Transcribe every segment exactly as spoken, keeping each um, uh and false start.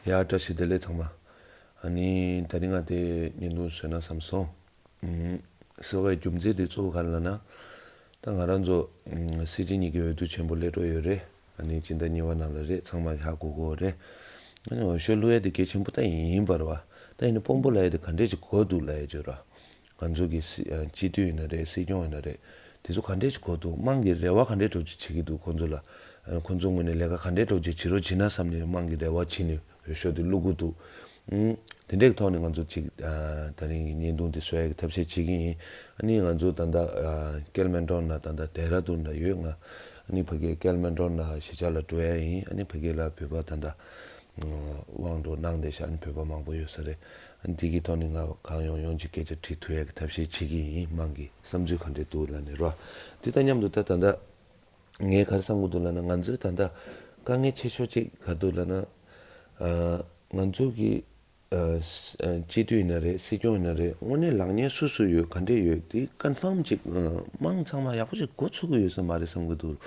ཡ། བཀྲ་ཤིས་བདེ་ལེགས་ཚང་མ། ཨ་ནི་ད་རིང་ང་དེ་བརྙན་ཐུང་བཟོས་ན་བསམ་སོང་། ཨུམ། བཟོ་བའི་རྒྱུ་མཚན་དེ་གཙོ་བོ་ག་རེ་ལབ་ན། ད་ང་རང་ཚོ་ཨུམ་སྲིད་སྤྱི་གཉིས་ཀྱི་འོས་བསྡུ་ཆེན་པོ་སླེབས་འགྲོ་ཡོད་རེད། ཨ་ནི་སྤྱི་ཟླ་གཉིས་པ་ནང་ལ་རེད། ཚང་མ་ཧ་གོ་གོ་རེད། ཨ་ནི་འོས་ཤོག་བླུག་ཡ་དེ་གལ་ཆེན་པོ་ད་ཡིན་པ་རེད་བ། ད་ཡིན་ནའི་དཔོན་པོ་ལབ་ཡ་དེ་ག་འདྲས་ཅིག་དགོས་འདུག་ལབ་ཡ་ཅིག་རེད་བ། ང་ཚོ་གི་སྲི་ཨ་སྤྱི་འཐུས་ཡིན་ན་རེད། སྲིད་སྐྱོང་ཡིན་ན་རེད། དེ་ཚོ་ག་འདྲས་ཅིག་དགོས་འདུག་དམངས་ཀྱི་རེ་བ་ག་འདྲས་འདྲ་ཅིག་བྱེད་ཀྱི་འདུག་ཁོང་ཚོ་ལ། ཨ་ཁོང་ཚོ་ངོས་ནས་ལས་ཀ་ག་འདྲས་འདྲ་ཅིག་བྱེད་རོགས་བྱེད་ན་བསམ་ནས་དམངས་ཀྱི་རེ་བ་བྱེད་ནས་འོས་ཤོག་དེ་བླུག་གི་འདུག་ཨུམ། དེ་འདྲས་ཀྱི་ཐོག་ནས་ང་ཚོ་ཅིག་ཨ་ད་རིང་གི་བརྙན་ཐུང་དེ་བཟོ་ཡ་གི་ཐབས་ཤེས་བྱེད་ཀྱི་ཡིན། ཨ་ནི་ང་ཚོ་ད་ལྟ་ཨ་ཀལ་མན་ཊོན་ན་ད་ལྟ་ལྡེ་ར་ལྡུན་ལ་ཡོད་ང་། ཨ་ནི་ཕ་གི་ཀལ་མན་ཊོན་ན་གཞིས་ཆགས་ལ་འགྲོ་ཡ་ཡིན། ཨ་ནི་ཕ་གི་ལ་བོད་པ་ད་ལྟ་དབང་འགྲོ་གནང་བསྡད་ཤག་ཨ་ནི་བོད་པ་མང་པོ་ཡོད་ས་རེད། ཨ་ནི་དེ་གི་ཐོག་ནས་ང་གང་ཡོང་ཡོང་ཅིག་སྐད་ཆ་དྲིས་ཐུབ་ཡ་གི་ཐབས་ཤེས་བྱེད་ཀྱི་ཡིན། དམངས་ཀྱི་བསམ་ཚུལ་ག་འདྲས་འདུག་ལབ་ནས་རོ། དེ་དང་མཉམ་དུ་ད་ད་ལྟ་ངས་ག་རེ་བསམ་གྱི་འདུག་ལབ་ན། ང་ཚོའི་ད་ལྟ་དཀའ་ངལ་ཆེ་ཤོས་ཅིག་ག་རེ་འདུག་ལབ་ན། ཨ་ང་ཚོ་གི་ཨ་ས་ཨ་སྤྱི་འཐུས་ཡིན་ན་རེད། སྲིད་སྐྱོང་ཡིན་ན་རེད། དངོས་གནས་ལངས་མཁན་སུ་སུ་ཡོད། ག་འདྲས་ཡོད། དེ་ཀོན་ཕརམ་ཅིག་ཨ་དམངས་ཚང་མ་ཡག་པོ་ཅིག་གོ་ཚོད་ཀྱི་ཡོད་ས་མ་རེད་བསམ་གྱི་འདུག་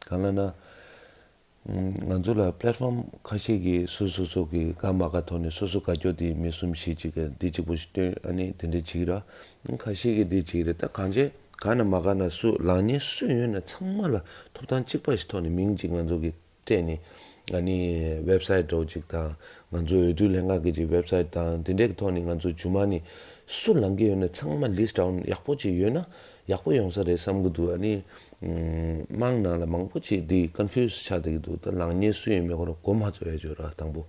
གང་ལབ་ན། ང་ཚོ་ལ་པི་ལེཊ་ཕོམ་ཁ་ཤས་ཀྱིས་སོ་སོ་སོ་གི་དགའ་མ་དགའ་ཐོག་ནས་སོ་སོ་དགའ་སྐྱོ་དེ་མི་གསུམ་བཞི་ཅིག་གིས་འདི་གཅིག་པོ་ཞིག་སྟོན། ཨ་ནི་དེ་འདྲས་བྱེད་ཀྱི་རེད། ཁ་ཤས་ཀྱིས་འདི་བྱེད་ཀྱི་རེད། ད་གང་བྱས་དགའ་ན་མ་དགའ་ན་སུ་ལངས་མཁན་སུ་ཡོད་ན་ཚང་མ་ལ་ཐོབ་ཐང་གཅིག་པ་ཞིག་ཐོག་ནས་མིང་གཅིག་ང་ཚོ་གིས་སྤྲད་ནས། ཨ་ནི་ཝེབ་སའིཊ་འདྲ་བོ་ཅིག་དང་། ང་ཚོ་འོས་བསྡུ་ལྷན་ཁང་གི་ཅིག་ཝེབ་སའིཊ་དང་དེ་འདྲས་ཀྱི་ཐོག་ནས་ང་ཚོ་རྗེས་མ་ནས་སུ་ལངས་ཀྱི་ཡོད་ན་ཚང་མ་ལིསཊ་ཌའུན་ཡག་པོ་ཅིག་ཡོད་ན་ཡག་པོ་ཡོང་ས་རེད་བསམ་གྱི་འདུག་ཨ་ནི་དམངས་ནང་ལ་མང་པོ་ཅིག་འདི་ཀོན་ཕིའུ་སི་ཆགས་བསྡད་ཀྱི་འདུག་ད་ལངས་མཁན་སུ་ཡིན་མིན་ཁོ་རང་གོ་མ་ཚོད་ཡ་ཅིག་ཡོད་ར། དང་པོ་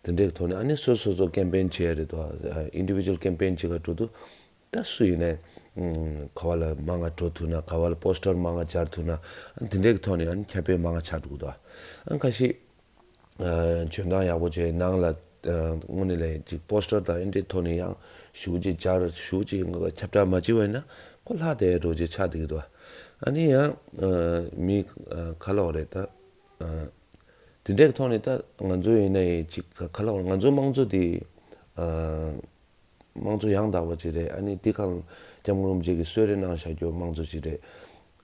དེ་འདྲའི་ཐོག་ནས་ཨ་ནི་སོ་སོ་སོ་ཀེམ་པེན་བྱེད་ཡ་རེད་དོ། ཨིན་ཌི་བི་ཇུ་ཨལ་ཀེམ་པེན་བྱེད་ག་འགྲོ་དུས་ད་སུ་ཡིན་ནའི་ག་བ་ལ་མང་ང་འགྲོ་ཐུབ་ན། ག་བ་ལ་པོ་སི་ཊར་མང་ང་སྦྱར་ཐུབ་ན། ཨ་དེ་འདྲའི་ཐོག་ནས་ཨ་ནི་ཁེམ་པེན་མང་ང་ཆགས་འགྲོ་གི་འདུག་ཨ་ཁ་ཤས། ཨ་འཇོན་ཐང་ཡག་པོ་བྱས་ནང་ལ་ཨ་དངོས་གནས་ལ་ཅིག་པོ་སི་ཊར་དང་ཨེ་འདྲའི་ཐོག་ནས་ཡང་ཞུ་ཅིག་སྦྱར་ཞུ་ཅིག་ཁྱབ་བསྒྲགས་མ་བྱས་པ་ཡིན་ན་ཁོ་ལྷག་བསྡད་འགྲོ་ཅིག་ཆགས་བསྡད་ཀྱི་འདུག་ཨ་ནི་ཡང་ཨ་མི་ཨ་ག་ལབ་དགོས་རེད་ད། ཨ་དེ་འདྲའི་ཐོག་ནས་ད་ང་ཚོ་ཡིན་ན་ཡང་ཅིག་ག་ག་ལབ་དགོས་རེད། ང་ཚོ་དམངས་གཙོ་དེ་ཨ། དམངས་གཙོ་ཡང་དག་པ་ཅིག་རེད། ཨ་ནི་འདི་གང་སྐྱབས་མགོན་རིན་པོ་ཆེ་གིས་གསོལ་རས་གནང་བཞག་རྒྱུ་དམངས་གཙོ་ཅིག་རེད།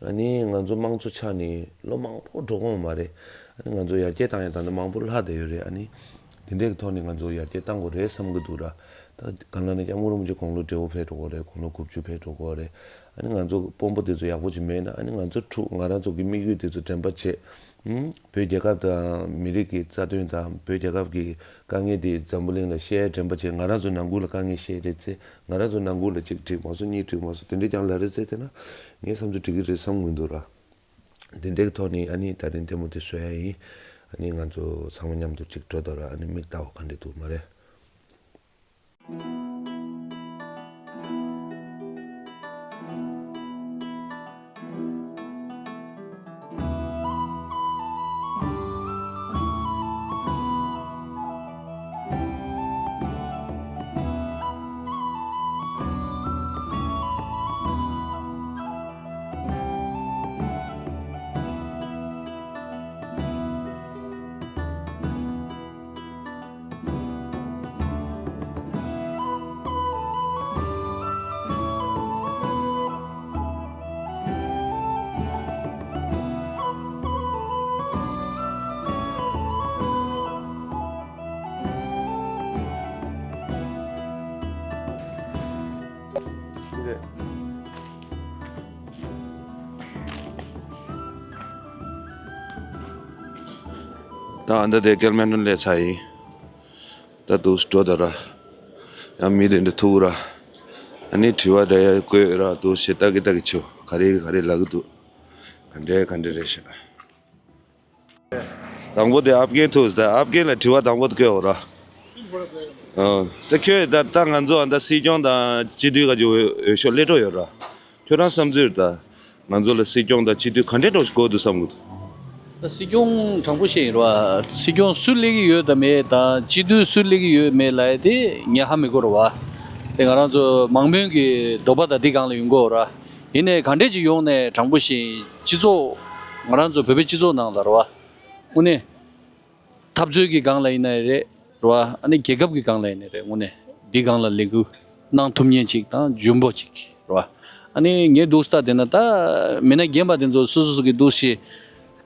ཨ་ནི་ང་ཚོ་དམངས་གཙོ་ཆགས་ནས་ལོ་མང་པོ་འགྲོ་གི་ཡོད་མ་རེད། ཨ་ནི་ང་ཚོ་ཡར་རྒྱས་བཏང་ཡ་ད་ནི་མང་པོ་ལྷག་བསྡད་ཡོད་རེད། ཨ་ནི་དེ་འདྲའི་གི་ཐོག་ནས་ང་ཚོ་ཡར་རྒྱས་བཏང་དགོས་རེད་བསམ་གི་འདུག་ར། ད་གང་ལབ་ན་སྐྱབས་མགོན་རིན་པོ་ཆེ་དགུང་ལོ་བགྲེས་པོ་ཕེབས་འགྲོ་གི་རེད། དགུང་ལོ་དགུ་བཅུ་ཕེབས་འགྲོ་གི་རེད། ཨ་ནི་ང་ཚོ་དཔོན་པོ་དེ་ཚོ་ཡག་པོ་ཅིག་མེད་ན། ཨ་ནི་ང་ཚོ་ཕྲུག་ང་རང་ཚོ་གི་དམིགས་ཡུལ་དེ་ཚོ་དྲན་པ་བྱེད། ཨུམ། བོད་རྒྱལ་ཁབ་དང་མི་རིགས་ཀྱི་རྩ་དོན་དང་བོད་རྒྱལ་ཁབ་ཀྱི་དཀའ་ངལ་དེ་འཛམ་བུ་གླིང་ལ་བཤད་དྲན་པ་བྱེད། ང་རང་ཚོ་ནང་ཁུལ་ལ་དཀའ་ངལ་བཤད་རེད་ཚེ། ང་རང་ཚོ་ནང་ཁུལ་ལ་གཅིག་འགྲིག་མ་སོང་གཉིས་འགྲིག་མ་སོང་དེ་འདྲས་ཀྱང་ལབ་རེད་ཚེ། དེ་ན་ངའི་བསམ་ཚུལ་འགྲིག་གི་རེད་བསམ་གྱི་འདུག་ར། དེ་འདྲའི་ཐོག་ནས་ཨ་ནི་ད་རིང་ལྟད་མོ་དེ་བཟོ་ཡ་ཡིན། ཨ་ནི་ང་ཚོ་ཚང་མ་མཉམ་དུ་གཅིག་འགྲོ་དང་ར། ཨ་ནི་མིག་ལྟ་བ་ག་འདྲས་འདུག་མ་རེད། ད་ཨ་འདྲ་དེ་ཀལ་མན་ཊོན་ལས་ཚར་ཡིན། ད་འདུག་སེ་འགྲོ་ད་ར། ཡང་མི་དེ་འདྲ་ཐུག་ར། ཨ་ནི་དྲི་བ་འདྲ་ཡ་བཀོད་ར། འདུག་སེ་ལྟ་གི་ལྟ་གི་ཆུ་ག་རེ་ག་རེ་ལབ་གི་འདུག་ག་འདྲས་ག་འདྲས་རེད་ཤག་དང་པོ་དེ་ཨབ་གེ་ཐུག་ད་ཨབ་གེ་ལ་དྲི་བ་དང་པོ་དེ་བཀོད་འོ་ར། ཨ་ད་ཁྱོད་ད་ད་ང་ཚོ་ཨ་ད་སྲིད་སྐྱོང་དང་སྤྱི་འཐུས་ག་ཅིག་འོས་འོས་ཤོག་སླེབས་འགྲོ་ཡོད་ར། ཁྱོད་རང་བསམ་ཚུལ་ད། ང་ཚོ་ལ་སྲིད་སྐྱོང་དང་སྤྱི་འཐུས་ག་འདྲས་འདྲ་བོ་ཞིག་དགོས་འདུག་བསམ་གི་འདུག་ད་སྲིད་སྐྱོང་དྲང་པོ་བཤད་ཡིན་ར། སྲིད་སྐྱོང་སུ་སླེབས་ཀྱི་ཡོད་དང་མེད་དང་སྤྱི་འཐུས་སུ་སླེབས་ཀྱི་ཡོད་མེད་ལབ་ཡ་དེ་ངས་ཧ་མི་གོ་ར་བ། དེ་ང་རང་ཚོ་མང་མོས་ཀྱི་འདོད་པ་དང་འདི་སྒང་ལ་ཡོང་གི་ཡོད་ར། ཡིན་ནའི་ག་འདྲས་ཅིག་ཡོང་ནའི་དྲང་པོ་བཤད་ཡིན། སྤྱི་ཚོགས་ང་རང་ཚོ་བོད་པའི་སྤྱི་ཚོགས་ནང་ལ་ར་བ། དངོས་གནས། འཐབ་རྩོད་ཀྱི་སྒང་ལ་ཡིན་ནའི་རེད། རེད་བ། ཨ་ནི་རྒྱལ་ཁབ་ཀྱི་སྒང་ལ་ཡིན་ནའི་རེད། དངོས་གནས་འདི་སྒང་ལ་ལས་འགུལ་གནང་ཐུབ་མཁན་ཅིག་དང་འཇོན་པོ་ཅིག་རེད་བ། ཨ་ནི་ངས་འདུག་སེ་ལྟ་བསྡད་ན་ད་མི་སྣ་རྒན་པ་དེ་ཚོ་སོ་སོ་སོ་གི་འདུག་སེ་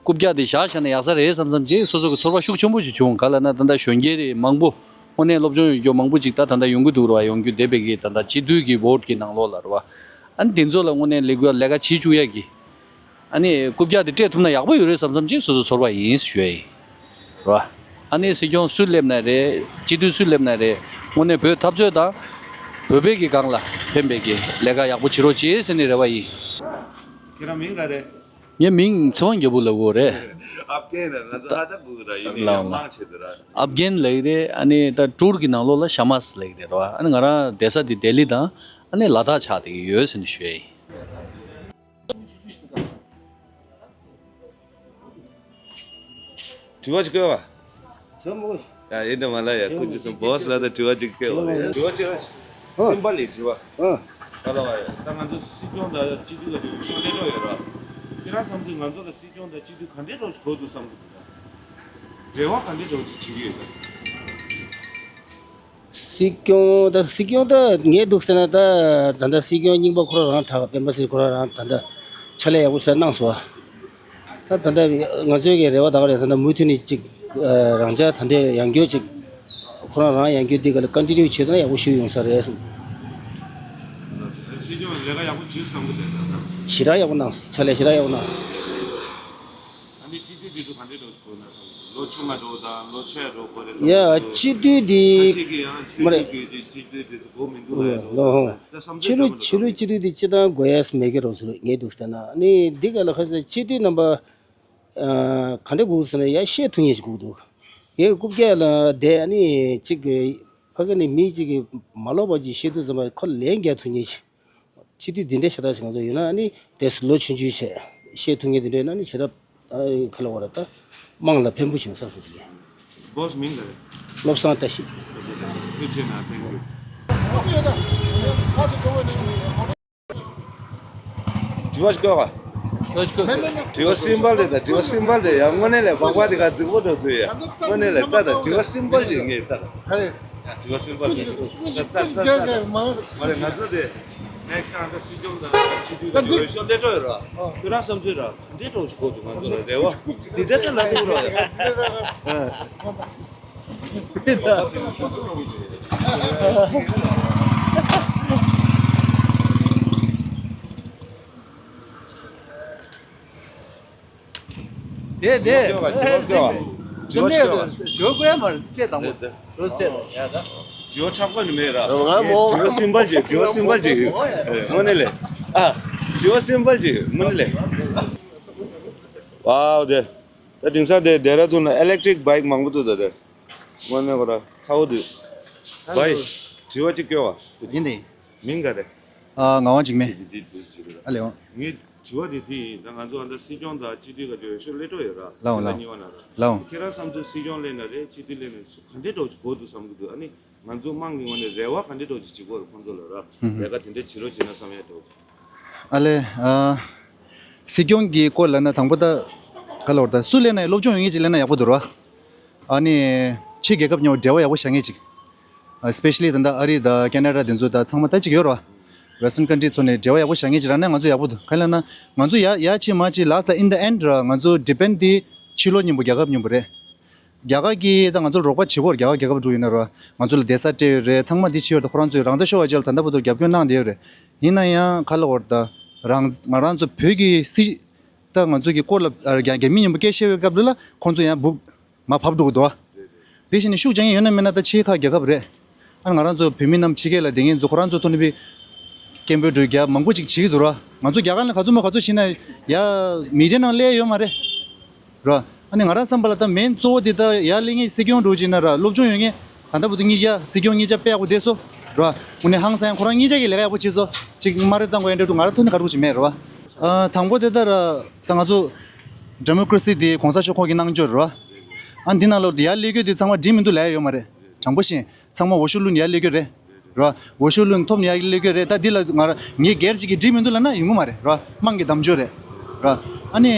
རྐུབ་བཀྱག་དེ་བཞག་བཞག་ན་ཡག་ས་རེད་བསམ་བསམ་ཅིག་སོ་སོ་གི་ཚོར་བ་ཤུགས་ཆེན་པོ་ཅིག་བྱུང་། ག་ལབ་ན་ད་ལྟ་གཞོན་སྐྱེས་རེད་མང་པོ་དངོས་གནས་སློབ་སྦྱོང་ཡོད་རྒྱུ་མང་པོ་ཅིག་ད་ད་ལྟ་ཡོང་གི་འདུག་རེད་བ། ཡོང་རྒྱུ་བསྡད་པའི་གི་ད་ལྟ་སྤྱི་འཐུས་ཀྱི་བོ་ཊི་གི་ནང་ལོགས་ལ་རེད་བ། ཨ་ནི་དེ་ཚོ་ལ་དངོས་གནས་ལས་འགུལ་ལས་ཀ་བྱེད་བཅུག་ཡ་གི། ཨ་ནི་རྐུབ་བཀྱག་དེ་སྤྲད་ཐུབ་ན་ཡག་པོ་ཡོད་རེད་བསམ་བསམ་ཅིག་སོ་སོ་ཚོར་བ་ཡིན་ཞུ་ཡ་ཡིན། རེད་བ། ཨ་ནི་སྲིད་སྐྱོང་སུ་སླེབས་ན་རེད། སྤྱི་འཐུས་སུ་སླེབས་ན་རེད། དངོས་གནས་བོད་འཐབ་རྩོད་དང་། བོད་པའི་གི་སྒང་ལ་ཕན་པའི་གི་ལས་ཀ་ཡག་པོ་བྱེད་རོགས་བྱེད་ཟེར་ནས་རེ་བ་ཡིན། ཁྱེད་རང་མིང་ག་རེད། ངའི་མིང་ཚེ་དབང་རྒྱལ་པོ་ལབ་ཀྱི་ཡོད་རེད། ཨབ་གྷན་ལ་ང་ཚོ་ཧ་ད་བུ་ར་ཡིན་ནི་ལའོ་ཡང་མང་ཆེ་དུ་ར། ཨབ་གྷན་ལབ་ཀྱི་རེད། ཨ་ནི་ད་ཀྲུར་གི་ནང་ལོགས་ལ་ཤ་མཱས་ལབ་ཀྱི་རེད་རོ། ཨ་ནི་ང་རང་བསྡད་ས་དེ་ལྡི་ལི་དང་ཨ་ནི་ལ་དྭགས་ཆགས་བསྡད་ཀྱི་ཡོད་ཟེར་ནས་ཞུ་ཡ་ཡིན། དྲི་བ་ཅིག་བཀོད་པ། ཇོ་མོ། ཡ་ཡིན་འདྲ་མ་ལ་ཡ་ཁོ་ཅི་སོང་བོ་སི་ལ་ད་དྲི་བ་ཅིག་བཀོད་པ་རེད། དྲི་བ་ཅིག་ཨ། སིམ་པལ་ལི་དྲི་བ། ཨ། ད་ལ་བ་ཡ་ད་ང་ཚོ་སྲིད་སྐྱོང་དང་སྤྱི་འཐུས་ཀ་དྲི་བ་ཤོག་ལས་འགྲོ་ཡོད་ར། ཁྱེད་རང་བསམ་ཚུལ་ང་ཚོ་ལ་སྲིད་སྐྱོང་དང་སྤྱི་འཐུས་ག་འདྲའི་འགྲོ་ཅིག་དགོས་འདུག་བསམ་གི་འདུག་ད། རེ་བ་ག་འདྲའི་འགྲོ་ཅིག་བྱེད་ཀྱི་ཡོད་ད། སྲིད་སྐྱོང་ད་སྲིད་སྐྱོང་ད་ངས་འདུག་ཟེར་ན་ད་ད་ལྟ་སྲིད་སྐྱོང་རྙིང་པ་ཁོ་རང་རང་དྲག་སྤེན་པ་ཚེ་རིང་ཁོ་རང་རང་ད་ལྟ་ཕྱག་ལས་ཡག་པོ་ཞིག་གནང་སོང་། ད་ད་ལྟ་ང་ཚོའི་གི་རེ་བ་ད་ག་རེད་ཟེར་ན་མུ་མཐུད་ནས་ཅིག་རང་འཇགས་ད་ལྟའི་ཡང་སྐྱོ་ཅིག་ཁོ་རང་རང་ཡང་སྐྱོ་འདི་ག་ལ་ཀོན་ཊི་ནིའུ་བྱེད་ཐུབ་ན་ཡག་པོ་ཞིག་ཡོང་ས་རེད་གསུངས། སྲིད་སྐྱོང་ལས་ཀ་ཡག་པོ་བྱེད་བསམ་གི་འདུག་ཞེ་དྲག་ཡག་པོ་གནང་སོང་། ཕྱག་ལས་ཞེ་དྲག་ཡག་པོ་གནང་སོང་། ཨ་ནི་སྤྱི་འཐུས་འདི་ཚོ་ག་འདྲས་འགྲོ་དགོས་ན་བསམ། ལོ་ཆུང་མ་འགྲོ་དང་ལོ་ཆེ་འགྲོ་དགོས་རེད་བསམ། ཡ་སྤྱི་འཐུས་འདི་ཁ་ཤས་ཀྱིས་ཡང་ཆོས་མ་རེད། འདི་གི་སྤྱི་འཐུས་འདི་ཚོ་དགོས་མི་འདུག་ལ་ལོ་ཧོ། ད་བསམ་ཚུལ་ཆོས་ལུགས་འདྲ་མི་ཆོས་ལུགས་སྤྱི་འཐུས་འདི་སྤྱི་བཏང་དགོས་ཡས་མེད་ཀྱི་རོགས་ཟེར་ངས་འདུག་ཟེར་ན་ཨ་ནི་འདི་ག་ལ་ཁ་སང་སྤྱི་འཐུས་རྣམ་པ་ག་འདྲས་དགོས་ཟེར་ན་ཡ་བཤད་ཐུབ་མཁན་ཞིག་དགོས་འདུག་ངས་རྐུབ་བཀྱག་ལ་བསྡད་ཨ་ནི་གཅིག་གི་ཕ་གི་ནས་མི་གཅིག་གིས་མ་ལོག་པ་ཅིག་བཤད་དུས་ཙམ་པ་ཁོ་ལན་རྒྱག་ཐུབ་མཁན་ཞིག་སྤྱི་འཐུས་འདི་འདྲའི་ཤ་སྟག་ཞིག་ང་ཚོ་ཡོད་ན་ཨ་ནི་དེ་ལོ་ཆུང་ཆུང་བྱས་བཤད་ཐུབ་མཁན་འདི་འདྲ་ཡོད་ན་ཨ་ནི་ཞེ་དྲག་ཨ་ཁ་ལ་བ་ར་ད་དམངས་ལ་ཕན་པོ་བྱུང་ས་སོང་གི་ལས། བོ་སི་མིང་ག་རེད། བློ་བཟང་བཀྲ་ཤིས། ཐུགས་རྗེ་ཆེ་ན་ཐེང་ཀིའུ། དྲི་བ་ཞིག་བཀོད་པ། དྲི་བ་སིམ་པལ་རེད་ད། དྲི་བ་སིམ་པལ་རེད་ཡ། དངོས་གནས་ལས་སྦག་སྦག་དེ་ག་རྫིག་པོ་འགྲོ་འདུག་ཡ། དངོས་གནས་ལས་ལྟ་ད། དྲི་བ་སིམ་པལ་ཅིག་ངས་ལྟ་ད། དྲི་བ་སིམ་པལ་རེད་ད། ལྟ་ལྟ་ལྟ་ལྟ། མ་རེད་ང་ཚོ་དེ། ངས་ཀྱང་ད་སྲིད་སྐྱོང་དང་སྤྱི་འཐུས་དང་འོས་ཤོག་སླེབས་འགྲོ་ཡོད་ར། ཁྱོད་རང་བསམ་ཚུལ་ར་ག་འདྲས་འགྲོ་ཞིག་དགོས་འདུག་ང་ཚོ་ལ་རེ་བ་དེ་འདྲ་ད་ལབ་ཐུབ་ར་ཡ། དེ་དེ། ཇོ་ཇོ་ཇོ་ཇོ་ཇོ་ཇོ་ཀོ་ཡ་མར་སྤྲད་དང་པོ་ཇོ་སྤྲད་དང་ཡ་ད། ཇོ་ཆག་པ་ནི་མེད་ར། ཇོ་སིམ་པལ་ཅིག་ཇོ་སིམ་པལ་ཅིག་དངོས་གནས་ལས། ཨ། ཇོ་སིམ་པལ་ཅིག་དངོས་གནས་ལས། ཝའོ་དེ། ད་དེང་སང་དེ་ལྡེ་ར་ལྡུན་ལ་ཨི་ལེག་ཊི་རིག་བྷའིག་མང་པོ་འདུག་ད་དེ། དངོས་གནས་ཁོ་ར་ཚ་བོ་འདུག་བྷའི། དྲི་བ་གཅིག་སྐྱོ་བ། ཡིན་ཏེ། མིང་ག་རེ། ཨ་ངག་དབང་འཇིགས་མེད། ཨ་ལེ་འོང་། ངའི་དྲི་བ་དེ་དེ་ཡིན། ད་ང་ཚོ་ཨ་ད་སྲིད་སྐྱོང་དང་སྤྱི་འཐུས་ག་ཚོད་ཤོག་སླེབས་འགྲོ་ཡོད་ར། ལའོ་ལའོ། གཉིས་པ་ན་ར། ལའོ། ཁྱེད་རང་བསམ་ཚུལ་སྲིད་སྐྱོང་སླེབས་ན་རེད། སྤྱི་འཐུས་སླེབས་ན་སུ་ག་འདྲས་འགྲོ་ཅིག་དགོས་འདུག་བསམ་གི་འདུག་ཨ་ནི་ང་ཚོ་དམངས་ཀྱི་ངོས་ནས་རེ་བ་ག་འདྲས་འགྲོ་ཅིག་བྱེད་དགོས་རེད་ཁོང་ཚོ་ལ་ར། ལས་ཀ་དེ་འདྲས་བྱེད་རོགས་བྱེད་ན་བསམ་ཡ་འདྲ་བོ་ཅིག་ཨ་ལེ། ཨ། སྲིད་སྐྱོང་གི་སྐོར་ལབ་ན་དང་པོ་ད་ག་ལབ་དགོས་རེད་ད། སུ་སླེབས་ན་ཡང་སློབ་སྦྱོང་ཡོད་མཁན་ཅིག་སླེབས་ན་ཡག་པོ་འདུག་ར། ཨ་ནི་ཕྱི་རྒྱལ་ཁབ་མཉམ་པོ་འབྲེལ་བ་ཡག་པོ་བཞག་མཁན་ཅིག Especially ད་ལྟ་ཨ་རི་དང་ཁེ་ན་ཌ་དེ་ཚོ་ད་ཚང་མ་ད་ཅིག་ཡོད་རེད་བ། Western country ཚོ་ནས་འབྲེལ་བ་ཡག་པོ་བཞག་མཁན་ཅིག་རག་ན་ང་ཚོ་ཡག་པོ་འདུག་ག་རེ་ལབ་ན་ང་ཚོ་ཡ་ཡ་ཕྱི་མ་ཕྱི་last in the end ར་ང་ཚོ་depend དེ་ཕྱི་ལོགས་མཉམ་པོ་རྒྱལ་ཁབ་མཉམ་པོ་རེད། རྒྱ་གར་གྱིས་ད་ང་ཚོར་རོགས་པ་བྱེད་ཀྱི་ཡོད་རེད། རྒྱ་གར་རྒྱལ་ཁབ་འགྲོ་ཡིན་ན་ར་ང་ཚོ་ལ་བསྡད་ས་སྤྲད་ཡོད་རེད། ཚང་མ་འདི་བྱས་ཡོད་རེད། ཁོ་རང་ཚོས་རང་བཙན་ཤོར་བ་ཅིག་ལ་ད་ལྟ་བར་དུ་རྒྱབ་སྐྱོར་གནང་བསྡད་ཡོད་རེད། ཡིན་ན་ཡང་ག་རེ་ལབ་དགོས་རེད་ད། རང་ང་རང་ཚོ་བོད་ཀྱི་སྲིད་ད་ང་ཚོ་གི་སྐོར་ལ་ཨ་རྒྱ་རྒྱ་མི་མཉམ་པོ་སྐད་བཤད་པའི་སྐབས་ལ་ཁོང་ཚོ་ཡང་སྦུག་མར་བབས་འགྲོ་གི་འདུག་བ། དེ་བཞིན་ནས་ཤུགས་རྒྱག་མཁན་ཡོད་ན་མེད་ན་ད་ཕྱིའི་ཁག་རྒྱལ་ཁབ་རེད། ཨ་ང་རང་ཚོ་བོད་མི་རྣམས་ཕྱི་རྒྱལ་ལ་བསྡད་མཁན་ཚོ་ཁོ་རང་ཚོ་ཐོག་ནས་སྐད་འབོད་འགྲོ་རྒྱ་མང་པོ་ཅིག་བྱེད་ཀྱི་འདུག་ར། ང་ཚོ་རྒྱ་གར་ནས་ག་ཚོད་མ་ག་ཚོད་ཕྱིན་ན་ཡ་མི་རེ་ནང་སླེབས་ཡོད་མ་རེད། ར། ཨ་ནི་ང་རང་བསམ་པ་ལ་ད་མེན་གཙོ་བོ་དེ་ད་ཡར་སླེབས་མཁན་སྲིད་སྐྱོང་འགྲོ་ཅིག་ན་ར་སློབ་སྦྱོང་ཡོད་མཁན་ད་ལྟ་བར་དུ་གཉིས་ཀ་སྲིད་སྐྱོང་གཉིས་ཀ་དཔེ་ཡག་པོ་བསྡད་སོང་། ར། དངོས་གནས་ཧང་སང་ཁོ་རང་གཉིས་ཀ་གིས་ལས་ཀ་ཡག་པོ་བྱས་སོང་། ཅིག་མ་རེད་བཏང་དགོས་ཡ་འདྲ་འདུག་ང་རང་ཐོག་ནས་ག་རེ་ཅིག་མེད་ར་བ། ཨ་དང་པོ་དེ་ད་ར་ད་ང་ཚོ་democracy དེ་གོང་ས་མཆོག་ཁོང་གིས་གནང་འབྱོར་ར་བ། ཨ་འདི་ནང་ལོགས་ཡར་སླེབས་རྒྱུ་དེ་ཚང་མ་འགྲིག་མི་འདུག་ལབ་ཡ་ཡོད་མ་རེད། དྲང་པོ་བཤད། ཚང་མ་འོས་ཤོག་བླུགས་ནས་ཡར་སླེབས་རྒྱུ་རེད། ར། འོས་ཤོག་བླུགས་ནས་ཐོབ་ནས་ཡར་སླེབས་རྒྱུ་རེད། ད་འདི་ལ་ང་ར་ངས་སྒེར་གཅིག་གིས་འགྲིག་མི་འདུག་ལབ་ན་ཡོང་གི་མ་རེད་ར། དམངས་ཀྱི་གདམ་འཇོག་རེད། ར། ཨ་ནི།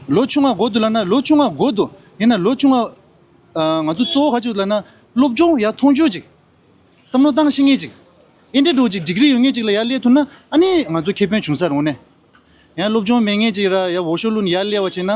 ལོ་ཆུང་བ་དགོས་འདུག་ལབ་ན་ལོ་ཆུང་བ་དགོས་འདུག་ཡིན་ན་ལོ་ཆུང་བ། ང་ཚོ་གཙོ་བོ་ག་ཅིག་ལབ་ན་སློབ་སྦྱོང་ཡར་མཐོང་ཆོག་ཅིག་བསམ་བློ་བཏང་ཤེས་མཁན་ཅིག་ཨེ་འདྲ་འགྲོ་ཅིག་ཌིག་རི་ཡོད་མཁན་ཅིག་ལ་ཡར་སླེབས་ཐུབ་ན་ཨ་ནི་ང་ཚོ་ཁེ་ཕན་བྱུང་ས་རེད་དངོས་གནས། ཡང་སློབ་སྦྱོང་མེད་མཁན་ཅིག་ར་ཡང་འོས་ཤོག་བླུགས་ནས་ཡར་སླེབས་པ་བྱས་ན།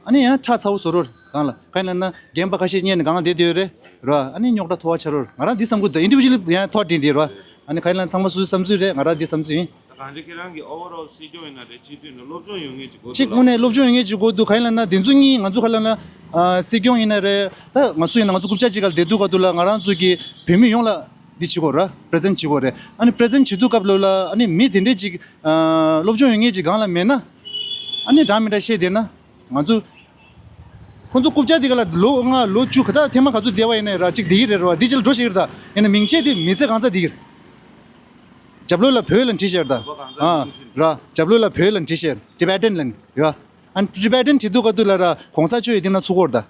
ཨ་ནི་ཡང་ཁྲག་ཚ་བོ་བཟོ་རོགས་གང་ལ་གང་ལ་ན་རྒན་པ་ཁ་ཤས་རྙེད་ནས་གང་བསྡད་སྡོད་རེད་རོ། ཨ་ནི་རྙོག་དྲ་མཐོ་བ་ཆགས་རོགས། ང་རང་འདི་བསམ་གི་འདུག་ཨིན་ཌི་བི་ཇུ་ལི་ཡང་ཐོག་དྲན་དེ་རོ། ཨ་ནི་གང་ལ་ཚང་མ་སོ་སོའི་བསམ་ཚུལ་རེད། ང་རང་འདི་བསམ་ཚུལ་ཡིན། གང་ཅི་ཁྱེད་རང་གི་ཨོ་ཝར་ཨོལ་སྲིད་སྐྱོང་ཡིན་ན་རེད། སྤྱི་འཐུས་ཡིན་ན་སློབ་སྦྱོང་ཡོད་མཁན་ཅིག་དགོས་འདུག་ལ། གཅིག་དངོས་གནས་སློབ་སྦྱོང་ཡོད་མཁན་ཅིག་དགོས་འདུག་གང་ཡིན་ལབ་ན་འདི་ཚོ་གཉིས་ང་ཚོ་ག་ལབ་ན་ཨ་སྲིད་སྐྱོང་ཡིན་ན་རེད། ད་ང་ཚོ་ཡིན་ན་ང་ཚོ་རྐུབ་བཀྱག་ཅིག་ག་ལ་བསྡད་འདུག་ག་འདུག་ལ། ང་རང་ཚོ་གི་བོད་མི་ཡོངས་ལ་འདི་བྱེད་དགོས་ར། པི་རི་ཛེན་ཊི་བྱེད་དགོས་རེད། ཨ་ནི་པི་རི་ཛེན་ཊི་བྱེད་དུས་སྐབས་ལོ་ལ་ཨ་ནི་མི་དེ་འདྲས་ཅིག་ཨ་སློབ་སྦྱོང་ཡོད་མཁན་ཅིག་གང་ལ་མེད་ན། ཨ་ནི་འདྲ་མི་འདྲ་བཤད་བསྡད་ན། ང་ཚོ་ཁོང་ཚོ་རྐུབ་བཀྱག་འདི་ག་ལ་ལོ་ལྔ་ལོ་བཅུ་ག་ད་ཐེངས་མ་ག་ཚོད་བསྡད་པ་ཡིན་ན་ར་གཅིག་བསྡད་ཀྱི་རེད་ར་བ། འདི་ཅི་ལ་འགྲོ་ཤེས་ཀྱི་རེད། ད་ཡིན་ན་མིང་ཆད་དེ་མི་ཚེ་གང་ཚ་བསྡད་ཀྱི་རེད། རྒྱབ་ལོགས་ལ་བོད་ལ་བྲིས་ཤེར་ད། ཨ་ར་རྒྱབ་ལོགས་ལ་བོད་ལ་བྲིས་ཤེར་ཊི་བེ་ཊན་ལ་ནི་ཡ། ཨ་ཊི་བེ་ཊན་བྲིས་དུས་ག་དུས་ལ་ར་གོང་ས་མཆོག་ཡོད་དེ་ན་ཚུགས་ཀྱི་རེད་ད།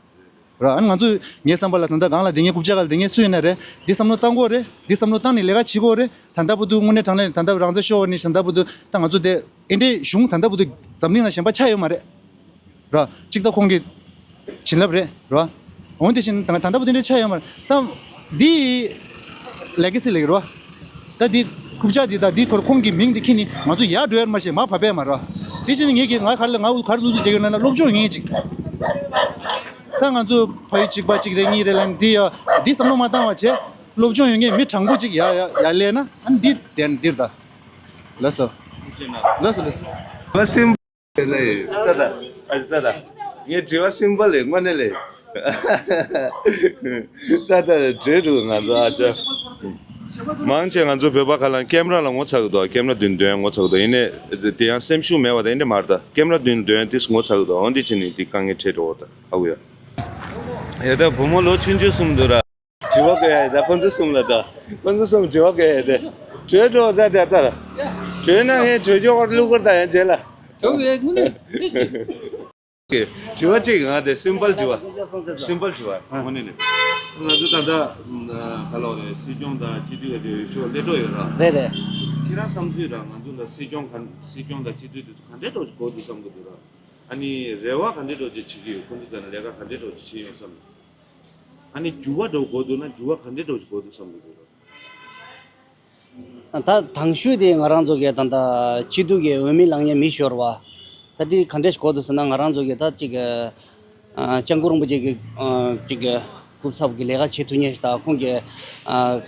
ར་ཨ་ང་ཚོ་ངའི་བསམ་པ་ལ་ད་ལྟ་གང་ལ་དེ་ངའི་རྐུབ་བཀྱག་ག་ལ་དེ་ངའི་སུ་ཡིན་ན་རེད། འདི་བསམ་བློ་བཏང་དགོས་རེད། འདི་བསམ་བློ་བཏང་ནས་ལས་ཀ་བྱེད་དགོས་རེད། ད་ལྟ་བུ་དུ་དངོས་གནས་དྲང་གནས་ད་ལྟ་བུ་རང་བཙན་ཤོར་བ་ནི་ད་ལྟ་བུ་དུ་ད་ང་ཚོ་དེ་ཨེ་འདྲའི་གཞུང་ད་ལྟ་བུ་དུ་འཛམ་གླིང་ལ་གཞན་པ་ཆགས་ཡོད་མ་རེད། ར། གཅིག་ད་ཁོང་གི་བྱིན་རླབས་རེད་ར། འོན་ཏེ་བཞིན་ད་ད་ལྟ་བུ་དེ་འདྲ་ཆགས་ཡོད་མ་རེད། ད་འདི་ལེ་ག་སི་ལེགས་ར། ད་འདི་རྐུབ་བཀྱག་འདི་ད་འདི་ཁོར་ཁོང་གི་མིང་འདི་ཁྱེར་ནི་ང་ཚོ་ཡར་འགྲོ་ཡར་མ་ཤེས་མར་བབས་པས་མ་ར། དེ་བཞིན་ངེད་ཀྱི་ང་ག་རེ་ལ་ང་ག་རེ་ལུག་ལུག་བྱེད་ཀྱི་ཡོད་ན་ན་སློབ་སྦྱོང་ངེད་ཅིག་ད་ང་ཚོ་ཕ་ཡུལ་གཅིག་པ་གཅིག་རེད་གཉིས་རེད་ལབ་འདི་ཡ་འདི་བསམ་བློ་མ་བཏང་བ་བྱས་སློབ་སྦྱོང་ཡོད་ངེས་མི་དྲང་པོ་གཅིག་ཡ་ཡ་ཡ་ལས་ན་ཨ་འདི་དེ་འདིར་ད། ལགས་སོ། ལགས་སོ་ལགས་སོ། ལ་སེམས། ལས། ད་ད། ཨ་ཅི་ད་ད། ངའི་དྲི་བ་སིམ་པལ་ལས་དངོས་གནས་ལས། ད་ད་བྲོས་འགྲོ་ང་ཚོ་ཨ་ཅག་མང་ཆེ་ང་ཚོ་བོད་པ་ཁ་ལ་ཀེམ་ར་ལ་ངོ་ཚ་གི་འདུག་ཀེམ་ར་མདུན་སྡོད་ཡ་ངོ་ཚ་གི་འདུག་ཡིན་ནའི་དེ་ཡང་སེམས་ཤུགས་མེད་པ་དང་ཡིན་ནའི་མར་ད་ཀེམ་ར་མདུན་སྡོད་ཡ་དེ་ངོ་ཚ་གི་འདུག་འོན་ཏེ་ཕྱིན་ནས་དེ་དཀའ་ངལ་འཕྲད་འགྲོ་བ་ད་ཧ་གོ་ཡ། ཡ་ད་བུ་མོ་ལོ་ཆུང་ཆུང་གསུམ་འདུག་ར། དྲི་བ་བཀོད་ཡ་ཡིན་ད་ཁོང་ཚོ་གསུམ་ལ་ད། ཁོང་ཚོ་གསུམ་དྲི་བ་བཀོད་ཡ་ཡིན་ད། བྲོས་འགྲོ་ད་ད་ད། བྲོས་ན་ངས་བྲོས་ཀྱོག་བླུག་གར་ད་ཡང་རྗེས་ལ། དྲི་བ་བཀོད་ཡ་དངོས་གནས་ཨེ་ཤེས། དྲི་བ་གཅིག་ང་དེ་སིམ་པལ་དྲི་བ། སིམ་པལ་དྲི་བ་དངོས་གནས་ནས། ང་ཚོ་ད་ལྟ་ག་ལོ་རེད་སྲིད་སྐྱོང་དང་སྤྱི་འཐུས་ཀྱི་འོས་ཤོག་སླེབས་འགྲོ་ཡོད་ར། རེད་རེད། ཁྱེད་རང་བསམ་ཚུལ་ར་ང་ཚོ་ལ་སྲིད་སྐྱོང་ག་སྲིད་སྐྱོང་དང་སྤྱི་འཐུས་དེ་ཚོ་ག་འདྲའི་འགྲོ་དགོས་འདུག་བསམ་གི་འདུག་ར། ཨ་ནི་རེ་བ་ག་འདྲའི་འགྲོ་ཅིག་བྱེད་ཀྱི་ཡོད། ཁོང་ཚོ་དང་ལས་ཀ་ག་འདྲའི་འགྲོ་ཅིག་བྱེད་ཡོང་བསམ། ཨ་ནི་འགྱུར་བ་འགྲོ་དགོས་འདུག་ན་འགྱུར་བ་ག་འདྲའི་འགྲོ་ཅིག་དགོས་འདུག་བསམ་གྱི་འདུག་ར། ད་དང་ཤོས་དེ་ང་རང་ཚོ་གི་ད་ལྟ་སྤྱི་འཐུས་ཀྱི་འོས་མི་ལངས་མཁན་མི་ཤོར་བ། ད་དེ་ག་འདྲ་ཞིག་དགོས་འདུག་ཟེར་ན་ང་རང་ཚོ་གི་ད་ཅིག་ཨ་སྐྱབས་མགོན་རིན་པོ་ཆེ་གི་ཨ་ཅིག་སྐུ་ཚབ་ཀྱི་ལས་ཀ་བྱེད་ཐུབ་མཁན་ཞིག་དང་ཁོང་གི་ཨ་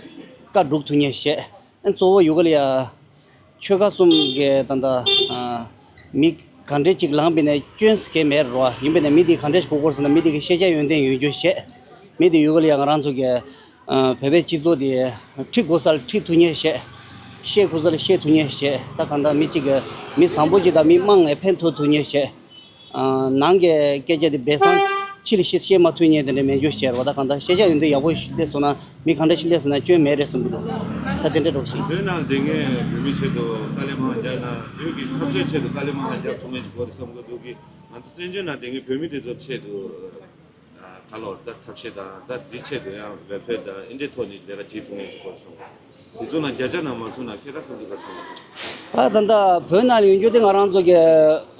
བཀའ་སྒྲུབ་ཐུབ་མཁན་ཞིག་ཨ་གཙོ་བོ་ཡོད་ག་ལ་ཡ། ཆོལ་ཁ་གསུམ་གི་ད་ལྟ་ཨ་མི་ག་འདྲ་ཅིག་ལངས་པ་ཡིན་ན་སྐྱོན་ཟེར་མཁན་མེད་རེད་བ། ཡིན་པ་ཡིན་ན་མི་དེ་ག་འདྲ་ཞིག་དགོས་ཀྱི་ཡོད་ཟེར་ན་མི་དེ་གི་ཤེས་བྱ་ཡོན་ཏན་ཡོད་རྒྱུ་ཞིག་མི་དེ་ཡོད་ག་ལ་ཡ་ང་རང་ཚོ་གི་ཨ་བོད་པའི་སྤྱི་ཚོགས་དེ་ཁྲིད་དགོས་ས་ལ་ཁྲིད་ཐུབ་མཁན་ཞིག་བཤད་དགོས་ས་ལ་བཤད་ཐུབ་མཁན་ཞིག་ད་གང་ལྟར་མི་གཅིག་གི་མི་བཟང་པོ་གཅིག་དང་མི་དམངས་ལ་ཕན་ཐོགས་ཐུབ་མཁན་ཞིག་ཨ་ནང་གི་སྐད་ཆ་དེ་སྦས་གསང་ཕྱི་ལ་བཤད་བཤད་མ་ཐུབ་མཁན་དེ་འདྲ་མེད་རྒྱུ་བཤད་རེད་བ། ད་གང་ལྟར་ཤེས་བྱ་ཡོན་ཏན་ཡག་པོ་ཞིག་སླེབས་སོང་ན་མི་གང་འདྲ་ཞིག་སླེབས་སོང་ན་སྐྱོན་མེད་རེད་བསམ་གྱི་འདུག་ད་དེ་འདྲ་འགྲོ་ཞིག་བོད་ནང་བསྡད་མཁན་བོད་མི་ཆེད་དུ་དཀའ་ལས་མང་བ་རྒྱབ་ན་བོད་ཀྱི་འཐབ་རྩོད་ཆེད་དུ་དཀའ་ལས་མང་བ་རྒྱབ་ཐུབ་མཁན་ཞིག་དགོས་རེད་བསམ་གྱི་འདུག་གི་ང་ཚོ་བཙན་བྱོལ་ནང་བསྡད་མཁན་བོད་མི་དེ་ཚོ་ཆེད་དུ། ད་ལོར་ད་ཐབས་ཤེས་དང་ད་འདི་ཆེད་དུ་ཡང་ཝེལ་ཕེར་དང་ཨིན་འདྲའི་ཐོག་ནས་ལས་ཀ་བྱེད་ཐུབ་མཁན་ཞིག་དགོས་སོང་། དེ་ཚོ་ནང་བརྒྱ་ཆ་ནང་མ་སོང་ན་ཁྱེད་རང་བསམ་ཚུལ་ག་སོང་། ད་ད་ལྟ་བོད་ནང་ལ་ཡོང་རྒྱུ་དེ་ང་རང་ཚོ་གི་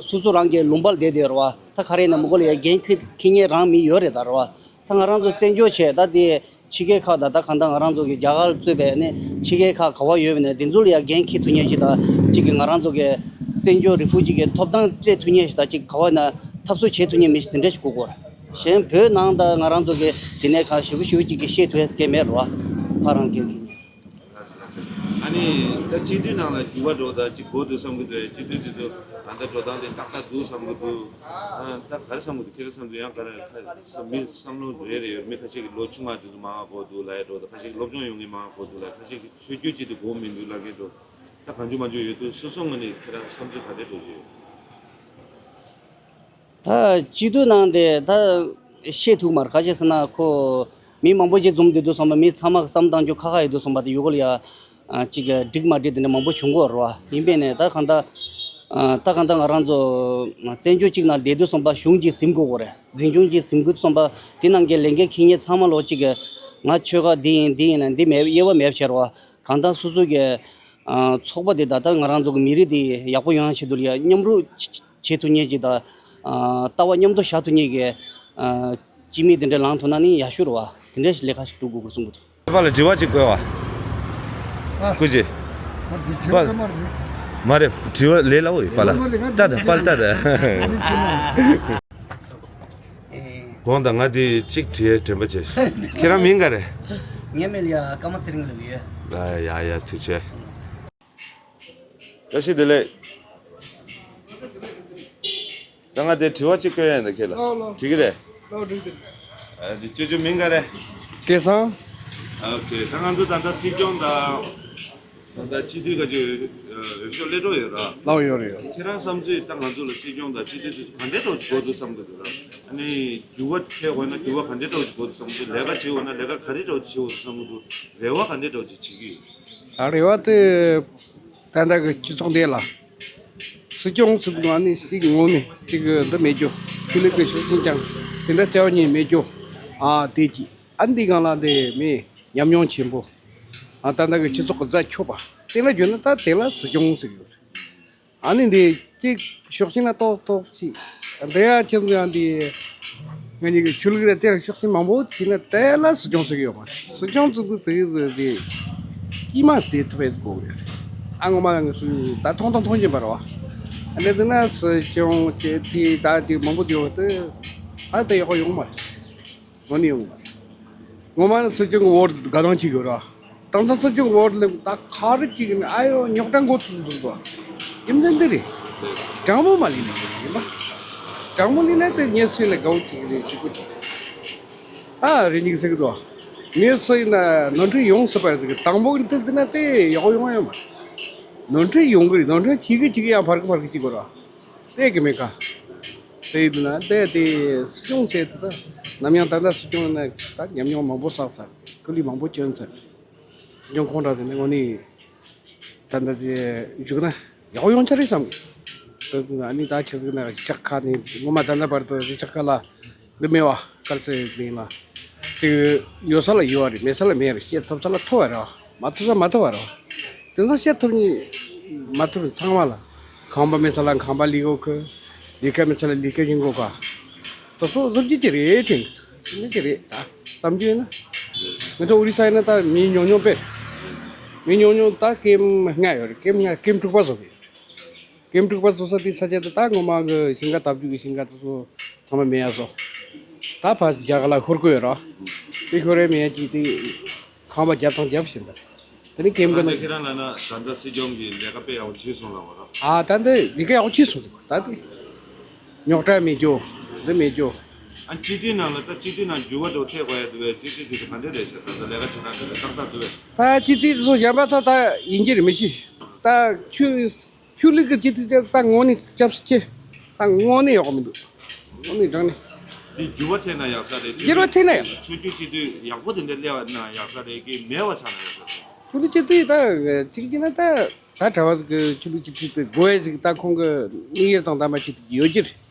སོ་སོ་རང་གི་ལུང་པར་བསྡད་དེ་ཡོད་རེད་བ། ད་ག་རེ་ཡིན་ན་མི་གོ་ལ་ཡ་འགན་འཁྱེར་མཁན་རང་མི་ཡོད་རེད་ད་རེད་བ། ད་ང་རང་ཚོ་བཙན་བྱོལ་བྱས་ད་དེ་ཕྱི་རྒྱལ་ཁག་དང་ད་གང་ལྟར་ང་རང་ཚོ་གི་རྒྱ་གར་གཙོས་པའི་ནི་ཕྱི་རྒྱལ་ཁག་ག་བ་ཡོད་པ་ནས་དེ་ཚོ་ལ་ཡ་འགན་འཁྱེར་ཐུབ་མཁན་ཞིག་དང་གཅིག་གི་ང་རང་ཚོ་གི་བཙན་བྱོལ་རི་ཕུ་ཇི་གི་ཐོབ་ཐང་སྤྲད་ཐུབ་མཁན་ཞིག་དང་གཅིག་ག་བ་ན་འཐབ་རྩོད་བྱེད་ཐུབ་མཁན་མི་ཞིག་དེ་འདྲ་ཞིག་དགོས་ཀྱི་ཡོད་རེད། གཞན་བོད་ནང་དང་ང་རང་ཚོ་གི་དེ་ནས་ཁག་ཞེ་པོ་ཞེ་པོ་ཅིག་གི་བཤད་ཐུབ་ཡ་སྐད་མེད་རེད་བ། ཕ་རང་འགན་འཁྱེར་ནས། ཨ་ནི་ད་སྤྱི་འཐུས་ནང་ལ་འགྱུར་བ་འགྲོ་ད་ཅིག་དགོས་འདུག་བསམ་གི་འདུག་སྤྱི་འཐུས་དེ་ཚོ་ད་ལྟ་འགྲོ་སྟངས་དེ་ཏག་ཏག་འདུག་བསམ་གི་འདུག་ཨ་ད་ག་རེ་བསམ་གི་འདུག་ཁྱེད་རང་བསམ་ཚུལ་ཡང་ག་རེ་ཁ་བསམ་མི་བསམ་བློ་རེ་རེ་ཡོད། མི་ཁ་ཤས་ཀྱི་ལོ་ཆུང་བ་དེ་ཚོ་མང་བ་དགོས་འདུག་ལབ་ཡ་འགྲོ་ད་ཁ་ཤས་ཀྱི་སློབ་སྦྱོང་ཡོད་མཁན་མང་བ་དགོས་འདུག་ལབ་ཁ་ཤས་ཀྱི་ཆོས་བརྒྱུད་ཅིག་དེ་དགོས་མི་འདུག་ལབ་མཁན་འགྲོ། ད་གང་བྱུང་མང་བྱུང་ཡོད་དུས་སོ་སོ་ངོས་ནས་ཁྱེད་རང་བསམ་ཚུལ་ག་འདྲས་འགྲོ་གི་ཡོད། ད་སྤྱི་འཐུས་ནང་དེ་ད་བཤད་ཐུབ་མ་རེད། ག་ཅི་ཟེར་ན་ཁོ་མི་མང་པོ་ཅིག་འཛོམས་བསྡད་དུས་ཙམ་པ་མི་ཚང་མ་བསམ་བཏང་རྒྱུ་ཁག་ཁག་ཡོད་དུས་ཙམ་པ་དེ་ཡོད་ག་ལ་ཡ་ཅིག་འགྲིག་མ་འགྲིག་དེ་འདྲ་མང་པོ་བྱུང་གི་ཡོད་རེད་བ། ཡིན་པས་ནས་ད་གང་ལྟར་ད་གང་ལྟར་ང་རང་ཚོ་བཙན་བྱོལ་གཅིག་ནང་བསྡད་དུས་ཙམ་པ་གཞུང་གཅིག་ཟིན་དགོས་གོ་རེད། འཛིན་སྐྱོང་གཅིག་ཟིན་དགོས་ཙམ་པ་དེ་ནང་གི་ལས་འགན་འཁྱེར་མཁན་ཚང་མ་ལོ་གཅིག་གི་ང་ཆོལ་ཁ་འདི་ཡིན་འདི་ཡིན་ལ་འདི་མེད་དབྱེ་བ་མེད་བྱས་རེད་བ། གང་ལྟར་སོ་སོ་གི་ཨ་ཚོགས་པ་དེ་ད་ལྟ་ང་རང་ཚོ་གི་མི་རིགས་དེ་ཡག་པོ་ཡོང་ཡ་ཆེད་དུ་ལ་ཡ་མཉམ་རུབ་བྱེད་ཐུབ་མཁན་ཅིག་དང་ཨ་ལྟ་བ་མཉམ་དུ་བཞག་ཐུབ་མཁན་གྱི་ཨ་སྤྱི་མི་དེ་འདྲ་ལངས་ཐུབ་ན་ནི་ཡག་ཤོས་རེད་བ། དེ་འདྲ་ཞིག་ལས་ཀ་ཞིག་སྒྲུབ་དགོས་དགོས་གསུང་གི་འདུག་པཱ་ལགས་དྲི་བ་ཅིག་བཀོད་པ། ཨ། སྐུ་མཁྱེན། ཨ་འདི་དྲི་བ་པཱ་ལགས་མ་རེད། དྲི་བ་ལས་སླ་བོ་ཡོད་པཱ་ལགས། ལས་སླ་བོ་ལས་ད་ད་པཱ་ལགས་ད་ད། ཨ་ནི་ཅི་ན། དགོངས་དག་ང་འདི་གཅིག་དྲིས་དྲན་པ་བྱས། ཁྱེད་རང་མིང་ག་རེད། ངའི་མིང་ལ་ཀརྨ་ཚེ་རིང་ལབ་ཡོད། ཨ་ཡ་ཡ་ཐུགས་རྗེ་ཆེ། བཀྲ་ཤིས་བདེ་ལེགས། ད་ང་དེ་དྲི་བ་གཅིག་བཀོད་ཡ་ཡིན་ད་ཁྱེད་ལ། ལགས་ལགས། འགྲིག་གི་རེད། ལགས་འགྲིག་འདུག་ཨ་འདི་ཅོ་ཅོ་མིང་ག་རེད། སྐལ་བཟང་། ཨ་ཨོ་ཁེ། ད་ང་ཚོ་ད་ལྟ་སྲིད་སྐྱོང་དང་། ད་ལྟ་སྤྱི་འཐུས་ག་ཅིག་འོས་ཤོག་སླེབས་འགྲོ་ཡོད་ར། ལགས་ཡོད་རེད་ཡོད། ཁྱེད་རང་བསམ་ཚུལ་ད་ང་ཚོ་ལ་སྲིད་སྐྱོང་དང་སྤྱི་འཐུས་དེ་ཚོ་ག་འདྲའི་ཐོག་ཅིག་དགོས་འདུག་བསམ་གི་འདུག་ར། ཨ་ནི་འགྱུར་བ་ཐེབས་དགོས་ན་འགྱུར་བ་ག་འདྲའི་ཐོག་ཅིག་དགོས་འདུག་བསམ་གི་འདུག་ལས་ཀ་བྱེད་དགོས་ན་ལས་ཀ་ག་རེ་ཐོག་ཅིག་བྱེད་དགོས་འདུག་བསམ་གི་འདུག་རེ་བ་ག་འདྲའི་ཐོག་ཅིག་བྱེད་ཀྱི་ཡོད། ད་རེ་བ་དེ་ད་ལྟ་གི་སྤྱི་ཚོགས་འདི་ལ་སྲིད་སྐྱོང་ཟེར་དུས་ང་ནི་སྲིད་ངོ་མས་གཅིག་གི་འདི་མེད་རྒྱུ། ཆོས་ལུགས་ཀྱི་ཕྱོགས་སེམས་ཀྱང་དེ་འདྲ་གསལ་བ་ཉིད་མེད་རྒྱུ། ཨ་དེ་གཅིག་ཨ་འདི་སྒང་ལ་འདི་མི་ཉམས་མྱོང་ཆེན་པོ། ཨ་ད་ལྟ་གི་སྤྱི་ཚོགས་ཀྱི་རྫ་ཆོད་པ་དེ་ལ་བརྗོད་ན་ད་དེ་ལ་སྲིད་སྐྱོང་ཟེར་གི་ཡོད་རེད། ཨ་ནི་འདི་གཅིག་ཕྱོགས་གཅིག་ན་ཏོག་ཏོག་ཅིག་འདི་ཡ་ཁྱེད་ཚོ་ཡང་འདི་ང་གཉིས་ཀྱི་ཆོས་ལུགས་རེད་དེ་ལ་ཕྱོགས་གཅིག་མང་པོ་ཅིག་ན་དེ་ལ་སྲིད་སྐྱོང་ཟེར་གི་ཡོད་མ་རེད། སྲིད་སྐྱོང་ཟེར་དུས་ཟེར་གི་ཟེར་འདི་དཀྱིལ་མ་དེ་ཐུབ་པའི་དགོས་གི་རེད། ཨ་ངོ་མ་ང་ཚོས་ད་ཐོང་ཐོང་ཐོང་གིན་པ་རེད་བ། ཨ་འདི་འདི་ན་སྲིད་སྐྱོང་བྱེད་དེ་ད་དེ་མང་པོ་དེ་ཡོད་དེ་ཨ་དེ་ཡག་པོ་ཡོང་མ་རེད། ངོ་ནས་ཡོང་། ངོ་མ་ནི་སྲིད་སྐྱོང་གི་འོག་དགའ་སྣང་བྱེད་དགོས་ར། དེང་སང་སྲིད་སྐྱོང་གི་འོག་ལ་ད་ག་རེ་བྱེད་ཀྱི་ནི་ཨ་ཡོ་རྙོག་དྲ་འགོ་ཚུགས་འདུག་དོ། རྒྱུ་མཚན་འདི་རེད། དྲང་མོ་མ་ལས་ནས་ཡིན་པ། དྲང་མོ་ལས་ན་དེ་ངས་སུས་ན་དགའ་བོ་བྱེད་ཀྱི་རེད་ཅིག་པོ་ཅིག་ཨ་རེ་གཉིས་ཟེར་གི་འདུག་ངས་སུ་ཡིན་ན་ནོར་འཁྲུལ་ཡོང་སྲིད་པ་རེད་ཟེར་གི། དང་པོ་གི་འདི་འདི་ན་དེ་ཡག་ཡོང་ཡོད་མ་རེད། ནོར་འཁྲུལ་ཡོང་གི་རེད། ནོར་འཁྲུལ་བྱེད་གི་བྱེད་གི་ཡང་ཕར་གི་ཕར་གི་བྱེད་དགོས་ར། དེ་གི་མེད་ཀ། དེ་ཡིན་ན་དེ་དེ་སྲིད་སྐྱོང་བྱས་ཏེ་ད་ནམ་ཡང་ད་ལྟ་སྲིད་སྐྱོང་ཡིན་ན་ད་ཉམས་མྱོང་མང་པོ་བསགས་ཚར། སྐུ་ལུས་མང་པོ་བསྐྱོན་ཚར། སྲིད་སྐྱོང་ཁོང་འདྲ་དེ་ནི་དངོས་གནས་ད་ལྟ་དེ་བཞུགས་ན་ཡག་ཡོང་ཆ་རེད་བསམ་གི། ད་ཨ་ནི་ད་ཆ་ཟིག་ན་གཞིས་ཆགས་ཁག་ནས་ངོ་མ་ད་ལྟ་བར་དུ་གཞིས་ཆགས་ཁག་ལ་འདི་མེད་བ། དཀར་ཟས་མིན་ལ། དེ་ཡོད་ས་ལ་ཡོད་བ་རེད། མེད་ས་ལ་མེད་རེད། བཤད་ཐུབ་ས་ལ་ཐུབ་བ་རེད་བ། མ་ཐུབ་ས་མ་ཐུབ་བ་རེད་བ། དེ་ཚོ་བཤད་ཐུབ་ནི་མ་ཐུབ་ནི་ཚང་མ་ལ། ཁང་པ་མེད་ས་ལ་ཁང་པ་ལི་གོ་གི། ལི་ཀ་མེད་ས་ལ་ལི་ཀ་ཡིན་གོ་ག། ད་སོ་བཟོ་རྒྱུ་ཅི་རེད་དྲན་གི། དེ་ཅི་རེད་ད། བསམ་རྒྱུ་ཡིན་ན། ང་ཚོ་ཨོ་རི་ས་ཡིན་ན་ད་མི་ཉུང་ཉུང་པས། མི་ཉུང་ཉུང་ད་ཀེམ་ལྔ་ཡོད་རེད། ཀེམ་ལྔ་ཀེམ་དྲུག་པ་བཟོ་གི་ཡོད། ཀེམ་དྲུག་པ་བཟོ་ས་དེ་ས་ཆ་དེ་ད་ངོ་མ་གི་ཞིང་ཁ་བཏབ་རྒྱུ་གི་ཞིང་ཁ་དེ་ཚོ་ཚང་མ་མེད་ཡ་བཟོ། ད་ཕར་རྒྱ་གར་ལ་ཤོར་གི་ཡོད་ར། དེ་ཤོར་ཡ་མེད་ཡ་ཅིག་དེ་ཁང་པ་རྒྱབ་དང་རྒྱབ་བཞིན་པ་རེད། དེ་ནི་ཀེམ་གི་ད་ནང་ཁྱེད་རང་ལ་ན་ད་ལྟ་སྲིད་སྐྱོང་གི་ལས་ཀ་དཔེ་ཡག་པོ་བྱས་སོང་ལབ་པ་ར། ཨ་ད་འདི་འདི་ག་ཡག་པོ་བྱས་སོང་ཟེར་གི་ད་དེ། རྙོག་དྲ་མེད་རྒྱུ། འདི་མེད་རྒྱུ། ཨ་སྤྱི་འཐུས་ནང་ལ་ད་སྤྱི་འཐུས་ནང་འགྱུར་བ་འགྲོ་ཐེབས་དགོས་ཡ་འདུག་བས། སྤྱི་འཐུས་དེ་ཚོ་ག་འདྲ་རེད་ཤག་ད་ལྟ་ལས་ཀ་བྱེད་སྟངས་དེ་ལ་ཏག་ཏག་འདུག་བས། ད་སྤྱི་འཐུས་ཚོ་གཞན་པ་ད་ད་ཡིན་གྱི་རེད་མི་ཤེས། ད་ཆོས་ཆོས་ལུགས་ཀྱི་སྤྱི་འཐུས་ཚོ་ད་དངོས་གནས་སྐྱབས་སུ་མཆི། ད་དངོས་གནས་ཡག་པོ་མི་འདུག་དངོས་གནས་དྲང་གནས། འདི་འགྱུར་བ་ཐེབས་ན་ཡག་ས་རེད། འགྱུར་བ་ཐེབས་ན་ཡག་ཆོས་བརྒྱུད་སྤྱི་འཐུས་ཡག་པོ་དེ་འདྲ་སླེབས་ན་ཡག་ས་རེད་གི། མེད་པ་ཆགས་ན་ཡག་ས་རེད། ཆོས་ལུགས་སྤྱི་འཐུས་ད་གཅིག་བྱས་ན་ད་ད་གྲྭ་པ་གི་ཆོས་ལུགས་སྤྱི་འཐུས་དེ་དགོས་ཡ་ཞིག་ད་ཁོང་གི་དམིགས་ཡུལ་དང་གདམས་པ་ཅིག་ཡོད་ཀྱི་རེད།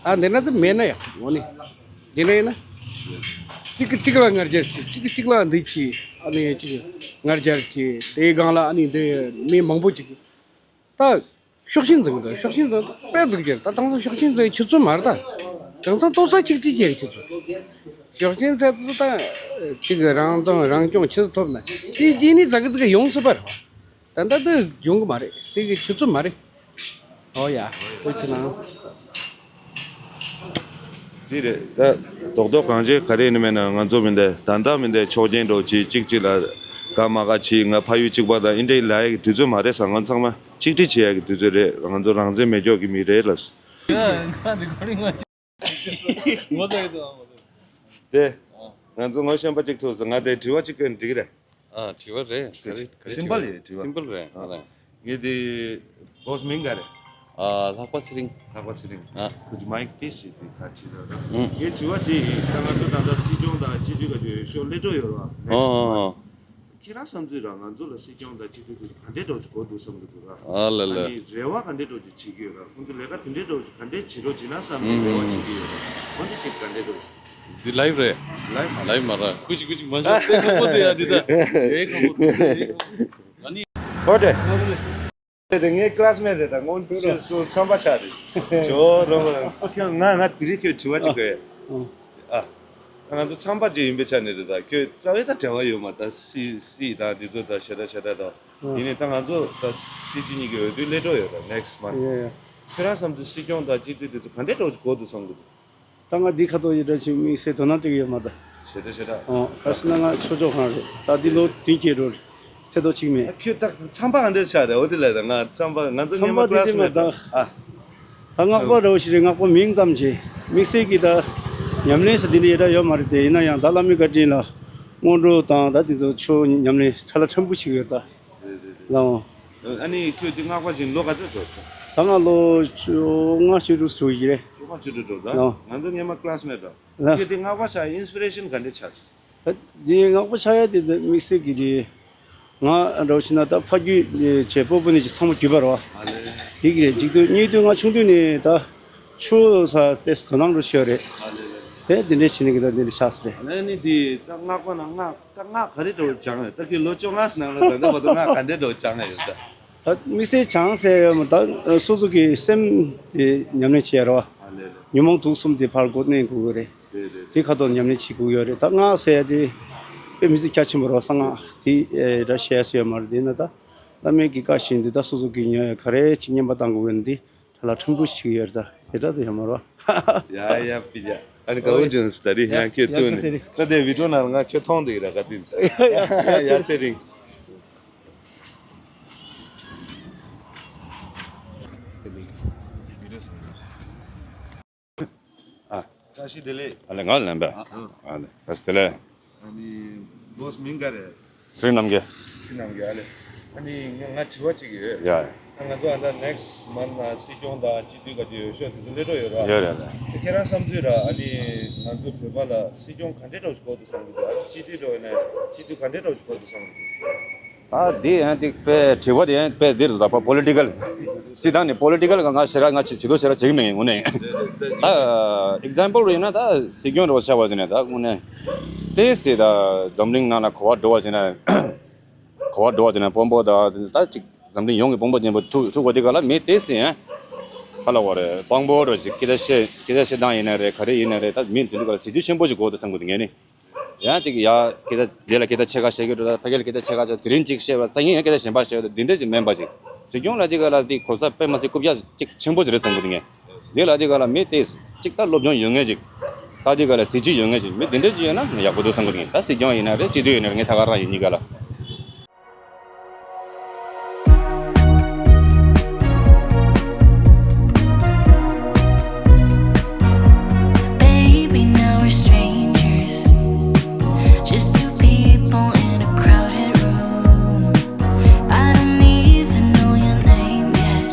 ད་འདི་འདྲ་ད་མེད་ན་ཡག་ངོ་ནས། འདི་འདྲ་ཡིན་ན། གཅིག་གིས་གཅིག་ལ་ང་རྒྱལ་བྱེད། གཅིག་གིས་གཅིག་ལ་འདི་བྱེད། ཨ་ནི་གཅིག་ང་རྒྱལ་བྱེད། དེའི་སྒང་ལ་ཨ་ནི་འདི་མི་མང་པོ་ཅིག་ད་ཕྱོགས་ཞེན་འཛིན་གི་འདུག་ཕྱོགས་ཞེན་འཛིན་དཔེ་འཛིན་གྱི་རེད། ད་དེང་སང་ཕྱོགས་ཞེན་འཛིན་ཆུ་ཚོད་མ་རེད་ད། དེང་སང་ཏོག་ཙམ་གཅིག་སྒྲིལ་བྱེད་ཀྱི་ཆུ་ཚོད། ཕྱོགས་ཞེན་ཟེར་དུས་ད་གཅིག་གི་རང་བཙན་རང་སྐྱོང་ཆུ་ཚོད་ཐོབ་ན་དེ་རྗེས་ནས་ཟ་གི་ཟ་གི་ཡོང་སྲིད་པ་རེད་བ། ད་ལྟ་དེ་ཡོང་གི་མ་རེད། དེ་གི་ཆུ་ཚོད་མ་རེད། ཨོ་ཡ། ཐུགས་རྗེ་གནང་། འདི་རེད་ད། རྡོག་རྡོག་གང་བྱེད་ག་རེ་ཡིན་མིན་ན་ང་ཚོ་མི་འདི་ད་ལྟ་མི་འདི་ཆོག་མཆན་འགྲོ་གཅིག་གཅིག་གཅིག་ལ་དགའ་མ་དགའ་བྱེད། ང་ཕ་ཡུལ་གཅིག་པ་དང་ཨིན་འདྲའི་ལ་ཡ་གི་དུས་ཚོད་མ་རེད་ས། ང་ཚང་མ་གཅིག་སྒྲིལ་བྱེད་ཡ་གི་དུས་ཚོད་རེད། ང་ཚོ་རང་བཙན་མེད་སྐྱོག་གི་མི་རེད་ལ། ངོ་ཚ་གི་འདུག་ཨ། ངོ་ཚ་གི་འདུག་དེ། ང་ཚོ་ངོ་ཤེས་པ་གཅིག་ཐུག་སོང་། ང་དེ་དྲི་བ་གཅིག་བཀོད་ན་འགྲིག་གི་རེད། ཨ། དྲི་བ་རེད། ག་རེ་ག་རེ། སིམ་པལ་རེད་དྲི་བ། སིམ་པལ་རེད། ཨ། ཨ་ལེ། ངས་དེ་སྒོས་མིང་ག་རེ། ཨ། ལྷག་པ་ཚེ་རིང་། ལྷག་པ་ཚེ་རིང་། ཨ། ཁོ་ཅི་མ་ཡིག་དེ་ཞིག་དེ་ཁ་ཁྲིད་ར་ར། ཨུ། ངའི་དྲི་བ་དེ་ཡིན། ད་ང་ཚོ་ད་ལྟ་སྲིད་སྐྱོང་དང་སྤྱི་འཐུས་ག་ཅིག་འོས་ཤོག་སླེབས་འགྲོ་ཡོད་ར། ཨོ་ཨོ་ཨོ། ཁྱེད་རང་བསམ་ཚུལ་ར། ང་ཚོ་ལ་སྲིད་སྐྱོང་དང་སྤྱི་འཐུས་ཁོ་ཚོ་ག་འདྲའི་འགྲོ་ཅིག་དགོས་འདུག་བསམ་གི་འདུག་ར། ཨ་ལ་ལ། ཨ་ནི་རེ་བ་ག་འདྲའི་འགྲོ་ཅིག་བྱེད་ཀྱི་ཡོད་ར། ཁོ་ཚོ་ལས་ཀ་དེ་འདྲའི་འགྲོ་ཅིག་ག་འདྲའི་བྱེད་རོགས་བྱེད་ན་བསམ་ནས་རེ་བ་བྱེད་ཀྱི་ཡོད་ར། འོ་འདི་ཅིག་ག་འདྲའི་འགྲོ་ཅིག་འདི་ལའིབ་རེད། ལའིབ་མ་རེད། ལའིབ་མ་རེད། ཁུ་ཅིག་ཁུ་ཅིག་མ་ཤོད། དེ་ཁག་པོ་དེ་ཡ་འདི་ད། དེ་ཁག་པོ་དེ་དེ་ཁག་པོ། ཨ་ནི། ཨོ་ཏེ། དེ་ངའི་ཀླ་སི་མེ་ཊི་རེད་ད། སྔོན་ཆད་སུ་འཚམས་པ་ཆགས་རེད། ཇོ་རོང་ལ་ཁྱོད་ང་ང་དེ་རིང་ཁྱོད་དྲི་བ་ཅིག་དགོས། ཨ། ང་ཚོ་འཚམས་པ་ཅིག་ཡིན་པའི་ཆ་ནས་རེད་ད། ཁྱོད་རྩ་བའི་ད་འབྲེལ་བ་ཡོད་མ་ད། སྲིད་སྲིད་དང་འདི་ཚོ་ད་ཞེ་དྲག་ཞེ་དྲག་ད། ཡིན་ནའི་ད་ང་ཚོ་ད་སྲིད་སྤྱི་གཉིས་ཀྱི་འོས་བསྡུ་སླེབས་འགྲོ་ཡོད་ད་ནེག་སི་མན་ཐི། ཁྱོད་རང་བསམ་ཚུལ་སྲིད་སྐྱོང་དང་སྤྱི་འཐུས་འདི་ཚོ་ག་འདྲའི་འགྲོ་ཅིག་དགོས་འདུག་བསམ་གི་འདུག་ད་ང་འདི་ཁ་ཐོག་ཡི་འདྲ་ཞིག་དམིགས་བསལ་དོ་སྣང་སྤྲད་ཀྱི་ཡོད་མ་ད། ཞེ་དྲག་ཞེ་དྲག་ཨོ་ག་སི་ན་ང་ཆོས་ཕྱོགས་ཁང་རེད། ད་འདི་ལོ་བདུན་བརྒྱད་འགྲོ་རེད། ཐེ་ཐོག་གཅིག་མེད། ཁྱོད་ད་མཚམས་པ་ག་འདྲ་ཆགས་རེད། འོ་དེ་ལས་ད་ང་མཚམས་པ་ང་ཚོ་མཚམས་པ་སྔོན་མ་དེ་དེ་མ་ད་ཨ། ད་སྔགས་པ་འདྲ་བོ་ཞིག་རེད། སྔགས་པ་མིང་ཙམ་གྱིས་དམིགས་བསལ་གྱི་ད་ཉམས་ལེན་ཟེར་དེ་འདྲ་ཡེ་ད་ཡོད་མ་རེད་དེ། ཡིན་ན་ཡང་ད་བླ་མའི་བཀའ་དྲིན་ལ་སྔོན་འགྲོ་དང་ད་དེ་ཚོ་ཆོས་ཉམས་ལེན་ཁྲ་ལ་ཁྲ་འབུ་ཞིག་ཡོད་ད། རེད་རེད་རེད། ལའོ། ཨ་ནི་ཁྱོད་དེ་སྔགས་པ་ཞིག་ལོ་ག་ཚོད་འགྲོ་སོང་། ད་ང་ལོ་བཅོ་ལྔ་བཅུ་དྲུག་ཙམ་ཡིན་རེད། བཅོ་ལྔ་བཅུ་དྲུག་འགྲོ་ད། ལའོ། ང་ཚོ་སྔོན་མ་ཀ་ལ་སི་མེ་ཊི་རེད། ལའོ། ཁྱོད་དེ་སྔགས་པ་ཆགས་ཨིན་སི་པི་རེ་ཤན་ག་འདྲ་ཆགས་སོང་། ད་དེ་སྔགས་པ་ཆགས་ཡ་དེ་ད་དམིགས་བསལ་གྱི་དེ་ང་འདྲ་བོ་ཞིག་ན་ད་ཕ་རྒྱུད་བྱས་སྤོ་བོ་ནས་ཀྱི་ཚང་མ་རྒྱུད་པ་རེད་བ། ཨ་ལེ། དེ་གི་གཅིག་ཏུ་གཉིས་ཏུ་ང་ཆུང་དུས་ནས་ད་ཆོས་ས་ཏེ་དོ་སྣང་འགྲོ་ཤེས་རེད། ཨ་ལེ་ལེ། དེ་དེ་འདྲའི་ཕྱི་ནས་གི་ད་འདི་འདྲ་ཆགས་སོང་རེད། ཨ་ནི་དེ་ད་སྔགས་པ་ན་སྔགས་ད་སྔགས་ག་རེ་འདྲ་བོ་སྦྱངས་ཡོད། ད་ཁྱོད་ལོ་བཅོ་ལྔ་ཟིན་ན་ལ་ད་ད་བར་དུ་སྔགས་ག་འདྲ་འདྲ་བོ་སྦྱངས་ཡོད་ད། ད་དམིགས་བསལ་སྦྱངས་ཟེར་ཡོད་མ་ད་སོ་སོ་གི་སེམས་དེ་ཉམས་ལེན་བྱེད་ཡ་རེད་བ། ཨ་ལེ་ལེ། ཉོན་མོངས་དུག་གསུམ་དེ་ཕར་འགོག་གནོན་དགོས་ཀྱི་རེད། རེད་རེད། དེ་ཁ་ཐོག་ཉམས་ལེན་བྱེད་དགོས་ཡོད་རེད། ད་སྔགས་ཟེར་ཡ་དེ་དཔེ་མི་སྲིད་རྒྱ་ཆེན་པོ་རེད་བ། གསང་སྔགས་དེ་ཨེ་ར་བཤད་ཡ་ཟེར་ཡོད་མ་རེད། དེ་ན་ད་བླ་མའི་གི་བཀའ་བཞིན་དུ་ད་སོ་སོ་གི་ཉོན་ཡ་ག་རེ་ཅིག་བསྙེན་པ་བཏང་དགོས་ཡོད་ན་དེ་ཁྲ་ལ་ཁྲ་འབུ་ཞིག་ཡོད་རེད། ད་དེ་འདྲ་དེ་ཡོད་མ་རེད་བ། ཡ་ཡ་པི་ཡ། ཨ་ནི་དགའ་བོ་བྱུང་སོང་། ད་རེས་ཡ་ཡང་ཁྱོད་ཡ་ཐུག་ནས་ད་དེ་བི་ཌིའོ་ནང་ང་ཁྱོད་མཐོང་བསྡད་ཀྱི་ར་ག་དུས། ཡ་ཚེ་རིང་། ཨ། བཀྲ་ཤིས་བདེ་ལེགས། ཨ་ལེ་ང་ལ་ལན་པས། ཨ། ཨ་ལེ་བཀྲ་ཤིས་བདེ་ལེགས། ཨ་ནི་བོ་སི་མིང་ག་རེ། ཚེ་རིང་རྣམ་རྒྱལ། ཚེ་རིང་རྣམ་རྒྱལ། ཨ་ལེ། ཨ་ནི་ང་ང་དྲི་བ་གཅིག་ཡོད། ཡ་ཡ། ད་ང་ཚོ་ཨ་ད་ནེག་སི་མན་ནང་སྲིད་སྐྱོང་དང་སྤྱི་འཐུས་ག་ཅིག་འོས་ཤོག་དེ་ཚོ་སླེབས་འགྲོ་ཡོད་ར། ཡོད་རེད་ལ། དེ་ཁྱེད་རང་བསམ་ཚུལ་ར། ཨ་ནི་ང་ཚོ་བོད་པ་ལ་སྲིད་སྐྱོང་ག་འདྲའི་འདྲ་བོ་ཞིག་དགོས་འདུག་བསམ་གི་འདུག་ཨ་ནི་སྤྱི་འཐུས་འགྲོ་ཡིན་ན་སྤྱི་འཐུས་ག་འདྲའི་འདྲ་བོ་ཞིག་དགོས་འདུག་བསམ་གི་འདུག་ད་དེ་ཡང་དེ་དཔེ་དྲི་བ་དེ་ཡང་དཔེ་འདིར་ད་པོ་ལི་ཊི་ཀལ། སྤྱི་བཏང་ནས་པོ་ལི་ཊི་ཀལ་ག་ང་ཞེ་དྲག་ང་བྱེད་བྱེད་དོ་ཞེ་དྲག་བྱེད་ཀྱི་མེད་ངས་དངོས་གནས། ད་ཨེག་ཛམ་པལ་ཡིན་ན་ད་སྲིད་སྐྱོང་འདྲ་བོ་ཆགས་པ་ཟེར་ནས་ད་དངོས་གནས་ཏོག་ཙམ་ད་འཛམ་གླིང་ནང་ལ་གོ་བ་འགྲོ་བ་ཟེར་ན་གོ་བ་འགྲོ་བ་ཟེར་ན་དཔང་པོ་ད་ད་ཅིག་འཛམ་གླིང་ཡོངས་ཀྱི་དཔང་པོ་ཅན་པོ་ཐུག་ཐུག་པ་དེ་ག་ལ་མི་ཏོག་ཙམ་ཡང་ག་ལ་བ་རེད། དཔང་པོ་འདྲ་ཞིག་སྐད་ཆ་བཤད་སྐད་ཆ་བཤད་སྟངས་ཡིན་ན་རེད། ག་རེ་ཡིན་ན་རེད། ད་མི་དེ་འདྲ་ག་ལ་གཟི་བརྗིད་ཆེན་པོ་ཞིག་དགོས་འདུག་བསམ་གི་འདུག་ངས་ནི། ཡང་ཅིག་ཡ་སྐད་ཆ་དེ་ལ་སྐད་ཆ་ཕྱེད་ཀ་བཤད་ཀྱི་འགྲོ། ད་ཕ་གི་ལ་སྐད་ཆ་ཕྱེད་ཀ་བཤད། དེ་རིང་ཅིག་བཤད་པ་སང་ཉིན་ཡང་སྐད་ཆ་གཞན་པ་བཤད། འདི་འདྲ་ཅིག་མིན་པ་ཅིག་སྲིད་སྐྱོང་ལ་དེ་ག་ལ་དེ་གོ་ས་དཔེ་མ་སྲིད་རྐུབ་བཀྱག་ཅིག་ཆེན་པོ་ཅིག་རེད་བསམ་གི་འདུག་ངས། དེ་ལ་དེ་ག་ལ་མི་དེ་ཅིག་ད་སློབ་སྦྱོང་ཡོད་མཁན་ཅིག་ད་དེ་ག་ལ་གཟི་བརྗིད་ཡོད་མཁན་ཅིག་མི་དེ་འདྲ་ཅིག་ཡོད་ན་ཡག་པོ་འདུག་བསམ་གི་འདུག་ངས། ད་སྲིད་སྐྱོང་ཡིན་ན་རེད། སྤྱི་འཐུས་ཡིན་ན་རེད། ངས་ད་ག་རང་ཡིན་གཉིས་ཀ་ལ། Baby, now we're strangers. Just two people in a crowded room. I don't even know your name yet.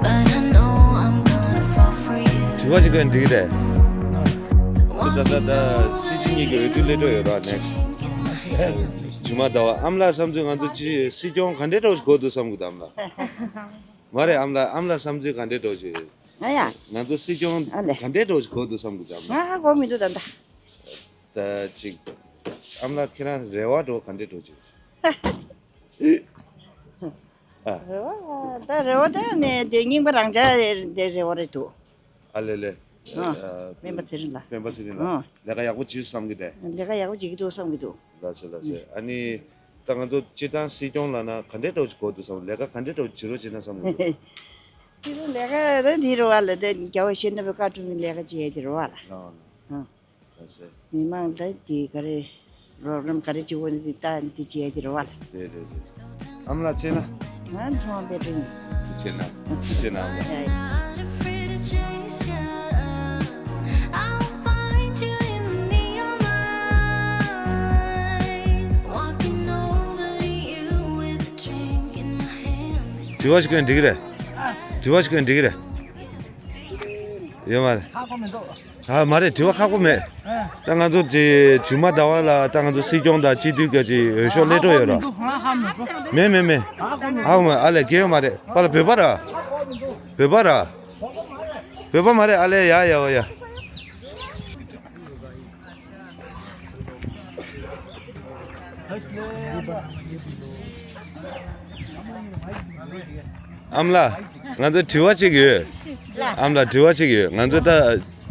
But I know I'm gonna fall for you. དྲི་བ་ཞིག་གོན་འགྲིག་རེད། ད་ད་ད་སྲིད་སྤྱི་གཉིས་ཀྱི་འོས་བསྡུ་སླེབས་འགྲོ་ཡོད་ར། ནེག་སི་ཊི། ཇུ་མ་ཟླ་བ། ཨ་མ་ལགས་བསམ་ཚུལ་ང་ཚོ་སྤྱི་སྲིད་སྐྱོང་ག་འདྲའི་འདྲ་བོ་ཞིག་དགོས་འདུག་བསམ་གི་འདུག་ཨ་མ་ལགས། མ་རེད། ཨ་མ་ལགས་ཨ་མ་ལགས་བསམ་ཚུལ་ག་འདྲའི་འདྲ་བོ་ཞིག་ང་ཡ། ང་ཚོ་སྲིད་སྐྱོང་ཨ་ལེ། ག་འདྲའི་འདྲ་བོ་ཞིག་དགོས་འདུག་བསམ་གི་འདུག་ཨ་མ་ལགས། ང་ཧ་གོ་མི་འདུག་ད་ལྟ། ད་ཅིག་ཨ་མ་ལགས་ཁྱེད་རང་རེ་བ་འདྲ་བོ་ག་འདྲའི་འདྲ་བོ་ཞིག་ཨ། རེ་བ་ད་རེ་བ་ད་ནི་དེ་རྙིང་པ་རང་ཅག་དེ་རེ་བ་རེད་འདུག་ཨ་ལེ་ལེ། ཨ། སྤེན་པ་ཚེ་རིང་ལགས། སྤེན་པ་ཚེ་རིང་ལགས། ཨ། ལས་ཀ་ཡག་པོ་བྱེད་བསམ་གི་དེ། ལས་ཀ་ཡག་པོ་བྱེད་ཀྱི་འདུག་བསམ་གི་འདུག་ལགས་སེ་ལགས་སེ། ཨ་ནི་ད་ང་ཚོ་སྤྱིར་བཏང་སྲིད་སྐྱོང་ལབ་ན་ག་འདྲའི་འདྲ་བོ་ཞིག་དགོས་འདུག་བསམ། ལས་ཀ་ག་འདྲའི་འདྲ་བོ་བྱེད་རོགས་བྱེད་ན་བསམ་གི་འདུག་སྤྱིར་ལས་ཀ་ད་འདི་རེད་བ་ལ། ད་རྒྱལ་བ་ཡིད་བཞིན་ནོར་བུའི་བཀའ་དྲིན་ལས་ཀ་བྱེད་ཡ་དེ་རེད་བ་ལ། ལགས་ལགས། ཨ། ལགས་སེ། མི་མང་ལ་དེ་ག་རེ་རོགས་རམ་ག་རེ་བྱེད་དགོས་ན་དེ་ལྟ་འདི་བྱེད་ཡ་དེ་རེད་བ་ལ། རེད་རེད་རེད། ཨ་མ་ལགས་ཁྱེད་ན། ང་ཁྲོང་པའི་སྤྲིན། ཁྱེད་ན། ཁྱེད་ན་ཨ་མ་ལགས། དྲི་བ་ཞིག་གོན་འགྲིག་གི་རེད། དྲི་བ་ཞིག་གོན་འགྲིག་གི་རེད། ཡོད་མ་རེད། ཧ་གོ་མི་འདུག་ཨ་མ་རེད། དྲི་བ་ཁག་པོ་མེད། ཨ། ད་ང་ཚོ་དེ་ཇུ་མ་ཟླ་བ་ལ་ད་ང་ཚོ་སྲིད་སྐྱོང་དང་སྤྱི་འཐུས་སྐབས་ཀྱི་འོས་ཤོག་སླེབས་འགྲོ་ཡོད་ར། ཧ་གོ་མི་འདུག་ཧ་གོ་མི་འདུག་མེད་མེད་མེད། ཧ་གོ་མི་འདུག་ཧ་གོ་མེད། ཨ་ལས་སྐྱེ་ཡོད་མ་རེད། པ་ལ་བོད་པ་ར། བོད་པ་ར། བོད་པ་མ་རེད། ཨ་ལས་ཡ་ཡ་བ་ཡ། ཨ་མ་ལགས། ང་ཚོ་དྲི་བ་གཅིག་ཡོད། ཨ་མ་ལགས་དྲི་བ་གཅིག་ཡོད། ང་ཚོ་ད་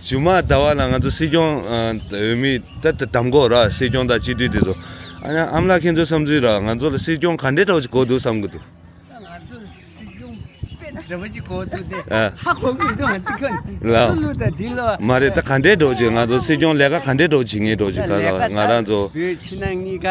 ཇུ་མ་ཟླ་བ་ལ་ང་ཚོ་སྲིད་སྐྱོང་ཨ་འོས་མི་ད་ད་གདམ་གོ་ར། སྲིད་སྐྱོང་དང་སྤྱི་འཐུས་དེ་ཚོ། ཨ་ཨ་མ་ལགས་ཁྱེད་ཚོའི་བསམ་ཚུལ་ར། ང་ཚོ་ལ་སྲིད་སྐྱོང་ག་འདྲའི་འདྲ་བོ་ཞིག་དགོས་འདུག་བསམ་གི་འདུག་ད་ང་ཚོ་སྲིད་སྐྱོང་དཔེ་ད་ རེ་བ་ཅིག་གོ་ཐུབ་སྟེ། ཨ། ཧ་གོ་གི་འདུག་ང་ཚོ་ཁྱོད་ལ། སུ་ལུ་ད་འདི་ལོ། མ་རེད། ད་ག་འདྲའི་འགྲོ་ཅིག་ང་ཚོ་སྲིད་སྐྱོང་ལས་ཀ་ག་འདྲའི་འགྲོ་བྱེད་ངེས་འགྲོ་ཅིག་ད་ལས་ཀ་ང་རང་ཚོ། བོད་ཕྱི་ནང་གཉིས་ཀ།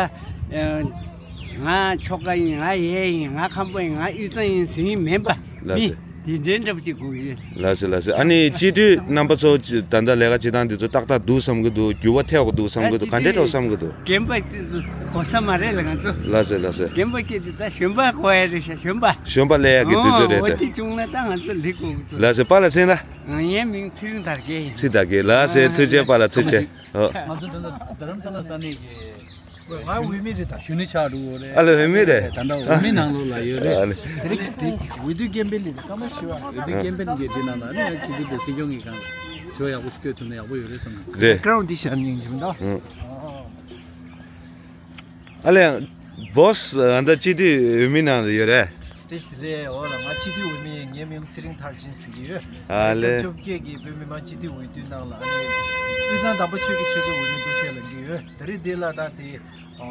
ང་ཆོལ་ཁ་ཡིན། ང་ཡས་ཡིན། ང་ཁམས་པ་ཡིན། ང་དབུས་གཙང་ཡིན་ཟེར་ཡིན་མིན་པ། ལགས་མི་སོ། དེ་འདྲའི་འདྲ་པོ་ཅིག་དགོས་ཡོད། ལགས་སོ། ལགས་སོ། ཨ་ནི་སྤྱི་འཐུས་རྣམ་པ་ཚོ་ད་ལྟ་ལས་ཀ་བྱེད་སྟངས་འདི་ཚོ་ཏག་ཏག་འདུག་བསམ་གི་འདུག་འགྱུར་བ་ཐེབས་ཀྱི་འདུག་བསམ་གི་འདུག་ག་འདྲའི་འགྲོ་བསམ་གི་འདུག་རྒན་པ་དེ་ཚོ་གོ་ས་མ་རེད་ལ་ང་ཚོ། ལགས་སོ། ལགས་སོ། རྒན་པ་སྐྱེས་དེ་ད་གཞོན་པ་གོ་ཡ་རེད་ཤག་གཞོན་པ། གཞོན་པ་སླེབས་ཡ་གི་དུས་ཚོད་རེད་དེ། འོ་དེ་བྱུང་ན་ད་ང་ཚོ་ལེགས་དགོས་གི་འདུག་ལགས་སོ། པཱ་ལགས་མཚན་ལ། ངའི་མིང་ཚེ་རིང་དར་རྒྱས་ཡིན། ཚེ་དར་རྒྱས་ལགས་སོ། ཐུགས་རྗེ་པཱ་ལགས་ཐུགས་རྗེ། ཨོ། ང་ཚོ་ད་ལྟ་རྡ་རམ་ས་ལ་ས་གནས་ཀྱི། ང་དབུས་མི་རེད་ད། གཞོན་ནུ་ཆགས་འགྲོ་གི་རེད། ཨ་ལེ་བོད་མི་རེད། ད་ལྟ་འོས་མི་ནང་ལོགས་ལ་ཡོད་རེད། ཨ་ལེ། དེ་རིང་དེ་འོས་བསྡུ་ཀེམ་པེན་ལས་སྐར་མ་བཞི་པ། འོས་བསྡུ་ཀེམ་པེན་གྱི་དེ་ནང་ལ་ནི་ཡང་སྤྱི་འཐུས་དེ་སྲིད་སྐྱོང་གི་སྒང་དྲི་བ་ཡག་པོ་ཞིག་བཀོད་ཐུབ་ན་ཡག་པོ་ཡོད་རེད་བསམ་གི། རེད། ཀ་རོན་དེ་ཤར་ཉིང་ཅིག་མི་འདུག་ཨ་ལེ། བོ་སི་ཨ་ད་སྤྱི་འཐུས་འོས་མི་ནང་ལ་ཡོད་རེད། བཀྲ་ཤིས་བདེ་ལེགས། འོ་ལ་ང་སྤྱི་འཐུས་འོས་མི་ངའི་མིང་ཚེ་རིང་མཐར་ཕྱིན་ཟེར་གྱི་ཡོད། ཨ་ལེ། སྐབས་བཅོ་བརྒྱད་ཀྱི་བོད་མི་མང་སྤྱི་འཐུས་འོས་བསྡུའི་ནང་ལ་ཨ་ནི་དབུས་གཙང་དམ་པ་ཆོས་ཀྱི་ཆོས་ཚོགས་འོས་མི་འདུག་སེ་ལེན་གྱི་ཡོད། ད་རེས་འདི་ལ་ད་དེ་ཨ་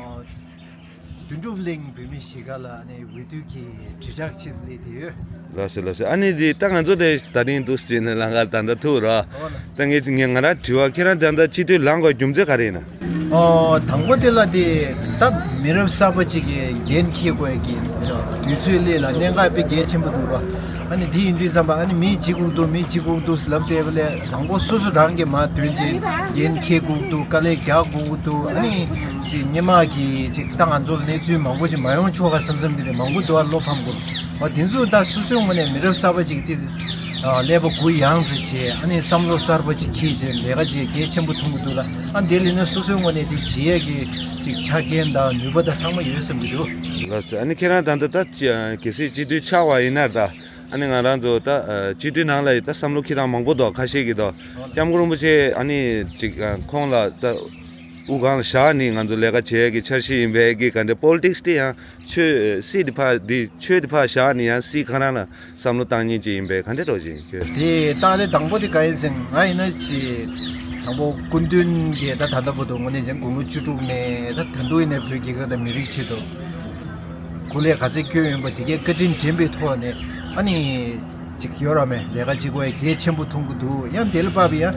དོན་གྲུབ་གླིང་བོད་མི་གཞིས་ཀ་ལ་ཨ་ནི་འོས་བསྡུ་གི་དྲིལ་བསྒྲགས་ཆེད་དུ་སླེབས་བསྡད་ཡོད། ལགས་སོ་ལགས་སོ། ཨ་ནི་འདི་ད་ང་ཚོ་དེ་ད་རིང་འདུག་སེ་ནས་ལམ་ཁ་ད་ལྟ་ཐུག་རོགས། འོ་ལ། ད་ངས་ངས་ང་རང་དྲི་བ་ཁྱེད་རང་ད་ལྟ་སྤྱི་འཐུས་ལངས་དགོས་རྒྱུ་མཚན་ག་རེ་ཡིན་ན། ཨོ། དང་པོ་དེ་ལ་དེ་ད་མི་རབས་གསར་པ་ཅིག་གིས་འགན་འཁྱེར་དགོས་ཀྱི་དུས་ཚོད་སླེབས་ལ་གནད་འགག་དཔེ་གལ་ཆེན་པོ་འདུག་ར། ཨ་ནི་དེ་ཡིན་དུས་ཙམ་པ་ཨ་ནི་མི་འཇིགས་དགོས་འདུག་མི་འཇིགས་དགོས་འདུག་ལབ་བསྡད་པ་ལས་དང་པོ་སོ་སོ་རང་གིས་མར་དོན་ཆེན་འགན་འཁྱེར་དགོས་འདུག་དཀའ་ལས་རྒྱག་དགོས་འདུག་ཨ་ནི་ཅིག་སྔོན་མ་གི་ཅིག་ད་ང་ཚོ་གནས་ཚུལ་མང་པོ་ཅིག་མ་ཡོང་ཆོག་ག་བསམ་བསམ་དེ་འདྲ་མང་པོ་འདུག་ཨ་བློ་ཕམ་དགོས། ཨ་དེ་ཚོ་ད་སོ་སོའི་ངོས་ནས་མི་རབས་གསར་པ་ཅིག་དེ་ཨ་ཀླད་པ་གུ་ཡངས་ཙམ་བྱས། ཨ་ནི་བསམ་བློ་གསར་པ་ཅིག་འཁྱེར་བྱས་ལས་ཀ་བྱེད་གལ་ཆེན་པོ་མཐོང་གི་འདུག་ལ། ཨ་དེ་ལས་ནི་སོ་སོའི་ངོས་ནས་དེ་བྱེད་ཡས་ཀྱི་ཅིག་ཆ་རྐྱེན་དང་ནུས་པ་དང་ཚང་མ་ཡོད་བསམ་གྱི་འདུག་ལགས་སོ། ཨ་ནི་ཁྱེད་རང་ད་ལྟ་ད་ཅི་གལ་སྲིད་སྤྱི་འཐུས་ཆགས་པ་ཡིན་ན་ད་ཨ་ནི་ང་རང་ཚོ་ད་སྤྱི་འཐུས་ནང་ལ་ཡི་ད་བསམ་བློ་འཁྱེར་སྟངས་མང་པོ་འདུག་ཁ་ཤས་ཀྱིས་འདུག་སྐྱབས་མགོན་རིན་པོ་ཆེ་ཨ་ནི་ཅིག་ཁོང་ལ་ད་དབུ་སྒང་ལ་བཞག་ནི་ང་ཚོ་ལས་ཀ་བྱེད་ཡས་ཀྱི་འཆར་གཞི་ཡིན་པས་ཀྱི་ག་འདྲ་པོ་ལི་ཊིག་སི་དེ་ཡང་ཆོས་སྲིད་དེ་ཕར་འདི་ཆོས་དེ་ཕར་བཞག་ནི་ཡང་སྲིད་ཁ་རང་ལ་བསམ་བློ་བཏང་མཁན་ཅིག་ཡིན་པས་ག་འདྲ་འགྲོ་བཞིན་ཁྱོད། དེ་ལྟ་ལས་དང་པོ་དེ་ག་ཡིན་ཟེར་ན་ང་ཡིན་ན་ཅི། དང་པོ་སྐུ་མདུན་གྱིས་ད་ད་ལྟ་བར་དུ་དངོས་གནས་ཀྱང་དགུང་ལོ་བཅུ་དྲུག་ནས་ད་ད་དུང་ཡིན་ནའི་བོད་རྒྱལ་ཁབ་དང་མི་རིགས་ཆེད་དུ་སྐུ་ལས་ག་ཚད་བསྐྱོན་ཡོད་པ་དེ་གའི་བཀའ་དྲིན་དྲན་པའི་ཐོག་ནས་ཨ་ནི་ཅིག་ཡོད་ར་མེད་ལས་ཀ་ཅིག་དགོས་ཡ་གལ་ཆེན་པོ་མཐོང་གི་འདུག་ཡང་དེ་ལ་དཔག་པའི་ཡང་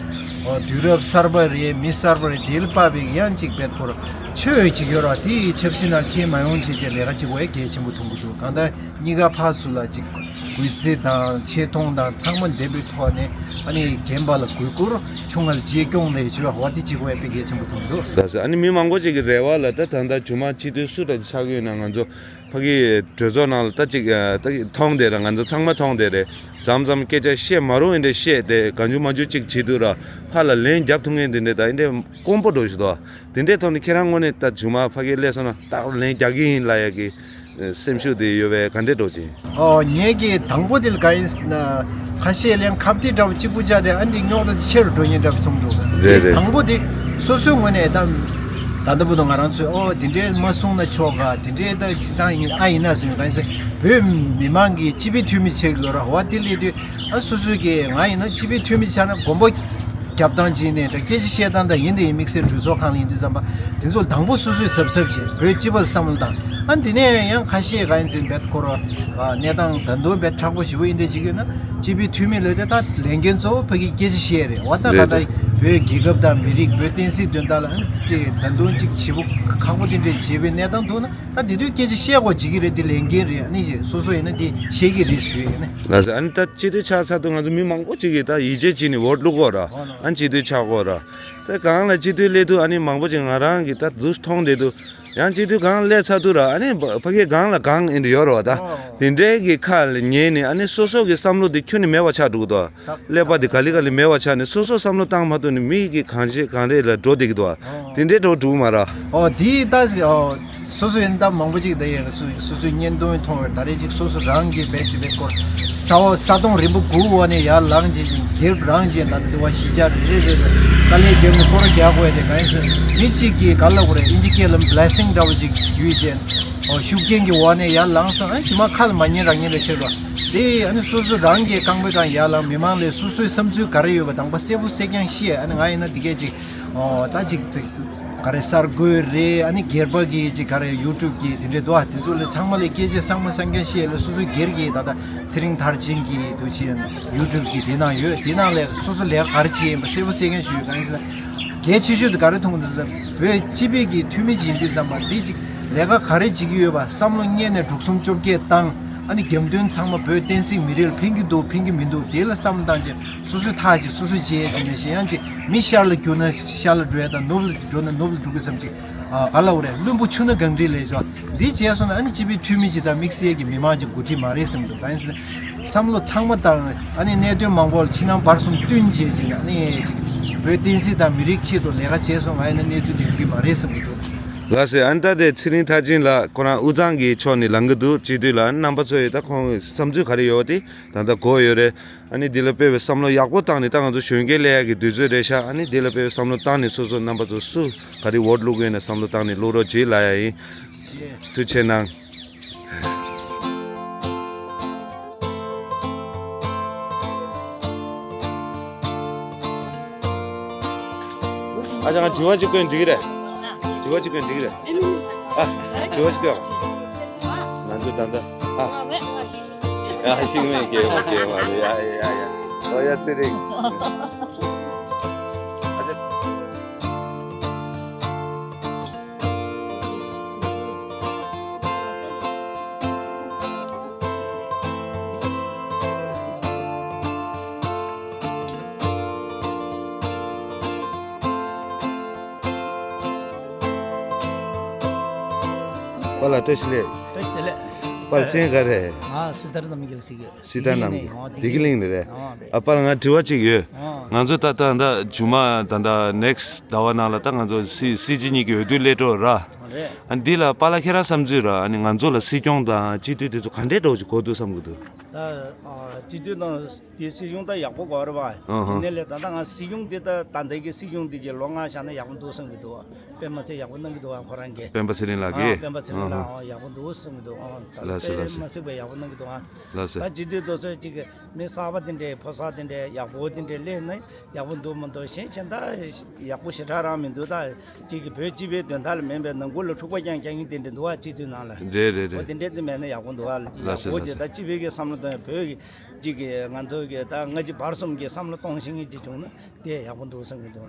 དུས་རབས་གསར་པ་རེད། མི་གསར་པ་རེད། དེ་ལ་དཔག་པའི་ཡང་ཅིག་བེད་སྐོར་ཆོས་ཅིག་ཡོད་ར་དེ་ཆབ་སྲིད་ནང་འཁྱེར་མ་ཡོང་བྱས་བྱས་ལས་ཀ་ཅིག་དགོས་ཡ་གལ་ཆེན་པོ་མཐོང་གི་འདུག་གང་ལྟར། གཉིས་ཀ་ཕར་ཚུར་ལ་ཅིག་གུས་བརྩི་དང་ཆེ་མཐོང་དང་ཚང་མ་ལྡན་པའི་ཐོག་ནས་ཨ་ནི་རྒན་པ་ལ་གུས་བཀུར་ཆུང་ང་ལ་གཅེས་སྐྱོང་ལས་བྱེད་པ་འོ་དེ་གཅིག་པོ་ཡང་དཔེ་གལ་ཆེན་པོ་མཐོང་འདུག་ལགས་སོ། ཨ་ནི་མི་མང་པོ་ཅིག་གི་རེ་བ་ལ་ད་ད་ལྟ་མཇུག་མ་སྤྱི་འཐུས་སུ་འདྲ་ཆགས་ཀྱི་ཡོད་ན་ང་ཚོ་ཕ་གི་གྲོས་ཚོགས་ནང་ལ་ད་ཅིག་ད་མཐོང་བསྡད་ར་ང་ཚོ་ཚང་མ་མཐོང་བསྡད་རེད། མཚམས་མཚམས་སྐད་ཆ་བཤད་མ་རུང་ཨེ་འདྲ་བཤད་དེ་གང་བྱུང་མང་བྱུང་ཅིག་བྱེད་དུས་ར་ཕར་ལ་ལན་རྒྱབ་ཐུབ་མཁན་དེ་འདྲ་ད་ཨེ་འདྲ་དཀོན་པོ་འགྲོ་བཞིན་འདུག་དེ་འདྲའི་ཐོག་ནས་ཁྱེད་རང་ངོས་ནས་ད་མཇུག་མ་ཕ་གིར་སླེབས་སོང་ན་ད་ལན་རྒྱག་གི་ཡིན་ལབ་ཡ་གི་སེམས་ཤུགས་དེ་ཡོད་པས་ག་འདྲས་འགྲོ་ཅིང་། ཨོ་ངས་ཀྱི་དང་པོ་དེ་ལ་ག་ཡིན་ཟེར་ན་ཁ་ཤས་ལན་ཁ་གཏད་འདྲ་བོ་གཅིག་པུ་བཅག་སྟེ་ཨ་འདི་རྙོག་དྲ་དེ་ཆེ་རུ་འགྲོ་ཉེན་འདྲ་བོ་མཐོང་འདུག་རེད་རེད། དང་པོ་དེ་སོ་སོའི་ངོས་ནས་ད་ད་ལྟ་བར་དུ་ང་རང་ཚོས་ཨོ་དེ་འདྲས་མ་གསུངས་ན་ཆོག་ག་དེ་འདྲས་ད་ཇི་ལྟར་ཡིན་ཨ་ཡིན་ན་ཟེར་ནས་ག་ཡིན་ཟེར་བོད་མི་མང་གི་སྤྱི་པའི་འཐུས་མི་བྱེད་ཀྱི་ཡོད་ར་བ་དེ་སླེབས་དུས་ཨ་སོ་སོའི་གི་ང་ཡིན་ན་སྤྱི་པའི་འཐུས་མི་ཆགས་ན་དགོངས་པ། རྒྱབ་སྟངས་བྱས་ནས་ད་སྐད་ཆ་བཤད་སྟངས་དང་ཡིན་དང་ཡིན་དམིགས་བསལ་གྲོས་ཚོགས་ཁང་ལ་ཡིན་དུས་ཙམ་པ་དེ་ཚོ་དང་པོ་སོ་སོས་གཟབ་གཟབ་བྱེད་བོད་སྤྱི་པར་བསམ་བློ་བཏང་། ཨ་དེ་ནས་ཡང་ཁ་ཤས་ག་ཡིན་ཟིན་བེད་ཁོ་ར་གནས་སྟངས་ད་དུང་བེད་དྲག་པོ་ཞེ་པོ་ཡིན་འདྲ་ཅིག་ཡོད་ན་སྤྱི་པའི་འཐུས་མི་ལོས་དེ་ད་ལས་འགན་གཙོ་བོ་ཕ་གི་སྐད་ཆ་བཤད་རེད་བ། ད་ག་ད་བོད་རྒྱལ་ཁབ་དང་མི་རིགས་བོད་བསྟན་སྲིད་དོན་དག་ལ་ཨ་ཅེ་ད་དུང་ཅིག་ཞེ་པོ་ཁག་པོ་དེ་འདྲས་བྱེད་པའི་གནས་སྟངས་འདུག་ན། ད་དེ་དུས་སྐད་ཆ་བཤད་དགོས་བྱེད་ཀྱི་རེད། དེ་ལས་འགན་རེད། ཨ་ནི་སོ་སོ་ཡིན་ན་དེ་བཤད་ཀྱི་རེད་ཟེར་ཡོད་ནི། ལགས་སོ། ཨ་ནི་ད་སྤྱི་འཐུས་ཆགས་ཚར་དུས་ང་ཚོ་མི་མང་པོ་ཅིག་གིས་ད་ཡིད་ཆེས་བྱས་ནས་འོ་བླུག་གོ་ར། ཨ་ནི་སྤྱི་འཐུས་ཆགས་གོ་ར། ད་གང་ལ་སྤྱི་འཐུས་སླེབས་དུས་ཨ་ནི་མང་པོ་ཅིག་ང་རང་གིས་ད་དུས་མཐོང་བསྡད་དུས་ཡང་སྤྱི་འཐུས་གང་སླེབས་ཚར་དུས་ར་ཨ་ནི་ཕ་གི་གང་ལ་གང་ཨེ་འདྲ་ཡོད་ར་བ། ད་དེ་འདྲའི་གི་ཁ་ལ་ཉན་ནས་ཨ་ནི་སོ་སོ་གི་བསམ་བློ་དེ་ཁྱོན་ནས་མེད་པ་ཆགས་འགྲོ་གི་འདུག་ཀླད་པ་འདི་ག་ལེ་ག་ལེ་མེད་པ་ཆགས་ནས་སོ་སོ་བསམ་བློ་བཏང་མ་ཐུབ་ནས་མི་གི་གང་བྱེད་གང་རེད་ལ་འགྲོ་བསྡད་ཀྱི་འདུག་ཨ། དེ་འདྲའི་འགྲོ་འགྲོ་གི་མ་རེད། ཨོ་དེ་ད་ཨོ་སོ་སོ་ཡིན་ད་མང་པོ་ཅིག་ད་ཡིན་སོ་སོ་སོའི་བརྙན་ཐུང་མཐོང་བར་ད་རེས་ཅིག་སོ་སོ་རང་གི་བེད་ཅིག་བེད་སྐོར་ས་འོག་ས་དོང་རིམ་པ་དགུ་འོག་ནས་ཡར་ལངས་ཅིག་རྒྱབ་རང་ཅིག་ད་འདི་བ་གཞིས་ཆགས་རེ་རེ་རེ་རེ་དཀའ་ལས་རྒྱབ་ནས་སྐོར་རྒྱག་དགོས་ཡ་དེ་གང་ཡིན་ཟེར་མི་གཅིག་གིས་ག་ལབ་དགོས་རེད། ཨིན་ཇི་སྐད་ལ་བྷི་ལེ་སིང་འདྲ་བོ་ཅིག་བརྒྱུད་ཅིག་ཨོ་ཤུགས་རྐྱེན་གྱི་འོག་ནས་ཡར་ལངས་སོང་། ཨ་ནི་ཇི་མ་ཁ་ལ་མ་ཉན་རང་ཉན་ལ་ཆེ་རོ། དེ་ཨ་ནི་སོ་སོ་རང་གི་རྐང་པའི་སྒང་ཡར་ལངས། མི་མང་ལས་སོ་སོའི་བསམ་ཚུལ་ག་རེ་ཡོད་པ་དང་པ་གསལ་པོ་གསལ་རྐྱང་ཤེས། ཨ་ནི་ང་ཡིན་ན་འདི་གས་ཅིག་ཨོ་ད་ཅིག་ཅིག་ ག་རེ་གསར་འགོད་རེད། ཨ་ནི་སྒེར་པ་གི་ཅིག་ག་རེ་ཡུ་ཊུབ་གི་དེ་འདྲས་འདུག་ཨ། དེ་ཚོ་ལ་ཚང་མ་ལ་སྐད་ཆ་ཚང་མ་གསན་མཁན་ཤེས་ལ་སོ་སོའི་སྒེར་གྱི་ད་ལྟ་ཚེ་རིང་མཐར་ཕྱིན་གྱི་དུ་ཆེ་ཡུ་ཊུབ་གི་དེ་ནང་ཡོད། དེ་ནང་ལ་སོ་སོ་ལས་ཀ་ག་རེ་བྱེད་ཡིན་པ་གསལ་པོ་གསལ་མཁན་ཞིག་ཡོད། གང་ཡིན་ཟེར་ན་གལ་ཆེ་ཤོས་དེ་ག་རེ་མཐོང་གི་འདུག་ཟེར་ན་བོད་སྤྱི་པའི་གི་འཐུས་མི་ཅིག་ཡིན་དུས་ཙམ་པ་འདི་ཅིག་ལས་ཀ་ག་རེ་བྱེད་ཀྱི་ཡོད་པ་བསམ་བློ་བསྙེན་ནས་འབྲུ་གསུམ་བཅོ་བརྒྱད་བཏང་། ཨ་ནི་རྒྱབ་མདུན་ཚང་མ་བོད་བསྟན་སྲིད་མི་རིགས་ལ་ཕན་གྱི་འདུག་ཕན་གྱི་མི་འདུག་དེ་ལ་བསམ་བློ་བཏང་རྗེས་སོ་སོའི་ཐག་ཅིག་སོ་སོས་བྱེད་ཡས་ཅིག་མེད་ཤེས། ཡང་ཅིག་མི་ཤར་ལ་རྒྱུག་ན་ཤར་ལ་འགྲོ་ཡ་དང་ནུབ་ལ་འགྲོ་ན་ནུབ་ལ་འགྲོ་གི་བསམ་ཅིག་ཨ་ག་ལ་འོ་རེད། བླུན་པོ་ཆུ་སྣ་གངས་རིའི་ལས་ཤོག་འདི་བྱས་སོང་ན་ཨ་ནི་སྤྱི་པའི་འཐུས་མི་ཅིག་དང་དམིགས་བསལ་གྱི་མི་མང་ཅིག་འགོ་ཁྲིད་མ་རེད་བསམ་འདུག་གང་ཡིན་ཟེར་ན་བསམ་བློ་ཚང་མ་བཏང་ཨ་ནི་གནད་དོན་མང་པོ་ལ་ཕྱི་ནང་བར་གསུམ་བསྟུན་བྱས་ཅིག་ཨ་ནི་ཅིག་བོད་བསྟན་སྲིད་དང་མི་རིགས་ཆེད་དུ་ལས་ཀ་བྱས་སོང་ང་ཡིན་ན་གནས་ཚུལ་དེ་ཡོང་གི་མ་རེད་བསམ་གྱི་འདུག་ལགས་སེ། ཨ་ནི་ད་དེ་ཚེ་རིང་མཐར་ཕྱིན་ལགས་ཁོ་རང་དབུས་གཙང་གི་ཕྱོགས་ནས་ལངས་ཀྱི་འདུག་བྱེད་དུས་ལ་ཨ་ནི་རྣམ་པ་ཚོ་ཡིས་ད་ཁོང་གི་བསམ་ཚུལ་ག་རེ་ཡོད་དེ་ད་ལྟ་གོ་ཡོད་རེད། ཨ་ནི་འདི་ལ་དཔེ་བའི་བསམ་བློ་ཡག་པོ་བཏང་ནས་ད་ང་ཚོ་གཞོན་སྐྱེས་སླེབས་ཡག་གི་དུས་ཚོད་རེད་ཤག་ཨ་ནི་འདི་ལ་དཔེ་བའི་བསམ་བློ་བཏང་ནས་སོ་སོ་རྣམ་པ་ཚོ་སུ་ག་རེ་ཝོ་ཊི་བླུག་གི་ཡོད་ན་བསམ་བློ་བཏང་ནས་བླུག་རོགས་བྱེད་ལབ་ཡ་ཡིན། ཐུགས་རྗེ་གནང་། ཨ་ཅག་ང་དྲི་བ་གཅིག་བཀོད་འགྲིག་གི་རེད། དྲི་བ་གཅིག་བཀོད་འགྲིག་གི་རེད། ཨ་དྲི་བ་གཅིག་བཀོད། ང་ཚོ་ད་ལྟ་ཨ། ཡ་ཤིང་མེད་སྐྱེ་བ་སྐྱེ་བ་རེད། ཡ་ཡ་ཡ་ཡ། ཨོ་ཡ་ཚེ་རིང་། ཨ་ཅག་པཱ་ལགས་བཀྲ་ཤིས་བདེ་ལེགས། བཀྲ་ཤིས་བདེ་ལེགས། པཱ་ལགས་མཚན་ག་རེ། ང་སྲི་ཐར་རྣམ་རྒྱལ་ཟེར་གི། སྲི་ཐར་རྣམ་རྒྱལ། བདེ་སྐྱིད་གླིང་ནས་རེད། ཨ་རེད། ཨ་པཱ་ལགས་ང་དྲི་བ་གཅིག་ཡོད། ཨ། ང་ཚོ་ད་ལྟ་ད་མཇུག་མ་ད་ལྟ་ནེག་སི་ཊི་ཟླ་བ་ནང་ལ་ད་ང་ཚོ་སྲི་སྲིད་སྤྱི་གཉིས་ཀྱི་འོས་བསྡུ་སླེབས་འགྲོ་ར། ཨ་རེད། ཨ་འདི་ལ་པཱ་ལགས་ཁྱེད་རང་བསམ་ཚུལ་ར་ཨ་ནི་ང་ཚོ་ལ་སྲིད་སྐྱོང་དང་སྤྱི་འཐུས་དེ་ཚོ་ག་འདྲའི་འདྲ་བོ་ཞིག་དགོས་འདུག་བསམ་གི་འདུག་ད་ཨ་སྤྱི་འཐུས་དང་དེ་སྲིད་གཞུང་ད་ཡག་པོ་དགོས་རེད་བ། ཨ་ཧ། དེ་ནས་ལས་ད་ལྟ་ང་སྲིད་སྐྱོང་དེ་ད་ད་ལྟའི་གི་སྲིད་སྐྱོང་དེ་གི་ལོ་ལྔ་བཞག་ན་ཡག་པོ་འདུག་བསམ་གི་འདུག་དཔེ་མ་ཚད་ཡག་པོ་གནང་གི་འདུག་ཨ་ཁོ་རང་གིས། སྤེན་པ་ཚེ་རིང་ལགས་ཨ་ཀྱིས། སྤེན་པ་ཚེ་རིང་ལགས་ཨ། ཨ་ཡག་པོ་འདུག་བསམ་གི་འདུག་ཨ། ད་ལགས་སོ་ལགས་སོ། དཔེ་མ་ཚད་པའི་ཡག་པོ་གནང་གི་འདུག་ཨ། ལགས་སོ། ད་སྤྱི་འཐུས་དེ་ཚོ་གཅིག་གི་མི་གསར་པ་དེ་འདྲས་ཕོ་གསར་དེ་འདྲས་ཡག་པོ་དེ་འདྲས་སླེབས་ན་ཡག་པོ་འདུག་མི་འདུག་གཞན་གཞན་ད་ཡག་པོ་ཞེ་དྲག་རང་མི་འདུག་ད་གཅིག་གི་བོད་སྤྱི་པའི་དོན་དག་ལ་མིན་པའི་ནང་ཁུལ་ལ་འཁྲུག་པ་རྐྱང་རྐྱང་ཡིན་དེ་འདྲས་འདུག་ཨ། སྤྱི་འཐུས་ནང་ལ། རེད་རེད་འོ་རེད། དེ་འདྲས་དེ་མེད་ན་ཡག་པོ་འདུག་ཨ། ལགས་སོ་ཡག་པོ་ལགས་སོ། ཅིག་ད་སྤྱི་པའི་གི་བསམ་བློ་དང་བོད་ཀྱི་གཅིག་གི་ང་ཚོ་གི་ད་ལྔ་བཅུ་བར་གསུམ་གྱི་བསམ་བློ་གཏོང་ཤེས་མཁན་ཅིག་བྱུང་ན་དེ་ཡག་པོ་འདུག་བསམ་གྱི་འདུག་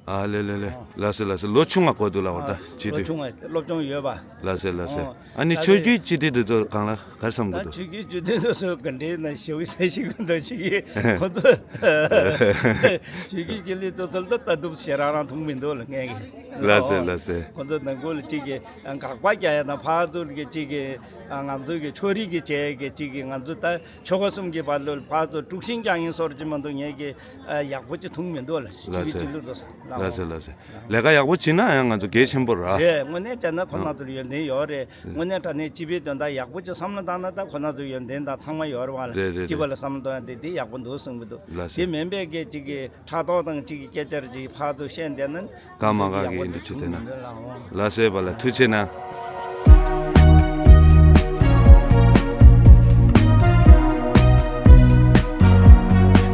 ཨ་ལེ་ལེ་ལེ། ལགས་སོ་ལགས་སོ། ལོ་ཆུང་བ་དགོས་འདུག་ལབ་པ་ད་ཨ་སྤྱི་ལོ་འཐུས། ཆུང་བ་སློབ་སྦྱོང་ཡོད་པ། ལགས་སོ་ལགས་སོ། ཨོ། ཨ་ནི་ད་ཆོས་ལྟ་བརྒྱུད་སྤྱི་འཐུས་དེ་ཚོ་གང་ལ་ག་རེ་བསམ་གྱི་ད་འདུག་ཆོས་བརྒྱུད་སྤྱི་འཐུས་དེ་ཚོ་ག་འདྲའི་ན་ཞེ་པོ་ས་ཞིག་གི་འདུག་ཅིག་གིས་ཁོ་ཚོ་ཆོས་བརྒྱུད་སྤྱི་འཐུས་དེ་ཚོ་ལ་ད་ལྟ་འདུག་ཞེ་དྲག་རང་མཐོང་མི་འདུག་ལ་ངས་གི། ལགས་སོ་ཨོ། ལགས་སོ། ཁོ་ཚོ་ནང་ཁུལ་ལ་གཅིག་གིས་དགག་པ་རྒྱག་ཡ་དང་ཕར་ཚུར་གྱི་གཅིག་གིས་ང་ཚོ་གི་ཕྱོགས་རིས་ཀྱི་བྱས་ཀྱི་གཅིག་གིས་ང་ཚོ་ད་ཆོལ་ཁ་གསུམ་གྱི་བར་ལ་ཕར་ཚུར་དཀྲུག་ཤིང་རྒྱག་མཁན་བཟོ་འདྲ་ཅིག་མ་གཏོགས་ངས་ཀྱི་ཡག་པོ་ཅིག་མཐོང་མི་འདུག་ལ། ཆོས་བརྒྱུད་སྤྱི་འཐུས་དེ་ཚོ་ལགས་སོ་ལགས་སོ། ལས་ཀ་ཡག་པོ་བྱེད་ན་ཡང་ང་ཚོ་གལ་ཆེན་པོ་རེད། རེད། དངོས་གནས་བྱས་ན་ཁོ་རང་ཚོ་ལ་ཡོན་ཏན་ཡོད་རེད། དངོས་གནས་དྲང་གནས་སྤྱི་པའི་དོན་དག་ཡག་པོ་ཅིག་བསམ་བློ་བཏང་ན་ད་ཁོ་རང་ཚོ་ཡོན་ཏན་དང་ཚང་མ་ཡོད་རེད་བ་ལ། རེད་རེད་སྤྱི་པ་རེད། ལ་བསམ་བློ་གཏོང་ཡ་དེ་དེ་ཡག་པོ་འདུག་གསུང་གི་འདུག་ལགས་སོ། དེ་མིན་པའི་གི་གཅིག་གི་ཕྲག་དོག་དང་གཅིག་གི་སྐད་ཆ་རེ་གཅིག་ཕར་ཚུར་བཤད་བསྡད་ན་གང་མ་གང་གི་ཡིན་འདུག་ཅི་ཐེ་ན། ལགས་སོ་བ་ལ་ཐུགས་རྗེ་གནང་།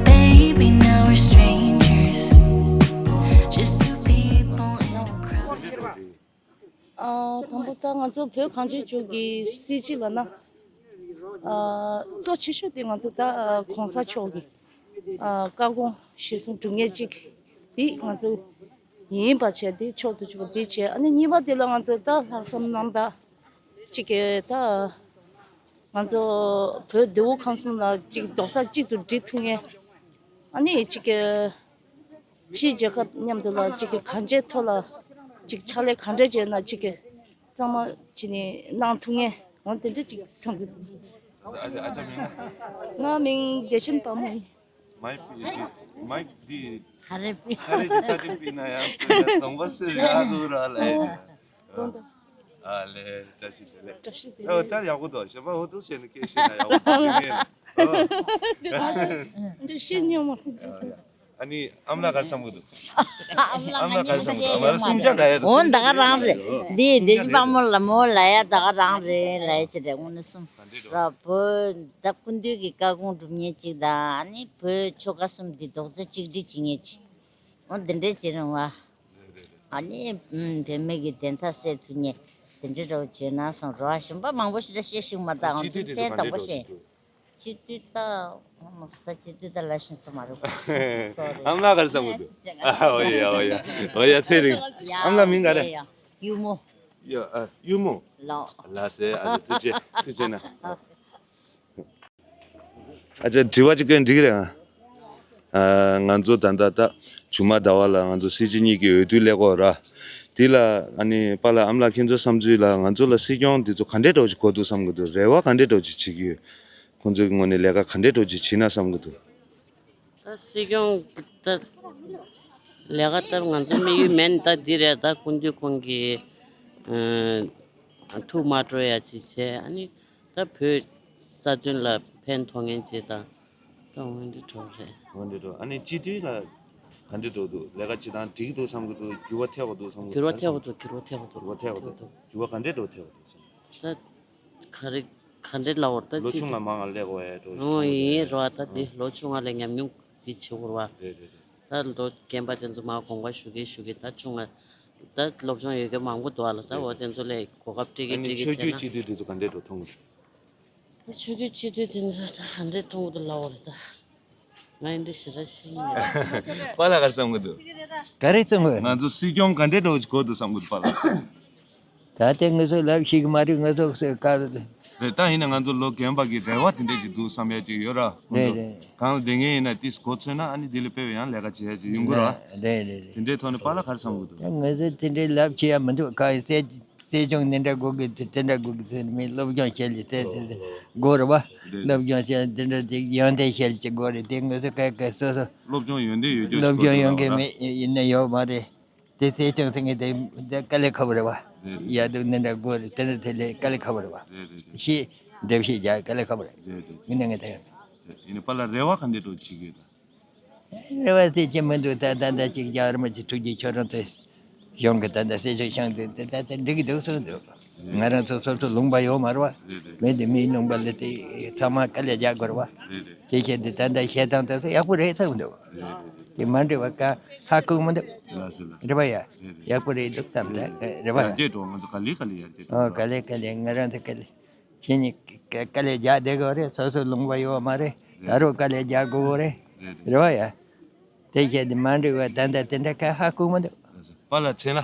Baby, now we're strangers. Just two people in a crowded room. ཨ། དང་པོ་ད་ང་ཚོ་བོད་གངས་ཅན་ལྗོངས་ཀྱི་སྲིད་སྤྱི་ལབ་ན། ཨ། གཙོ་ཆེ་ཤོས་དེ་ང་ཚོ་ད་གོང་ས་མཆོག་གི་ཨ། བཀའ་དགོངས་གཞིར་བཟུང་སྒྲུབ་མཁན་གཅིག་དེ་ང་ཚོ་ཡིན་པ་བྱས་དེ་མཆོག་ཏུ་གྱུར་པ་དེ་བྱས། ཨ་ནི་གཉིས་པ་དེ་ལ་ང་ཚོ་ད་ལྷག་བསམ་རྣམ་དག་གཅིག་གི་ད་ང་ཚོ་བོད་དེ་བོ་ཁམས་གསུམ་ལ་གཅིག་རྡོག་རྩ་གཅིག་ཏུ་སྒྲིལ་ཐུབ་མཁན། ཨ་ནི་གཅིག་གི་ཕྱིའི་རྒྱལ་ཁབ་མཉམ་དུ་ལ་གཅིག་གི་གང་ཅིའི་ཐོག་ལ་གཅིག་ཕྱག་ལས་གང་འདྲ་བྱས་ན་གཅིག་གི་གཙང་མ་བྱས་ནས་གནང་ཐུབ་མཁན་འོ་དེ་འདྲ་གཅིག་བསམ་གི་འདུག་ཨ་ཅག་མིང་ང་མིང་བདེ་ཆེན་དཔལ་མོ་ཡིན། མའིག་འདི་མའིག་འདི་ཧ་རེ་པི། ཧ་རེ་འདི་ཚ་གཅིག་པི་ན་ཡང་ཚོད་ན་གདོང་པ་སེར་ཡག་འདུག་ར་ལ། ཨོ། དགོངས་དག་ཨ་ལེ་བཀྲ་ཤིས་བདེ་ལེགས། བཀྲ་ཤིས་བདེ་ལེགས། ཨོ་ད་ཡག་པོ་འདུག་གཞན་པ་འོ་འདུག་བྱས་ནས་སྐད་བཤད་ན་ཡག་པོ་འདུག་ངས། ཨོ། འདི་བཤད་སྙམ་མ། ཨ་ནི་ཨ་མ་ལགས་ག་རེ་བསམ་གི་འདུག་ཨ་མ་ལགས་ང་ཉན་ཨ་མ་ལགས་ག་རེ་བསམ་གི་འདུག་ཨ་མ་ལགས་སུམ་ཅག་ལ་ཡ་འོ་ད་ག་རང་རེད། འདི་བདེ་ཆེན་དཔལ་མོ་ལ་མོ་ལ་ཡ་ད་ག་རང་རེད་ལ་ཡ་ཅི་རེད་དངོས་གནས་གསུམ་ར་བོད་ད་སྐུ་མདུན་གྱི་བཀའ་དགོངས་སྒྲུབ་མཁན་གཅིག་དང་ཨ་ནི་བོད་ཆོལ་ཁ་གསུམ་འདི་རྡོག་རྩ་གཅིག་སྒྲིལ་བྱེད་མཁན་གཅིག་འོ་འདི་འདྲས་བྱེད་རུང་བ། རེད་རེད་རེད། ཨ་ནི་ཨུམ་བུད་མེད་ཀྱི་བདེན་མཐའ་གསལ་ཐུབ་མཁན་དེ་འདྲ་འདྲ་བོ་བྱས་ན་བསམ་རོགས། གཞན་པ་མང་པོ་ཞིག་འདྲ་བཤད་ཤེས་མ་ད་ཨང་དུ་ཐེངས་དང་པོ་བཤད། སྤྱི་འཐུས་ད་མ་སུ་ད་སྤྱི་འཐུས་ད་ལ་ཤིན་སུ་མ་རུ། ཨ་མ་ག་རེ་བསམ་གི་འདུག་ཨ་ཨོ་ཡ་ཨོ་ཡ་ཨོ་ཡ་ཚེ་རིང་། ཨ་མ་ལ་མིང་ག་རེ། ཡ་ཡ་ཡ། གཡུ་མོ། ཡ་ཨ་གཡུ་མོ། ལགས། ལགས་སེ་ཨ་ནི་ཐུགས་རྗེ་ཐུགས་རྗེ་གནང་། ཨ་ཅག་དྲི་བ་ཅིག་བཀོད་འགྲིག་རེད་ཨ། ཨ་ང་ཚོ་ད་ལྟ་ད་ཇུ་མ་ཟླ་བ་ལ་ང་ཚོ་སྲིད་སྤྱི་གཉིས་ཀྱི་འོས་བསྡུ་སླེབས་ཀྱི་ཡོད་ར། དེ་ལ་ཨ་ནི་པཱ་ལགས་ཨ་མ་ལགས་ཁྱེད་ཚོའི་བསམ་ཚུལ་ལ་ང་ཚོ་ལ་སྲིད་སྐྱོང་འདི་ཚོ་ག་འདྲའི་འདྲ་བོ་ཅིག་དགོས་འདུག་བསམ་གྱི་འདུག་རེ་བ་ག་འདྲའི་འདྲ་བོ་ཅིག་བྱེད་ཀྱི་ཡོད། ཁོང་ཚོའི་ངོས་ནས་ལས་ཀ་ག་འདྲའི་འདྲ་བོ་ཅིག་བྱེད་ན་བསམ་གྱི་འདུག་ད་སྲིད་སྐྱོང་ད་ལས་ཀ་ལྟར་ང་ཚོ་དམིགས་ཡུལ་མེད་ནི་ད་འདི་རེད། ད་སྐུ་མདུན་ཁོང་གིས་ཨ་ཐུགས་མ་སྤྲོ་ཡ་ཅིག་བྱས། ཨ་ནི་ད་བོད་རྩ་དོན་ལ་ཕན་ཐོགས་མཁན་ཅིག་དང་ད་འོན་ཏེ་གྲོགས་རེད། འོན་ཏེ་གྲོགས། ཨ་ནི་སྤྱི་འཐུས་ལ་ག་འདྲ་འགྲོ་འདུག་ལས་ཀ་བྱེད་སྟངས་འགྲིག་འདུག་བསམ་གྱི་འདུག་འགྱུར་བ་ཐེབས་ཀྱི་འདུག་བསམ་གྱི་འགྱུར་བ་འདུག་ཐེབས་ཀྱི་འདུག་འགྱུར་བ་ཐེབས་ཀྱི་འདུག་འགྱུར་བ་ག་འདྲ་འགྲོ་ཐེབས་ཀྱི་འདུག་བསམ། ད་ག་རེ་ག་འདྲ་ལབ་དགོས་རེད། ད་ལོ་ཅིག་ཆུང་ང་མང་ང་སླེབས་དགོས་ཡ་འགྲོ་ཨོ་ཡིན་རོ། ད་དེ་ལོ་ཆུང་ང་ལ་ཉམས་མྱོང་དེ་བྱེད་དགོས་རེད་བ། རེད་རེད་རེད། ད་ལོ་རྒན་པ་དེ་ཚོ་མར་དགོངས་པ་ཞུ་གི་ཞུ་གི་ད་ཆུང་ང་ད་སློབ་སྦྱོང་ཡོད་མཁན་མང་པོ་འདུག་ཨ་ལ། ད་འོ་དེ་ཚོ་ལས་གོ་སྐབས་སྤྲད་ཨ་གི་ནི་སྤྲད་གི་ཆོས་བྱས་བརྒྱུད་ན་སྤྱི་འཐུས་དེ་ཚོ་ག་འདྲས་འགྲོ་མཐོང་གི་འདུག་ད་ཆོས་བརྒྱུད་སྤྱི་འཐུས་དེ་ཚོ་ད་ག་འདྲས་མཐོང་གི་འདུག་ལབ་དགོས་རེད་ད། ང་ཡིན་འདྲ་ཞེ་དྲག་ཤེས་ཀྱི་མེད། པཱ་ལགས་ག་རེ་བསམ་གྱི་འདུག་ག་རེ་བསམ་གྱི་ང་ཚོ་སྲིད་སྐྱོང་ག་འདྲའི་འདྲ་བོ་ཞིག་དགོས་འདུག་བསམ་གྱི་འདུག་པཱ་ལགས། ད་ལྟའི་ང་ཚོ་ལབ་ཤེས་ཀྱི་མ་རེད། ང་ཚོ་ཀ་རེད། ད་ཡིན་ན་ང་ཚོ་ལོ་རྒན་པ་གི་རེ་བ་དེ་འདྲ་ཞིག་འདུག་བསམ་ཡ་ཅིག་ཡོད་ར། ང་རེད་ཚོ་རེད། གང་ལ་བསྡད་མཁན་ཡིན་ན་ཏིས་གོ་ཚོད་ན་ཨ་ནི་དེ་ལས་དཔེ་ཡང་ལས་ཀ་བྱེད་ཡ་ཅིག་ཡོང་གི་ར། རེད་རེད་རེད། དེ་འདྲའི་ཐོག་ནས་པཱ་ལགས་ག་རེ་བསམ་གྱི་འདུག་ད་ང་ཚོ་དེ་འདྲའི་ལབ་བྱེད་ཡ་མི་འདུག་ཀ་སྲིད་སྲིད་སྐྱོང་དེ་འདྲ་དགོས་ཀྱི་དེ་འདྲ་དགོས་ཀྱི་ཟེར་མི་སློབ་སྦྱོང་བྱེད་ལ་དེ་དེ་དེ་དགོས་རེད་བ། རེད། སློབ་སྦྱོང་བྱེད་དེ་འདྲ་དེ་ཡོན་ཏན་ཤེས་ཀྱི་དགོས་རེད། དེ་ང་ཚོ་ག་ག་སོ་སོ་སློབ་སྦྱོང་ཡོན་ཏན་ཡོད་རྒྱུ་སློབ་སྦྱོང་ཡོད་མཁན་མེད་ཡིན་ན་ཡོད་མ་རེད། དེ་སྲིད་སྐྱོང་ཟེར་མཁན་དེ་དེ་དཀའ་ལས་ཁག་པོ་རེད་བ། རེད་རེད། ཡ་དུ་འདི་འདྲ་དགོས་རེད། དེ་འདྲ་དེ་ལས་དཀའ་ལས་ཁག་པོ་རེད་བ། རེད་རེད་རེད། ཤེས་འགྲེལ་བཤད་རྒྱག་དཀའ་ལས་ཁག་པོ་རེད། རེད་རེད། ཡིན་ན་ངས་ད་ཡང་། རེད། ཡིན་ན་པཱ་ལགས་རེ་བ་ག་འདྲ་འདྲ་བྱེད་ཀྱི་ཡོད་ད། རེ་བ་དེ་ཅི་མི་འདུག་ད་ད་ད་ཅིག་རྒྱ་རི་མ་ཅིག་ཐུགས་རྗེ་ཁྱོད་རང་ཚོས་གཞུང་གི་ད་ད་སྲིད་ཕྱོགས་ཤང་དེ་ད་ད་ད་འགྲིག་གི་འདུག་གསུངས་འདུག་ང་རང་ཚོ་སོ་སོ་ལུང་པ་ཡོད་མ་རེད་བ། རེད་རེད། མི་དེ་མིའི་ལུང་པ་ལ་དེ་ཚང་མ་དཀའ་ལས་རྒྱག་དགོས་རེད་བ། རེད་རེད། དེ་བྱས་དེ་ད་ད་བཤད་སྟངས་དེ་ཚོ་ཡག་པོ་རེད་གསུངས་འདུག་རེད་རེད། དེ་མ་འགྲིག་པ་ག་ཧ་གོ་མི་འདུག་ལགས་སོ་ལགས་སོ། རེད་བ་ཡ། རེད་རེད། ཡག་པོ་རེད་འདུག་བསམ་ད། རེད་རེད། རེད་བ་ཡ། ཡར་རྒྱས་འགྲོ། ང་ཚོ་ག་ལེ་ག་ལེ་ཡར་རྒྱས་འགྲོ། ཨོ་ག་ལེ་ག་ལེ་ང་རང་ཚོ་ག་ལེ། ཁྱེད་གཉིས་ཀ་དཀའ་ལས་རྒྱག་བསྡད་དགོས་རེད། སོ་སོ་ལུང་པ་ཡོད་མ་རེད། ད་རུང་དཀའ་ལས་རྒྱག་དགོས་རེད། རེད་རེད། རེད་བ་ཡ། དེ་བྱས་ཏེ་མ་འགྲིག་པ་ད་ལྟ་དེ་འདྲ་ཁ་ཧ་གོ་མི་འདུག་པཱ་ལགས་མཚན་ལ།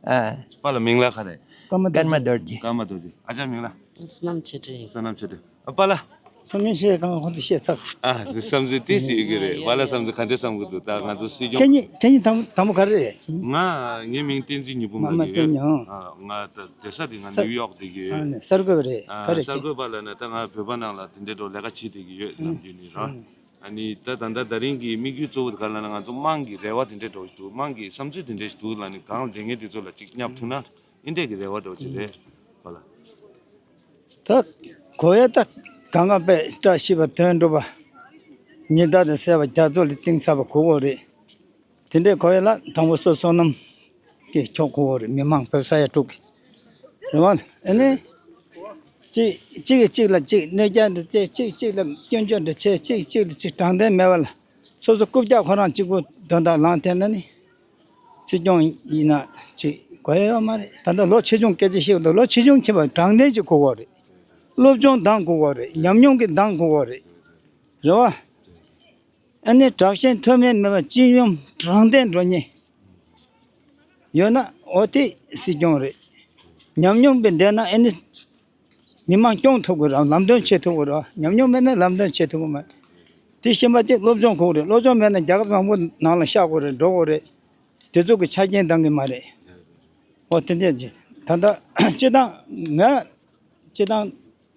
ཨ། པཱ་ལགས་མིང་ལ་ག་རེ། ཀརྨ་རྡོ་རྗེ། ཀརྨ་རྡོ་རྗེ། ཨ་ཅག་མིང་ལ། བསོད་ནམས་ཆོས་སྒྲོན་ཡིན། བསོད་ནམས་ཆོས་སྒྲོན། ཨ་པཱ་ལགས། ཐོག་མའི་ཤེས་གང་ཁོང་དུ་བཤད་ཚར། ཨ་བསམ་ཚུལ་ཏིས་ཡོད་ཀྱི་རེད། པཱ་ལགས་བསམ་ཚུལ་ག་འདྲ་བསམ་གྱི་འདུག་ད་ང་ཚོ་སྲིད་སྐྱོང་། ཁྱེད་གཉིས་ཁྱེད་གཉིས་དང་དང་པོ་ག་རེ་རེད། ང་ངའི་མིང་བསྟན་འཛིན་ཉི་འབུམ་མ་ལ་མ་ཡོད། བསྟན་ཉི་འོང་། ཨ་ང་ད་བསྡད་ས་དེ་ང་ས་ནིའུ་ཡོག་བསྡད་ཀྱི་ཡོད། ཨ་ནི་གསར་འགོད་པ་རེད། ཨ་ག་རེ་གསར་འགོད་པ་ལ་ན་ད་ང་བོད་པ་ནང་ལ་དེ་འདྲའི་འགྲོ་ལས་ཀ་བྱེད་བསྡད་ཀྱི་ཡོད་ནམ་རྒྱུན་ནས་རོ། ཨ་ནི་ད་ད་ལྟ་ད་རིང་གི་དམིགས་ཡུལ་གཙོ་བོ་དེ་ག་ལ་ན་ང་ཚོ་དམངས་ཀྱི་རེ་བ་དེ་འདྲའི་འགྲོ་ཞིག་འདུག་དམངས་ཀྱི་བསམ་ཚུལ་དེ་འདྲའི་ཞིག་འདུག་ལ་ནི་གང་ལ་འདྲེན་མཁན་དེ་ཚོ་ལ་ཅིག་བསྙབ་ཐུབ་ན་ཨེ་འདྲས་ཀྱི་རེ་བ་འགྲོ་ཅིག་རེད་པཱ་ལགས། ད་གོ་ཡ་ད་གང་ག་པས་བཀྲ་ཤིས་པ་དོན་འགྲུབ་པ། ཉི་ཟླ་དང་བསྲེས་པ་རྒྱ་མཚོ་ལས་གཏིང་ཟབ་པ་གོ་གོ་རེད། དེ་འདྲའི་གོ་ཡ་ལ་དང་པོ་སོ་བསོད་ནམས་ཀྱི་ཕྱོགས་གོ་གོ་རེད། མི་མང་བོད་ས་ཡ་དྲུག་གི་རེད་བ། ཨ་ནི་གཅིག་གཅིག་གིས་གཅིག་ལ་གཅིག་གནོད་སྐྱོན་འདི་བྱས། གཅིག་གཅིག་ལ་སྐྱོན་བརྗོད་འདི་བྱས། གཅིག་གཅིག་ལ་གཅིག་དྲང་བདེན་མེད་པ་ལ་སོ་སོ་རྐུབ་བཀྱག་ཁོ་རང་གཅིག་པུ་དོན་དག་ལངས་ཐལ་ན་ནི། སྲིད་སྐྱོང་ཡིན་ན་ཅིག་དགོས་ཡ་ཡོད་མ་རེད། ད་ལྟ་ལོ་ཆེ་ཆུང་སྐད་ཆ་བཤད་འདུག་ལོ་ཆེ་ཆུང་ཁྱེད་པ་དྲང་བདེན་ཅིག་གོ་དགོས་རེད། སློབ་སྦྱོང་འདང་གོ་དགོས་རེད། ཉམས་མྱོང་གི་འདང་གོ་དགོས་རེད། རེད་བ། ཨ་ནི་དྲག་ཞན་མཐོ་དམན་མེད་པར་སྤྱི་ཡོངས་དྲང་བདེན་འགྲོ་ཉེན་ཡོད་ན་འོ་དེ་སྲིད་སྐྱོང་རེད། ཉམས་མྱོང་དཔེ་འདས་ན་ཨ་ནི། མི་མང་སྐྱོང་ཐུབ་དགོས་ར། ལམ་སྟོན་བྱེད་ཐུབ་དགོས་ར། ཉམས་མྱོང་མེད་ན་ལམ་སྟོན་བྱེད་ཐུབ་ཀྱི་མ་རེད། དེ་ཤེས་པ་ཅིག་སློབ་སྦྱོང་དགོས་རེད། སློབ་སྦྱོང་མེད་ན་རྒྱལ་ཁབ་མང་པོ་ནང་ལ་ཤར་དགོས་རེད། འགྲོ་དགོས་རེད། དེ་ཚོ་གི་ཆ་རྐྱེན་འདང་གི་མ་རེད། འོ་དེ་འདྲས་ཅིག་ད་ལྟ་སྤྱི་བཏང་ང་སྤྱི་བཏང་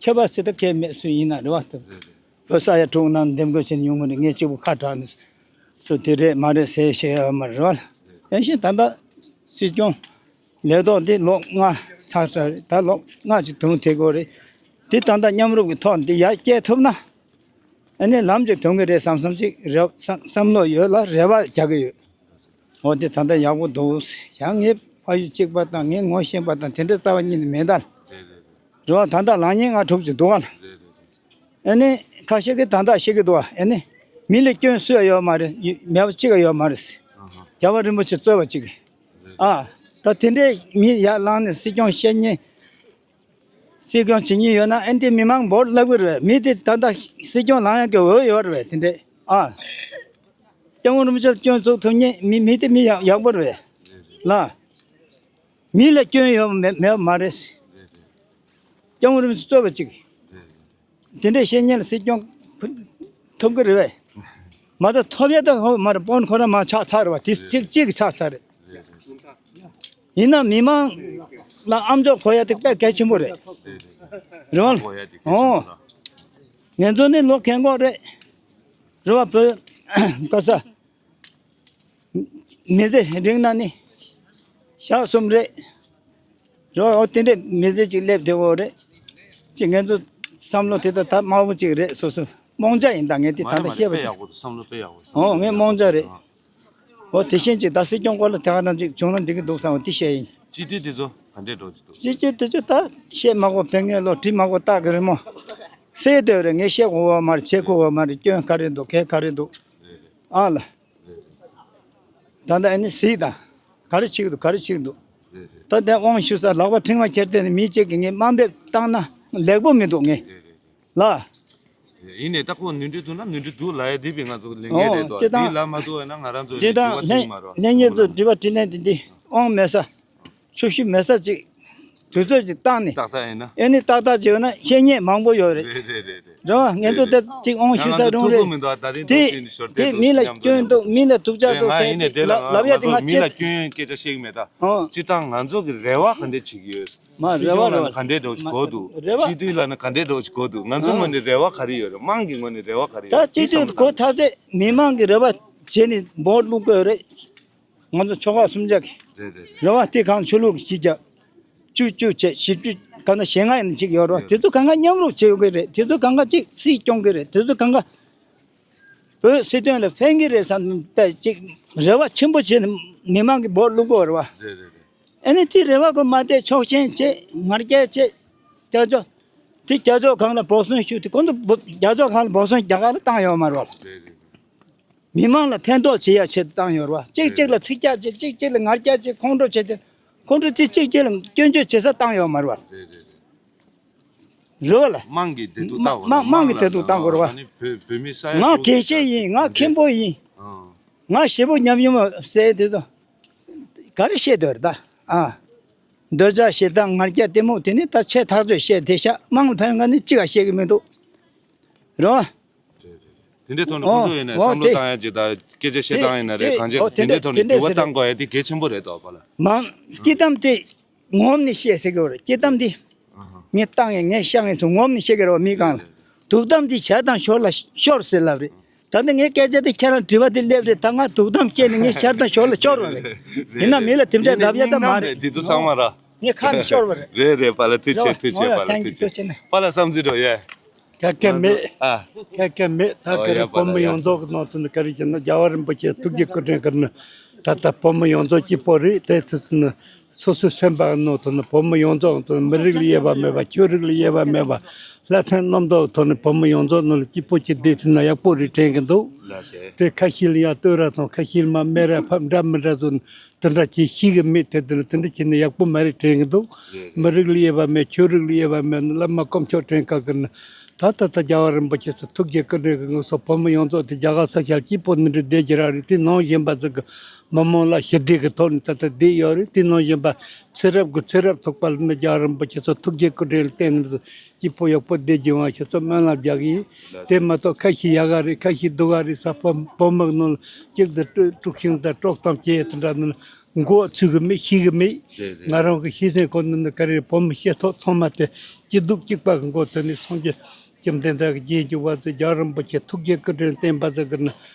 ཁྱད་པར་ཟེར་ད་གལ་མེད། སུ་ཡིན་ན་རེད་བ། བོད་ས་ཡ་དྲུག་ནང་འདེམས་བསྐོ་བྱས་ནས་ཡོང་གི་རེད། ངས་གཅིག་པུ་ཁ་གྲགས་ནས་སུ་དེ་རེད་མ་རེད་ཟེར་ཤེས་ཡ་མ་རེད་བ། ཡིན་ཕྱིན་ད་ལྟ་སྲིད་སྐྱོང་ལས་ཐོག་འདི་ལོ་ལྔ་ཚར་ཚར་རེད། ད་ལོ་ལྔ་ཅིག་དུང་ཐེ་གོ་རེད། འདི་ད་ལྟ་མཉམ་རུབ་ཀྱི་ཐོག་འདི་ཡར་སྐྱེལ་ཐུབ་ན། ཨ་ནི་ལམ་ཅིག་ཐོན་གི་རེད་བསམ་བསམ་ཅིག་རེ་བསམ་བསམ་བློ་ཡོད་ལ་རེ་བ་རྒྱག་གི་ཡོད། འོ་འདི་ད་ལྟ་ཡག་པོ་འདུག་ཡང་ངའི་ཕ་ཡུལ་གཅིག་པ་དང་ངའི་ངོ་ཤེས་པ་དང་དེ་འདྲའི་རྩ་བ་ཉིད་ནས་མེད་ད། རེད་བ། ད་ལྟ་ལངས་ཉེན་ང་དྲུག་ཅིག་འདུག་ཨ། ཨ་ནི་ཁ་ཤས་ཀྱིས་ད་ལྟ་བཤད་ཀྱི་འདུག་ཨ། ཨ་ནི་མི་ལ་སྐྱོན་སུ་ཡང་ཡོད་མ་རེད། མེད་པ་གཅིག་ཡང་ཡོད་མ་རེད། རྒྱལ་བ་རིན་པོ་ཆེ་གཙོས་པ་གཅིག་ཨ། ད་དེ་འདྲའི་མི་ཡར་ལངས་ནས་སྲིད་སྐྱོང་བཤད་ཉན། སྲིད་སྐྱོང་བྱེད་ཉན་ཡོད་ན་ཨེ་འདི་མི་མང་བོར་བརླག་གི་རེད། མི་དེ་ད་ལྟ་སྲིད་སྐྱོང་ལངས་ཡག་གི་འོས་ཡོད་རེད་དེ་འདྲས། ཨ། སྐྱབས་མགོན་རིན་པོ་ཆེ་ལ་སྐྱོན་འཛུགས་ཐུབ་ཉན་མི་མི་དེ་མི་ཡག་ཡག་པོ་རེད་ལ། མི་ལ་སྐྱོན་ཡོད་མེད་མེད་མ་རེད། སྐྱབས་མགོན་རིན་པོ་ཆེ་གཙོས་པ་ཅིག་དེ་འདྲས་བཤད་ཉན་ལ་སྲིད་སྐྱོང་ཐུབ་ཀྱི་རེད་པས། མ་གཏོགས་ཐོབ་ཡ་ད་ཧོ་མ་རེད། དཔོན་ཁོ་རང་མ་ཆགས་ཚར་བ་དེ་གཅིག་གཅིག་ཆགས་ཚར་རེད། ཡིན་ན་མི་མང་ལ་ཨམ་ཅོག་གོ་ཡ་དེ་དཔེ་གལ་ཆེན་པོ་རེད། རེད་བ། ཨོ། ངན་ཚོ་ནི་ལོ་ཁེངས་གོ་རེད། རེད་བ། བོད་ག་ས། མི་ཚེ་རིང་ན་ནི་ཞག་གསུམ་རེད། རོ་ཨོ་དེ་འདྲས་མི་ཚེ་གཅིག་སླེབས་བསྡད་ཡོད་རེད། ཅིག་ངན་ཚོ་བསམ་བློ་དེ་ད་ད་དམའ་བོ་ཅིག་རེད། སོ་སོ་རྨོངས་ཅག་ཡིན། ད་ངས་དེ་ད་ལྟ་བཤད་པ་ཅིག་ཨོ་ངས་རྨོངས་ཅག་རེད། ཨོ་དེ་བཞིན་ཅིག་ད་སྲིད་སྐྱོང་སྐོར་ལ་དེ་ག་ནང་ཅིག་བྱུང་ན་འགྲིག་གི་འདུག་བསམ་པ་དེ་བཤད་ཡིན། སྤྱི་འཐུས་དེ་ཚོ་ག་འདྲས་འགྲོ་གི་འདུག་སྤྱི་འཐུས་དེ་ཚོ་ད་བཤད་མ་དགོས། ཕན་ངེས་ལོ་བྲིས་མ་དགོས། སྟག་གི་རི་མོ་གསལ་སྡོད་རེད། ངས་བཤད་དགོས་པ་མ་རེད། བྱེད་དགོས་པ་མ་རེད། སྐྱོན་ག་རེ་འདུག་གལ་ག་རེ་འདུག་ཨ་ལ། ད་ལྟ་ཨ་ནི་གཟིགས་དང་། ག་རེ་བྱེད་ཀྱི་འདུག་ག་རེ་བྱེད་ཀྱི་འདུག་ད་ལྟ་དབང་ཞུ་ས་ལག་པ་ཕྲེང་བ་ཁྱེར་ཏེ་ནི་མི་གཅིག་གིས་ངས་དམའ་འབེབས་བཏང་ན་ལེགས་པོ་མི་འདུག་ངས་ལ། ཡིན་ནའི་ད་ཁོ་ནོར་འཁྲུལ་འདུག་ན་ནོར་འཁྲུལ་འདུག་ལབ་ཡ་དེ་བས་ང་ཚོ་ལས་འགན་ཨོ་རེད་དོ། སྤྱི་དང་དེ་ལབ་མ་ཐུབ་ན་ང་རང་ཚོ་སྤྱི་དང་འགྱུར་བ་ཐེབས་ཀྱི་མ་རེད། ལྷན་རྒྱས་ཚོ་དྲི་བ་དྲིས་ལན་དེ་འདི་དབང་མེད་ས། ཆུ་ཤུ་མེད་ས་ཅིག་དུས་ཚོད་ཅིག་བཏང་ནས། ཏག་ཏག་ཡིན་ན། ཨེ་ནི་ཏག་ཏག་ཅིག་ཡོད་ན་བཤད་མཁན་མང་པོ་ཡོད་རེད། རེད་རེད་རེད་རེད། རེད་བ། ངས་ཚོ་དེ་ཅིག་དབང་ཞུས་ས་རུང་རེད། ད་ང་ཚོ་ཐུག་གི་མི་འདུག་ད་རིང་དེ་ཐུག་དུས་ནི་ཞོར་དེ་དེ་མི་ལ་སྐྱོན་འདུག་མི་ལ་སྡུག་ཅག་འདུག་ཟེར་ཡིན་ནས་དེ་ལ་ལབ་ཡ་དེ་ང་མི་ལ་ཅིག་སྐྱོན་སྐད་ཆ་བཤད་ཀྱི་མེད་ད། ཨོ། སྤྱིར་བཏང་ང་ཚོ་གི་རེ་བ་ག་འདྲས་བྱེད་ཀྱི་ཡོད། མ་རེ་བ་རེ་བ་ག་འདྲས་འགྲོ་གི་འདུག་རེ་བ། སྤྱི་འཐུས་ལ་ནི་ག་འདྲས་འགྲོ་གི་འདུག་ང་ཚོ་ངོས་ནས་རེ་བ་ག་རེ་ཡོད་རེད། དམངས་ཀྱི་ངོས་ནས་རེ་བ་ག་རེ་ཡོད་རེད། ད་སྤྱི་འཐུས་གོ་ཐག་ཆོད་མི་མང་གི་རེ་བ་བྱས་ནས་འབོར་བླུག་དགོས་རེད། ང་ཚོ་ཆོལ་ཁ་གསུམ་ཆ་གི་རེད་རེད། རེ་བ་དེ་གང་ཆོས་ལུགས་གཞི་རྒྱ་བཅུ་བཅུ་བྱས་བཞི་བཅུ་གང་ན་ཞེ་ལྔ་ཡིན་ན་ཅིག་ཡོད་རེད་བ། དེ་ཚོ་གང་ག་མཉམ་རུབ་བྱེད་ཡོང་གི་རེད། དེ་ཚོ་གང་ག་ཅིག་སྲིད་སྐྱོང་གི་རེད། དེ་ཚོ་གང་ག་བོད་སྲིད་དོན་ལ་ཕན་གི་རེད་བསམ་པའི་ཅིག་རེ་བ་ཆེན་པོ་བྱས་ནས་མི་མང་གི་འབོར་བླུག་གི་ཡོད་རེད་བ། རེད་རེད་རེད། ཨ་ནི་དེ་རེ་བ་གོ་མ་བསྡད་ཕྱོགས་ཞེན་བྱས་ང་རྒྱལ་བྱས་རྒྱ་ཕྱོགས་དེ་རྒྱ་ཕྱོགས་གང་ལ་འབོར་སོན་ཞུ་དེ་ཁོང་ཚོ་རྒྱ་ཕྱོགས་གང་ལ་འབོར་སོན་རྒྱ་གར་ལ་བཏང་ཡོད་མ་རེད་བ། རེད་རེད་རེད། མི་མང་ལ་ཕན་ཐོགས་བྱེད་ཡ་ཆེད་དུ་བཏང་ཡོད་རེད་བ། གཅིག་གཅིག་ལ་ཚིག་རྒྱག་བྱེད། གཅིག་གཅིག་ལ་ངར་རྒྱག་བྱེད། ཁོང་ཁྲོ་བྱེད་དེ་ཁོང་ཁྲོ་དེ་གཅིག་གཅིག་ལ་སྐྱོན་བརྗོད་བྱེད་ས་བཏང་ཡོད་མ་རེད་བ། རེད་རེད་རེད། རེད་བ་ལ། དམངས་ཀྱི་བདེ་སྡུག་ལྟ་དགོས་རེད། དམངས་ཀྱི་བདེ་སྡུག་ལྟ་དགོས་རེད་བ། ཨ་ནི་བོད་བོད་མི་ས་ཡ་ང་དྲུག་དགེ་བཤེས་ཡིན། ང་མཁན་པོ་ཡིན། ཨང་། ང་ཞེ་པོ་ཉམས་མྱོང་ཟེར་དེ་ཚོ་ག་རེ་བཤད་འདོད་རེད་ད། ཨ། འདོད་ཆགས་ཞེ་སྡང་ང་རྒྱལ་གཏི་མུག་དེ་ནི་ད་ཆེས་ཐག་ཆོད་བཤད་བསྡད་ཤག་དམངས་ལ་ཕན་ག་ནི་གཅིག་ག་བཤད་གི་མི་འདུག་རེད་བ། དེ་འདྲའི་ཐོག་ནས་ཁོང་ཚོ་ཡིན་ན་ཨོ་བསམ་བློ་ཨོ་བཏང་ཡ་ཅིག་དང་སྐད་ཆ་བཤད་སྟངས་ཡིན་ན་རེད། དེ་གང་ཅི་ཨོ་དེ་འདྲའི་ཐོག་ནས་དེ་འདྲའི་འགྱུར་བ་དེ་འདྲའི་གཏང་དགོས་ཡ་དེ་གལ་ཆེན་པོ་རེད་དོ་པ་ལ། མང་སྐྱིད་གཏམ་དེ་ངོམ་ནས་བཤད་ཟེར་གི་རེད། སྐྱིད་གཏམ་དེ་ངས་བཏང་ཡ་ངས་བཤད་ངས་སུ་ངོམ་ནས་བཤད་གི་རེད་བ། མི་གང་ལ་སྡུག་གཏམ་དེ་བྱ་དང་ཞོར་ལ་ཤོར་ཟེར་ལབ་རེད། ད་ནི་ངའི་སྐད་ཆ་དེ་ཁྱེད་རང་དྲི་བ་དེ་སླེབས་རེད། ད་ང་སྡུག་གཏམ་སྐྱེས་ནས་ངས་བྱ་དང་ཞོར་ལ་ཤོར་བ་རེད། ཡིན་ན་མི་ལ་དེ་འདྲའི་ལབ་ཡ་ད་མ་རེད། འདི་ཚོ་ཚང་མ་ར། ངས་ཁ་ནས་ཤོར་བ་རེད། རེད་རེད་པ་ལ་ཐུགས་རྗེ་ཆེ། ཐུགས་རྗེ་ཆེ་པ་ལ་ཐུགས་རྗེ་ཆེ། པ་ལ་བསམ་ཚུལ་འགྲོ་ཡ། ཁ་སྐད་མེད། ཨ། ཁ་སྐད་མེད། ད་ཨོ་ག་རེ་ཡ་པ་བོད་ལ་མི་ཡ་ཡོངས་རྫོགས་ཀྱི་ནང་དུ་ནི་ག་རེ་བྱས་ན་རྒྱལ་བ་རིན་པོ་ཆེ་ཐུགས་རྗེ་བཀའ་དྲིན་གྱིས་ནི་ད་ལྟ་བོད་མི་ཡོངས་རྫོགས་སྐྱིད་པོ་རེད། དེ་ཚོ་ནི་སོ་སོའི་སེམས་པ་ནང་དུ་ནི་བོད་མི་ཡོངས་རྫོགས་དུ་མི་རིགས་ལ་དབྱེ་བ་མེད་པ་ཆོས་རིགས་ལ་དབྱེ་བ་མེད་པ་ལྷ་སེམས་རྣམ་དག་ཐོག་ནས་བོད་མི་ཡོངས་རྫོགས་ནང་ལ་སྐྱིད་པོ་ཅིག་བསྡད་ཐུབ་ན་ཡག་པོ་རེད་དྲན་གྱི་འདུག་ལགས་སེ། དེ་ཁ་ཤས་ལ་ཡང་ལྟོས་ར་སོང་། ཁ་ཤས་ལ་མ་སྨད་ར་ཕབ་འདྲ་མི་འདྲ་བཟོ་ནས། དེ་འདྲ་བྱེད་ཤེས་གི་མེད། དེ་དེ་ལ་དེ་འདྲ་བྱས་ནས་ཡག་པོ་མ་རེད་དྲན་གི་འདུག་རེད་རེད། མི་རིགས་ལ་དབྱེ་བ་མེད། ཆོས་རིགས་ལ་དབྱེ་བ་མེད་ན་བླ་མ་དཀོན་མཆོག་དྲན་ཁ་གི་ན། ད་ད་ལྟ་རྒྱལ་བ་རིན་པོ་ཆེ་ཚོ་ཐུགས་རྗེ་བཀའ་དྲིན་གྱིས་ང་ཚོ་བོད་མི་ཡོངས་རྫོགས་དེ་རྒྱ་གར་ས་ཆར་སྐྱིད་པོ་འདི་འདྲ་བསྡད་ཀྱི་ར་རེད། དེ་ནང་བཞིན་པ་ཟིག་གི་མི་མང་ལ་ཞི་བདེ་གི་ཐོག་ནས་ད་ལྟ་བསྡད་ཡོད་རེད། དེ་ནང་བཞིན་པ་ཚེ་རབས་ཀྱི་ཚེ་རབས་ཐོག་པ་ལ་ནི་རྒྱལ་བ་རིན་པོ་ཆེ་ཚོ་ཐུགས་རྗེ་བཀའ་དྲིན་ལ་བརྟེན་ནས། སྐྱིད་པོ་ཡག་པོ་བསྡད་རྒྱུ་ཡོང་བ་ཁྱེད་ཚོ་སྨོན་ལམ་རྒྱག་གི་ཡིན། དེ་མ་གཏོགས་ཁ་ཤས་ཡག་ག་རེད། ཁ་ཤས་སྡུག་ག་རེད་ཟེར། བོད་བོད་མི་ནང་ལ་གཅིག་དང་དཀྲུག་དཀྲུག་ཤིང་དང་དཀྲོག་གཏམ་བྱས་དེ་འདྲ་ནང་མགོ་ཚོས་གི་མེད། ཤེས་གི་མེད། རེད་རེད། ང་རང་གི་ཤེས་ཚད་ཁོ་ནང་ནས་ག་རེ་བོད་མི་སྤྱི་ཚོགས་ཚང་མ་དེ་སྐྱིད་སྡུག་གཅིག་པ་གི་མགོ་ཐོན་ནས་སངས་རྒྱས་བཅོམ་ལྡན་འདས་ཀྱི་རྗེས་འཇུག་པ་ཚོས་རྒྱལ་བ་རིན་པོ་ཆེ་ཐུགས་རྗེ་བཀའ་དྲིན་བརྟེན་པ་ཟེར་གི་ན།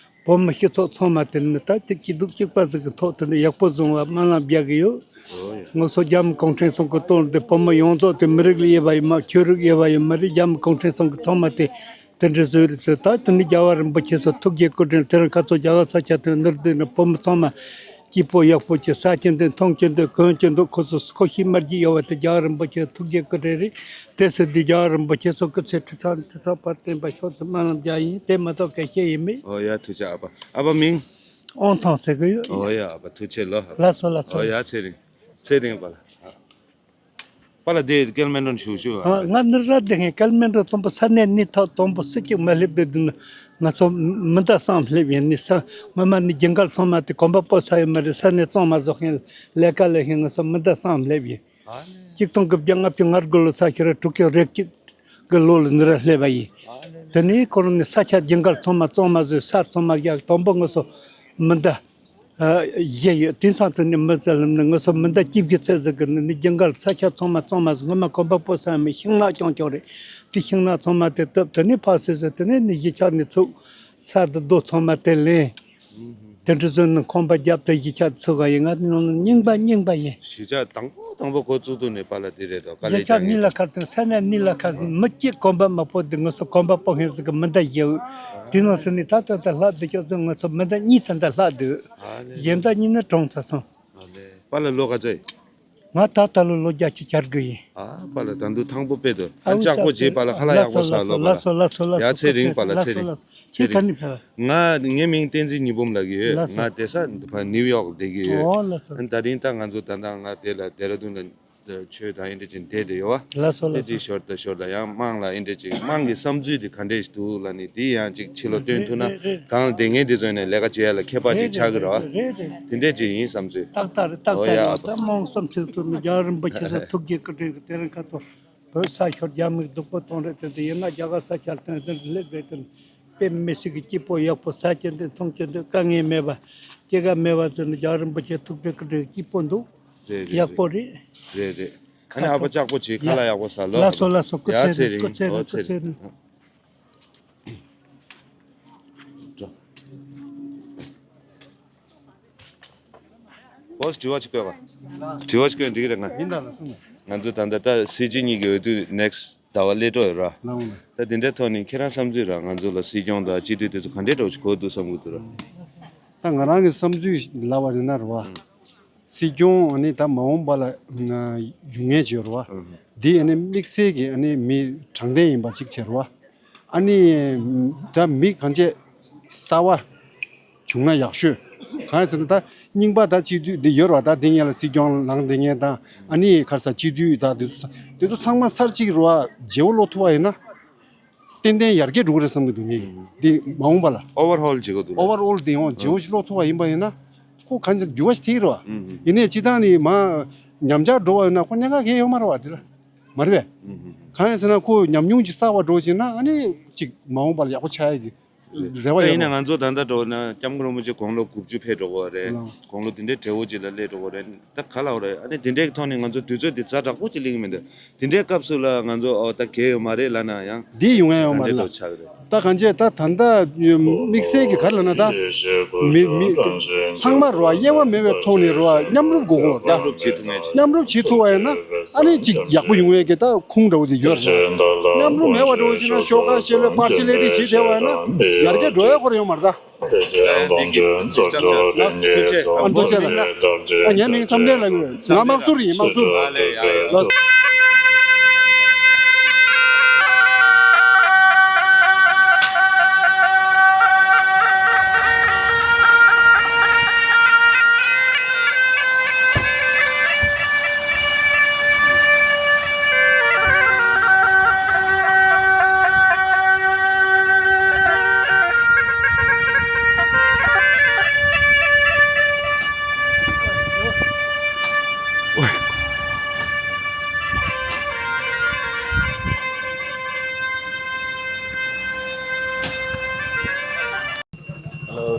བོད་མི་སྤྱི་ཚོགས་ཚང་མ་དེ་ནི་ད་ཅིག་སྐྱིད་སྡུག་གཅིག་པ་ཟིག་གི་ཐོག་དེ་ནི་ཡག་པོ་བཟུང་བ་སྨོན་ལམ་རྒྱག་གི་ཡོད། ཨོ་ཡ། ང་ཚོ་རྒྱ་མི་གུང་ཁྲན་ཚང་གི་ལྟོ་འདི་བོད་མི་ཡོངས་རྫོགས་དེ་མི་རིགས་ལ་དབྱེ་བ་ཡོད་མ་ཆོས་རིགས་དབྱེ་བ་ཡོད་མ་རེད། རྒྱ་མི་གུང་ཁྲན་ཚང་གི་ཚང་མ་དེ་དེ་འདྲ་བཟོས་རེད་ཟེར། ད་དེ་ནི་རྒྱལ་བ་རིན་པོ་ཆེ་སོགས་ཐུགས་རྗེ་བཀའ་དྲིན། དེ་རིང་ཁ་ཚོ་རྒྱ་གར་ས་ཆ་དེ་ནི་དེ་ནི་བོད་མི་ཚང་མ་སྐྱིད་པོ་ཡག་པོ་ཅིག་ཟ་གི་འདུག་འཐུང་གི་འདུག་གོན་གི་འདུག་ཁོ་ཚོ་ཁོ་ཤེས་མ་རྒྱུས་ཡོད་པ་དེ་རྒྱལ་བ་རིན་པོ་ཆེ་ཐུགས་རྗེ་བཀའ་དྲིན་རེད། དེ་སྲིད་དུ་རྒྱལ་བ་རིན་པོ་ཆེ་སོགས་སྐུ་ཚེ་ཁྲི་ཕྲག་ཁྲི་ཕྲག་བར་བརྟན་པ་ཤོག་ཟེར་སྨོན་ལམ་རྒྱག་ཡིན། དེ་མ་གཏོགས་གལ་ཆེ་ཡིན་མེད། ཨོ་ཡ། ཐུགས་རྗེ་ཆེ་ཨ་ཕ། ཨ་ཕ་མིང་། ཨོང་ཐང་ཟེར་གི་ཡོད། ཨོ་ཡ་ཨ་ཕ་ཐུགས་རྗེ་ཆེ་ལོ། ལགས་སོ་ལགས་སོ། ཨོ་ཡ་ཚེ་རིང་། ཚེ་རིང་པ་ལགས། པ་ལགས་དེ་ཀལ་མན་རོན་ཞུ་ཞུ་ཨ། ང་ནི་ར་དེ་ངས་ཀལ་མན་རོན་དང་པོ་ས་གནས་གནས་ཐོག་དང་པོ་སུ་གཅིག་མ་སླེབས་པའི་དུས་ན་ང་ཚོ་མི་འདའ་སང་སླེབས་ཡིན་ནི་ས་ངོ་མ་ནི་རྒྱུན་གར་ཚང་མ་དེ་གོམ་པ་སྤོ་ས་ཡོད་མ་རེད། ས་གནས་གཙང་མ་བཟོ་མཁན་ལས་ཀ་ལས་མཁན་ང་ཚོ་མི་འདའ་སང་སླེབས་ཡིན། གཅིག་སྟོང་དགུ་བརྒྱ་ལྔ་བཅུ་ང་དགུ་ལོ་ས་ཁྱེར་དྲུག་ཅུ་རེ་གཅིག་གི་ལོ་ལ་ནི་ར་སླེབས་པ་ཡིན། དེ་ནས་ཁོ་རང་ནི་ས་ཆ་རྒྱུན་གར་ཚང་མ་གཙང་མ་བཟོས། ས་ཚང་མ་རྒྱག་དང་པོ་ང་ཚོ་མི་འདའ་བཞི་ཡོད། དེང་སང་དུ་ནི་མི་ཚེ་ལམ་ནི་ང་ཚོ་མི་འདའ་གཅིག་གི་ཚེ་ཟིག་གི་ནི་ནི་རྒྱུན་གར་ས་ཆ་ཚང་མ་གཙང་མ་བཟོས། ངོ་མ་གོམ་པ་སྤོ་ས་མི་ཤིང་ནགས་རྐྱང་རྐྱང་རེད། དེ་ཤིང་ནགས་ཚང་མ་དེ་བཏབ། དེ་ནས་ཕར་སོས་སོས་དེ་ནས་ནི་གཞིས་ཆགས་ནས་ཚུགས། ས་དེ་རྡོ་ཚང་མ་དེ་ལེན། དེ་འདྲ་བཟོས་ནས་ཁང་པ་བརྒྱབ་སྟེ་གཞིས་ཆགས་ཚུགས་ག་ཡིན། ང་ནི་རྙིང་པ་རྙིང་པ་ཡིན། གཞིས་ཆགས་དང་པོ་དང་པོ་འགོ་བཙུགས་དུས་ནས་པཱ་ལགས་འདི་རེད་དོ། དཀའ་ལས་རྒྱ་ཆ་རྒྱག་མཁན་གཉིས་ལ་ཁ་ཐོན། ས་གནས་གཉིས་ལ་ཁ་ཐོན། མི་གཅིག་གོམ་པ་མ་སྤོ་དེ་ང་ཚོ་གོམ་པ་སྤོ་མཁན་ཟིག་གི་མི་འདའ་བཞི་ཡོད། དེ་ནང་ཚོ་ནས་ད་ད་ད་ལྷག་བསྡད་ཀྱོག་ཚོ་ང་ཚོ་མི་འདའ་གཉིས་ད་ད་ལྷག་བསྡད། གཞན་དག་གཉིས་ནི་གྲོངས་ཚར་སོང་། པཱ་ལགས་ལོ་ག་ཚོད་ཡིན། ང་ད་ད་ལོ་ལོ་བརྒྱད་ཅུ་གྱ་དགུ་ཡིན། ཨ་པཱ་ལགས་ད་དུང་ཐང་པོ་དཔེ་འདུག་ཨ་ཨ་ལྕགས་པོ་བྱས་པཱ་ལགས། ཁ་ལག་ཡག་པོ་ཟ་ལོ་པཱ་ལགས། ལགས་སོ་ལགས་སོ། ཡ་ཚེ་རིང་པཱ་ལགས། ཚེ་རིང་། ཁྱེད་ག་ནས་ཕེབས། ང་ངའི་མིང་བསྟན་འཛིན་ཉི་འབུམ་ལབ་ཀྱི་ཡོད། ལགས་སོ། ང་བསྡད་ས་ཕ་ནིའུ་ཡོག་བསྡད་ཀྱི་ཡོད། ཨོ་ལགས་སོ། ཨ་ད་རིང་ད་ང་ཚོ་ད་ལྟ་ང་དེ་ལ་ལྡེ་ར་ལྡུན་ལ་ཆོས་དང་ཨེ་འདྲ་ཅིག་བསྡད་དེ་ཡོད་བ། ལགས་སོ་ལགས་སོ། དེ་ཞོར་དང་ཞོར་ལ་ཡང་དམངས་ལ་ཨེ་འདྲ་ཅིག་དམངས་ཀྱི་བསམ་ཚུལ་དེ་ག་འདྲས་ཤིག་འདུག་ལབ་ནས་དེ་ཡང་ཅིག་ཕྱི་ལོགས་སྟོན་ཐུབ་ན། རེད་རེད་རེད། གང་ལ་བསྡད་མཁན་དེ་ཚོ་ནས་ལས་ཀ་བྱེད་ཡ་ལ་ཁྱད་པར་ཅིག་ཆགས་ཀྱི་རེད་བ། རེད་རེད། དེ་འདྲས་ཅིག་ཡིན་བསམ་ཚུལ། ཏག་ཏག་རེད་ཏག་ཏག་རེད། ཨོ་ཡ། ད་དམངས་བསམ་ཚུལ་དུ་ནི་རྒྱལ་བ་རིན་པོ་ཆེ་ས་ཐུགས་རྗེ་བཀའ་དྲིན་གྱིས་དེ་རིང་ཁ་ཐོག་བོད་ས་ཤོར་རྒྱ་མིས་སྡུག་པོ་གཏོང་རེད་དེ། དེ་ཡིན་ན་རྒྱ་གར་ས་ཆར་དོན་དེར་སླེབས་རེད་དེ། དཔེ་མི་སྲིད་ཀྱི་སྐྱིད་པོ་ཡག་པོ། ཟ་རྒྱུ་འདུག་འཐུང་རྒྱུ་འདུག་དཀའ་ངལ་མེད་པ་སྐྱེ་རྒ་མེད་པ་ཚོ་ནི་རྒྱལ་བ་རིན་པོ་ཆེ་ཐུགས་རྗེ་བཀའ་དྲིན་སྐྱིད་པོ་འདུག་རེད་རེད། ཡག་པོ་རེད། རེད་རེད། ཨ་ནི་ཨ་ཕ་ལྕགས་པོ་བྱས་ཁ་ལག་ཡག་པོ་ཟ་ལོ། ལགས་སོ་ལགས་སོ། སྐུ་ཡ་ཚེ་ཚེ་རིང་སྐུ་ཚེ་ཨོ་རིང་སྐུ་ཚེ་ཚེ་རིང་། རིང་། བོས་དྲི་བ་ཅིག་བཀོད་པ། དྲི་བ་ཅིག་བཀོད་འགྲིག་རེད་ང་། ཡིན་ད་ལ་གསུངས། ང་ཚོ་ད་ལྟ་ད་སྲིད་སྤྱི་གཉིས་ཀྱི་འོས་བསྡུ་ནེག་སི་ཟླ་བ་སླེབས་འགྲོ་ཡོད་ར། ལའོ་ལ། ད་དེ་འདྲའི་ཐོག་ནས་ཁྱེད་རང་བསམ་ཚུལ་ར། ང་ཚོ་ལ་སྲིད་སྐྱོང་དང་སྤྱི་འཐུས་དེ་ཚོ་ག་འདྲའི་འདྲ་བོ་ཞིག་དགོས་འདུག་བསམ་གྱི་འདུག་ར། ད་ང་རང་གི་བསམ་ཚུལ་ལབ་པ་ཡིན་ན་ར་བ། སྲིད་སྐྱོང་ཨ་ནི་ད་མ་འོངས་པ་ལ་ཡོང་མཁན་ཅིག་ཡོད་ར་བ། ཨུ་ཧུ། འདི་ཨ་ནི་དམིགས་བསལ་གྱི་ཨ་ནི་མི་དྲང་བདེན་ཡིན་པ་ཅིག་བྱས་ར་བ། ཨ་ནི་ད་མི་གང་ཅི་གསར་བ་བྱུང་ན་ཡག་ཤོས། གང་ཡིན་ཟེར་ན་ད་རྙིང་པ་ད་སྤྱི་འཐུས་འདི་ཡོད་ར་བ། ད་འདི་སྔོན་ལ་སྲིད་སྐྱོང་ལངས་བསྡད་མཁན་དང་ཨ་ནི་ཁ་ས་སྤྱི་འཐུས་ད་འདི་ཚོ་འདི་ཚོ་ཚང་མ་ཚར་གཅིག་ར་བ་བརྗེ་པོ་ལོག་ཐུབ་པ་ཡིན་ན། ཏན་ཏན་ཡར་རྒྱས་འགྲོ་གི་རེད་བསམ་གྱི་འདུག་ངས་འདི་མ་འོངས་པ་ལ། ཨོ་ཝར་ཧོལ་བྱེད་དགོས་འདུག་ལ། ཨོ་ཝར་ཧོལ་དེ་ཡང་བརྗེ་པོ་ཞིག་ལོག་ཐུབ་པ་ཡིན་པ་ཡིན་ན་ཁོ་གང་ཅི་འགྱུར་བ་ཞིག་ཐེབས་ཀྱི་རེད་བ། ཡིན་ནའི་སྤྱི་བཏང་ནས་མ་ཉམས་ཆག་འགྲོ་བ་ཡིན་ན་ཁོ་གནད་འགག་གང་ཡང་ཡོད་མ་རེད་བ། དེ་ལ་མ་རེད་པས། གང་ཡིན་ཟེར་ན་ཁོ་ཉམས་མྱོང་ཅིག་བསགས་པ་འགྲོ་བྱས་ན་ཨ་ནི་ཅིག་མ་འོངས་པ་ལ་ཡག་པོ་ཆགས་ཡ་གི་རེད་བ། ད་ཡིན་ཡོད་ན་རེད། ང་ཚོ་ད་ལྟ་འགྲོ་ན་སྐྱབས་མགོན་རིན་པོ་ཆེ་དགུང་ལོ་དགུ་བཅུ་ཕེབས་འགྲོ་གི་རེད། ལགས། དགུང་ལོ་དེ་འདྲའི་བགྲེས་པོ་ཅིག་ལ་སླེབས་འགྲོ་གི་རེད། ད་ག་ལ་འོ་རེད། ཨ་ནི་དེ་འདྲའི་ཐོག་ནས་ང་ཚོ་དུས་ཚོད་དེ་ཛ་དྲག་པོ་ཅིག་གླེང་གི་མི་འདུག་དེ་འདྲའི་སྐབས་སུ་ལ་ང་ཚོ་ཨོ་ད་གལ་ཡོད་མ་རེད་ལབ་ན་ཡང་། འདི་ཡོང་ཡ་ཡོད་མ་རེད་ལ། ག་འདྲ་འདྲ་ཆགས་ཀྱི་རེད། ད་གང་བྱས་ད་ད་ལྟ་དམིགས་བསལ་གྱི་ག་རེ་ལབ་ན་ད་མི་མི་ཚང་མ་རོ་དབྱེ་བ་མེད་པའི་ཐོག་ནས་རོ་མཉམ་རུབ་དགོས་གོ། ད་མཉམ་རུབ་བྱེད་ཐུབ་ངེས་ཀྱི། མཉམ་རུབ་བྱེད་ཐུབ་པ་ཡིན་ན་ཨ་ནི་ཅིག་ཡག་པོ་ཡོང་ཡས་ཀྱི་ད་ཁུངས་འདྲ་བོ་ཅིག་ཡོད་རེད། མཉམ་རུབ་མེད་པ་འདྲ་བོ་ཅིག་ན་ཤོག་ཁ་ཤེས་ལོས་པར་སི་ལེ་ཊི་བྱེད་བསྡད་པ་ཡིན་ན་ཡར་རྒྱས་འགྲོ་ཡ་ཁོ་རང་ཡོད་མ་རེད་ད། ཐུགས་རྗེ་ཆེ། ཨ་མདོ་ཆེ་ལ། ཨ་ངའི་མིང་བསམ་གཏན་ལ་ངོས། ང་དམག་ཟུར་ཡིན་དམག་ཟུར། ལགས། ཧེ་ལོ།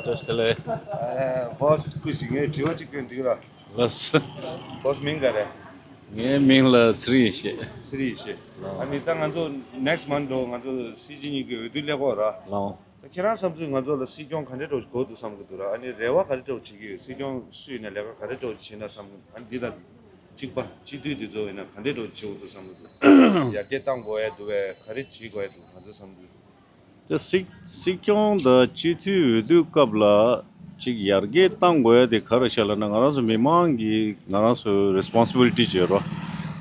བཀྲ་ཤིས་བདེ་ལེགས། ཨ། བོ་སི་སྐུ་མཁྱེན། ངས་དྲི་བ་གཅིག་བཀོད་འདུག་ལ། ལགས་སོ། བོ་སི་མིང་ག་རེ། ངའི་མིང་ལ་ཚེ་རིང་ཡེ་ཤེས། ཚེ་རིང་ཡེ་ཤེས། ལགས། ཨ་ནི་ད་ང་ཚོ་next month་འགྲོ་ང་ཚོ་སྲིད་སྤྱི་གཉིས་ཀྱི་འོས་བསྡུ་སླེབས་ཀྱི་ཡོད་ར། ལགས། ད་ཁྱེད་རང་བསམ་ཚུལ་ང་ཚོ་ལ་སྲིད་སྐྱོང་ག་འདྲ་འདྲ་བོ་ཞིག་དགོས་འདུག་བསམ་གྱི་འདུག་ར། ཨ་ནི་རེ་བ་ག་འདྲ་འདྲ་བོ་བྱེད་ཀྱི་ཡོད། སྲིད་སྐྱོང་སུ་ཡིན་ན་ལས་ཀ་ག་འདྲ་འདྲ་བོ་བྱེད་ན་བསམ་གྱི། ཨ་ནི་འདི་དང་གཅིག་པ་སྤྱི་འཐུས་འདི་ཚོ་ཡིན་ན་ག་འདྲ་འདྲ་བོ་བྱེད་དགོས་འདུག་བསམ་གྱི་འདུག་ཡར་རྒྱས་གཏང་དགོས་ཡ་འདུག་བས། ག་རེ་བྱེད་དགོས་ཡ་འདུག་ང་ཚོ་བསམ་གྱི་འདུག་ད་སྲིད་སྲིད་སྐྱོང་དང་སྤྱི་འཐུས་འོས་བསྡུ་སྐབས་ལ་ཅིག་ཡར་རྒྱས་གཏང་དགོས་ཡ་དེ་ག་རེ་ཤག་ལབ་ན། ང་རང་ཚོ་མི་མང་གི་ང་རང་ཚོ་རེ་སི་པོན་སི་བི་ལི་ཊི་ཅིག་ཡོད་རེད་བ།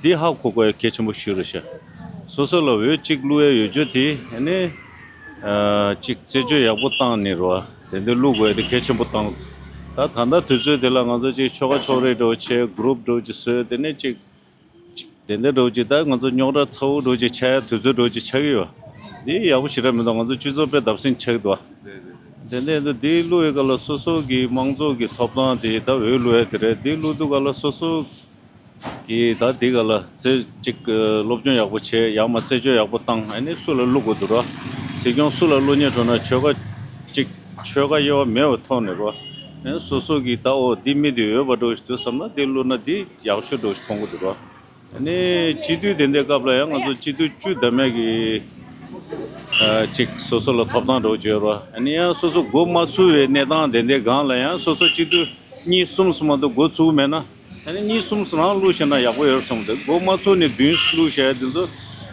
དེ་ཧ་གོ་དགོས་ཡ་གལ་ཆེན་པོ་ཞིག་རེད་ཤག་སོ་སོ་ལ་འོས་གཅིག་བླུག་ཡ་ཡོད་རྒྱུ་དེ་ཨ་ནི་ཨ་ཅིག་རྩད་གཅོད་ཡག་པོ་བཏང་ནས་རེད་བ། དེ་འདྲ་བླུག་དགོས་ཡ་དེ་གལ་ཆེན་པོ་བཏང་ ད་ད་ལྟ་དུས་ཚོད་དེ་ལ་ང་ཚོ་ཅིག་ཆོལ་ཁ་ཕྱོགས་རིས་འདྲ་བོ་བྱས། གུ་རུབ་འདྲ་བོ་ཅིག་བཟོས། དེ་ནས་ཅིག་ཅིག་དེ་འདྲ་འདྲ་བོ་ཅིག་ད་ང་ཚོ་རྙོག་དྲ་ཚ་བོ་འདྲ་བོ་ཅིག་ཆགས་ཡ་དུས་ཚོད་འདྲ་བོ་ཅིག་ཆགས་ཀྱི་ཡོད། འདི་ཡག་པོ་ཞེ་དྲག་མི་འདུག་ང་ཚོ་སྤྱི་ཚོགས་དཔེ་བརྡབ་གསིག་ཆགས་ཀྱི་འདུག་དེ་འདྲ་ཡིན་དུས་འདི་བླུག་ཡ་ག་ལ་སོ་སོ་གི་དམངས་གཙོ་གི་ཐོབ་ཐང་དེ་ད་འོས་བླུག་ཡ་དེ་རེད། འདི་བླུག་དུས་ག་ལ་སོ་སོ་གི་ད་དེ་ག་ལ་རྩེ་གཅིག་སློབ་སྦྱོང་ཡག་པོ་བྱས། ཡང་མ་རྩེད་འཇོ་ཡག་པོ་བཏང་། ཨ་ནི་སུ་ལ་བླུག་དགོས་འདུག་ར། སྲིད་སྐྱོང་སུ་ལ་བླུག་ཉེ་འགྲོ་ན་ཆོལ་ཁ་གཅིག་ཆོལ་ཁ་དབྱེ་བ་མེད་པའི་ཐོག་ནས་ར། ཨ་ནི་སོ་སོ་གི་ད་འོ་འདི་མི་དེ་འོས་པ་འདྲ་བོ་ཞིག་འདུག་བསམ་ན་དེ་བླུག་ན་དེ་ཡག་ཤོས་འདྲ་བོ་ཞིག་མཐོང་གི་འདུག་ར། ཨ་ནི་སྤྱི་འཐུས་དེ་འདྲའི་སྐབས་ལ་ཡང་ང་ཚོ་སྤྱི་འཐུས་བཅུ་ཟླ་མེད་ཀྱི་ཨ་གཅིག་སོ་སོ་ལ་ཐོབ་ཐང་འདྲ་བོ་ཅིག་ཡོད་ར། ཨ་ནི་ཡང་སོ་སོ་འགོ་མ་ཚུགས་པའི་གནས་སྟངས་དེ་འདྲའི་སྒང་ལ་ཡང་སོ་སོ་སྤྱི་འཐུས་གཉིས་གསུམ་ཙམ་མ་གཏོགས་འགོ་ཚུགས་མེད་ན། ཨ་ནི་གཉིས་གསུམ་རང་བླུགས་ཤེས་ན་ཡག་པོ་ཡོད་བསམ་གི་འདུག་འགོ་མ་ཚུགས་ནས་མདུན་བླུགས་བྱས་དེ་ཚོ་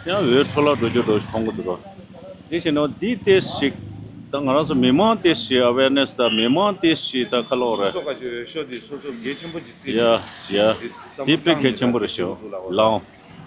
ཡང་འོས་འཕྲོ་བརླག་འགྲོ་རྒྱུ་འདྲ་བོ་ཞིག་མཐོང་གི་འདུག་ར། དེ་བྱས་ན་འདི་ཏོག་ཙམ་ཞིག་ད་ང་རང་ཚོ་མི་མང་ཏོག་ཙམ་ཞིག་ཨ་ཝེར་ནེ་སི་དང་མི་མང་ཏོག་ཙམ་ཞིག་ད་ག་ལབ་དགོས་རེད། སོ་སོ་ག་ཅིག་འོས་ཤོག་འདི་སོ་སོ་གལ་ཆེན་པོ་ཅིག་བརྩིས་ཡ་ནས་ཡ་འདི་བསམ་དེ་བློ་དཔེ་གལ་ཆེན་པོ་རེད་ཤག་ལའང་།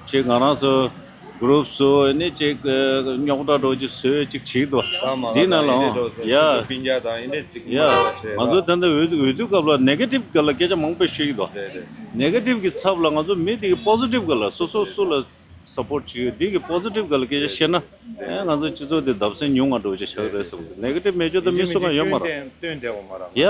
ཅིག་ང་རང་ཚོ་གུ་རུབ་བཟོས་ནས་ཅིག་རྙོག་དྲ་འདྲ་བོ་ཅིག་བཟོས་ཅིག་བྱེད་ཀྱི་འདུག་ད་མ་འདི་ལ་ནང་ལའང་ཡ་སྤུན་ཀྱག་དང་ཨེ་འདྲས་ཅིག་ཡ་མ་རེད་བ་བྱས་ང་ཚོ་ད་ལྟ་འོས་འོས་བསྡུ་སྐབས་ལ་ནེ་གེ་ཊིབ་སྒང་ལ་སྐད་ཆ་མང་པོ་བཤད་ཀྱི་འདུག་རེད་རེད། ནེ་གེ་ཊིབ་ཀྱི་ཚབ་ལ་ང་ཚོ་མི་དེ་གི་པོ་སི་ཊིབ་སྒང་ལ་སོ་སོ་སུ་ལ་སབ་པོར་ཊི་བྱེད་ཡོད། འདི་གི་པོ་སི་ཊིབ་སྒང་ལ་སྐད་ཆ་བཤད་ན་ཨེ་ང་ཚོ་སྤྱི་ཚོགས་འདི་བརྡབ་གསིག་ཉུང་བ་འདྲ་བོ་ཅིག་ཆགས་ཀྱི་རེད་བསམ་གི་འདུག་ནེ་གེ་ཊིབ་མེད་ཆོག་ད་མི་སུ་གང་ཡོད་མ་རེད། སྐྱོན་དེ་འོ་མ་རེད། ཡ་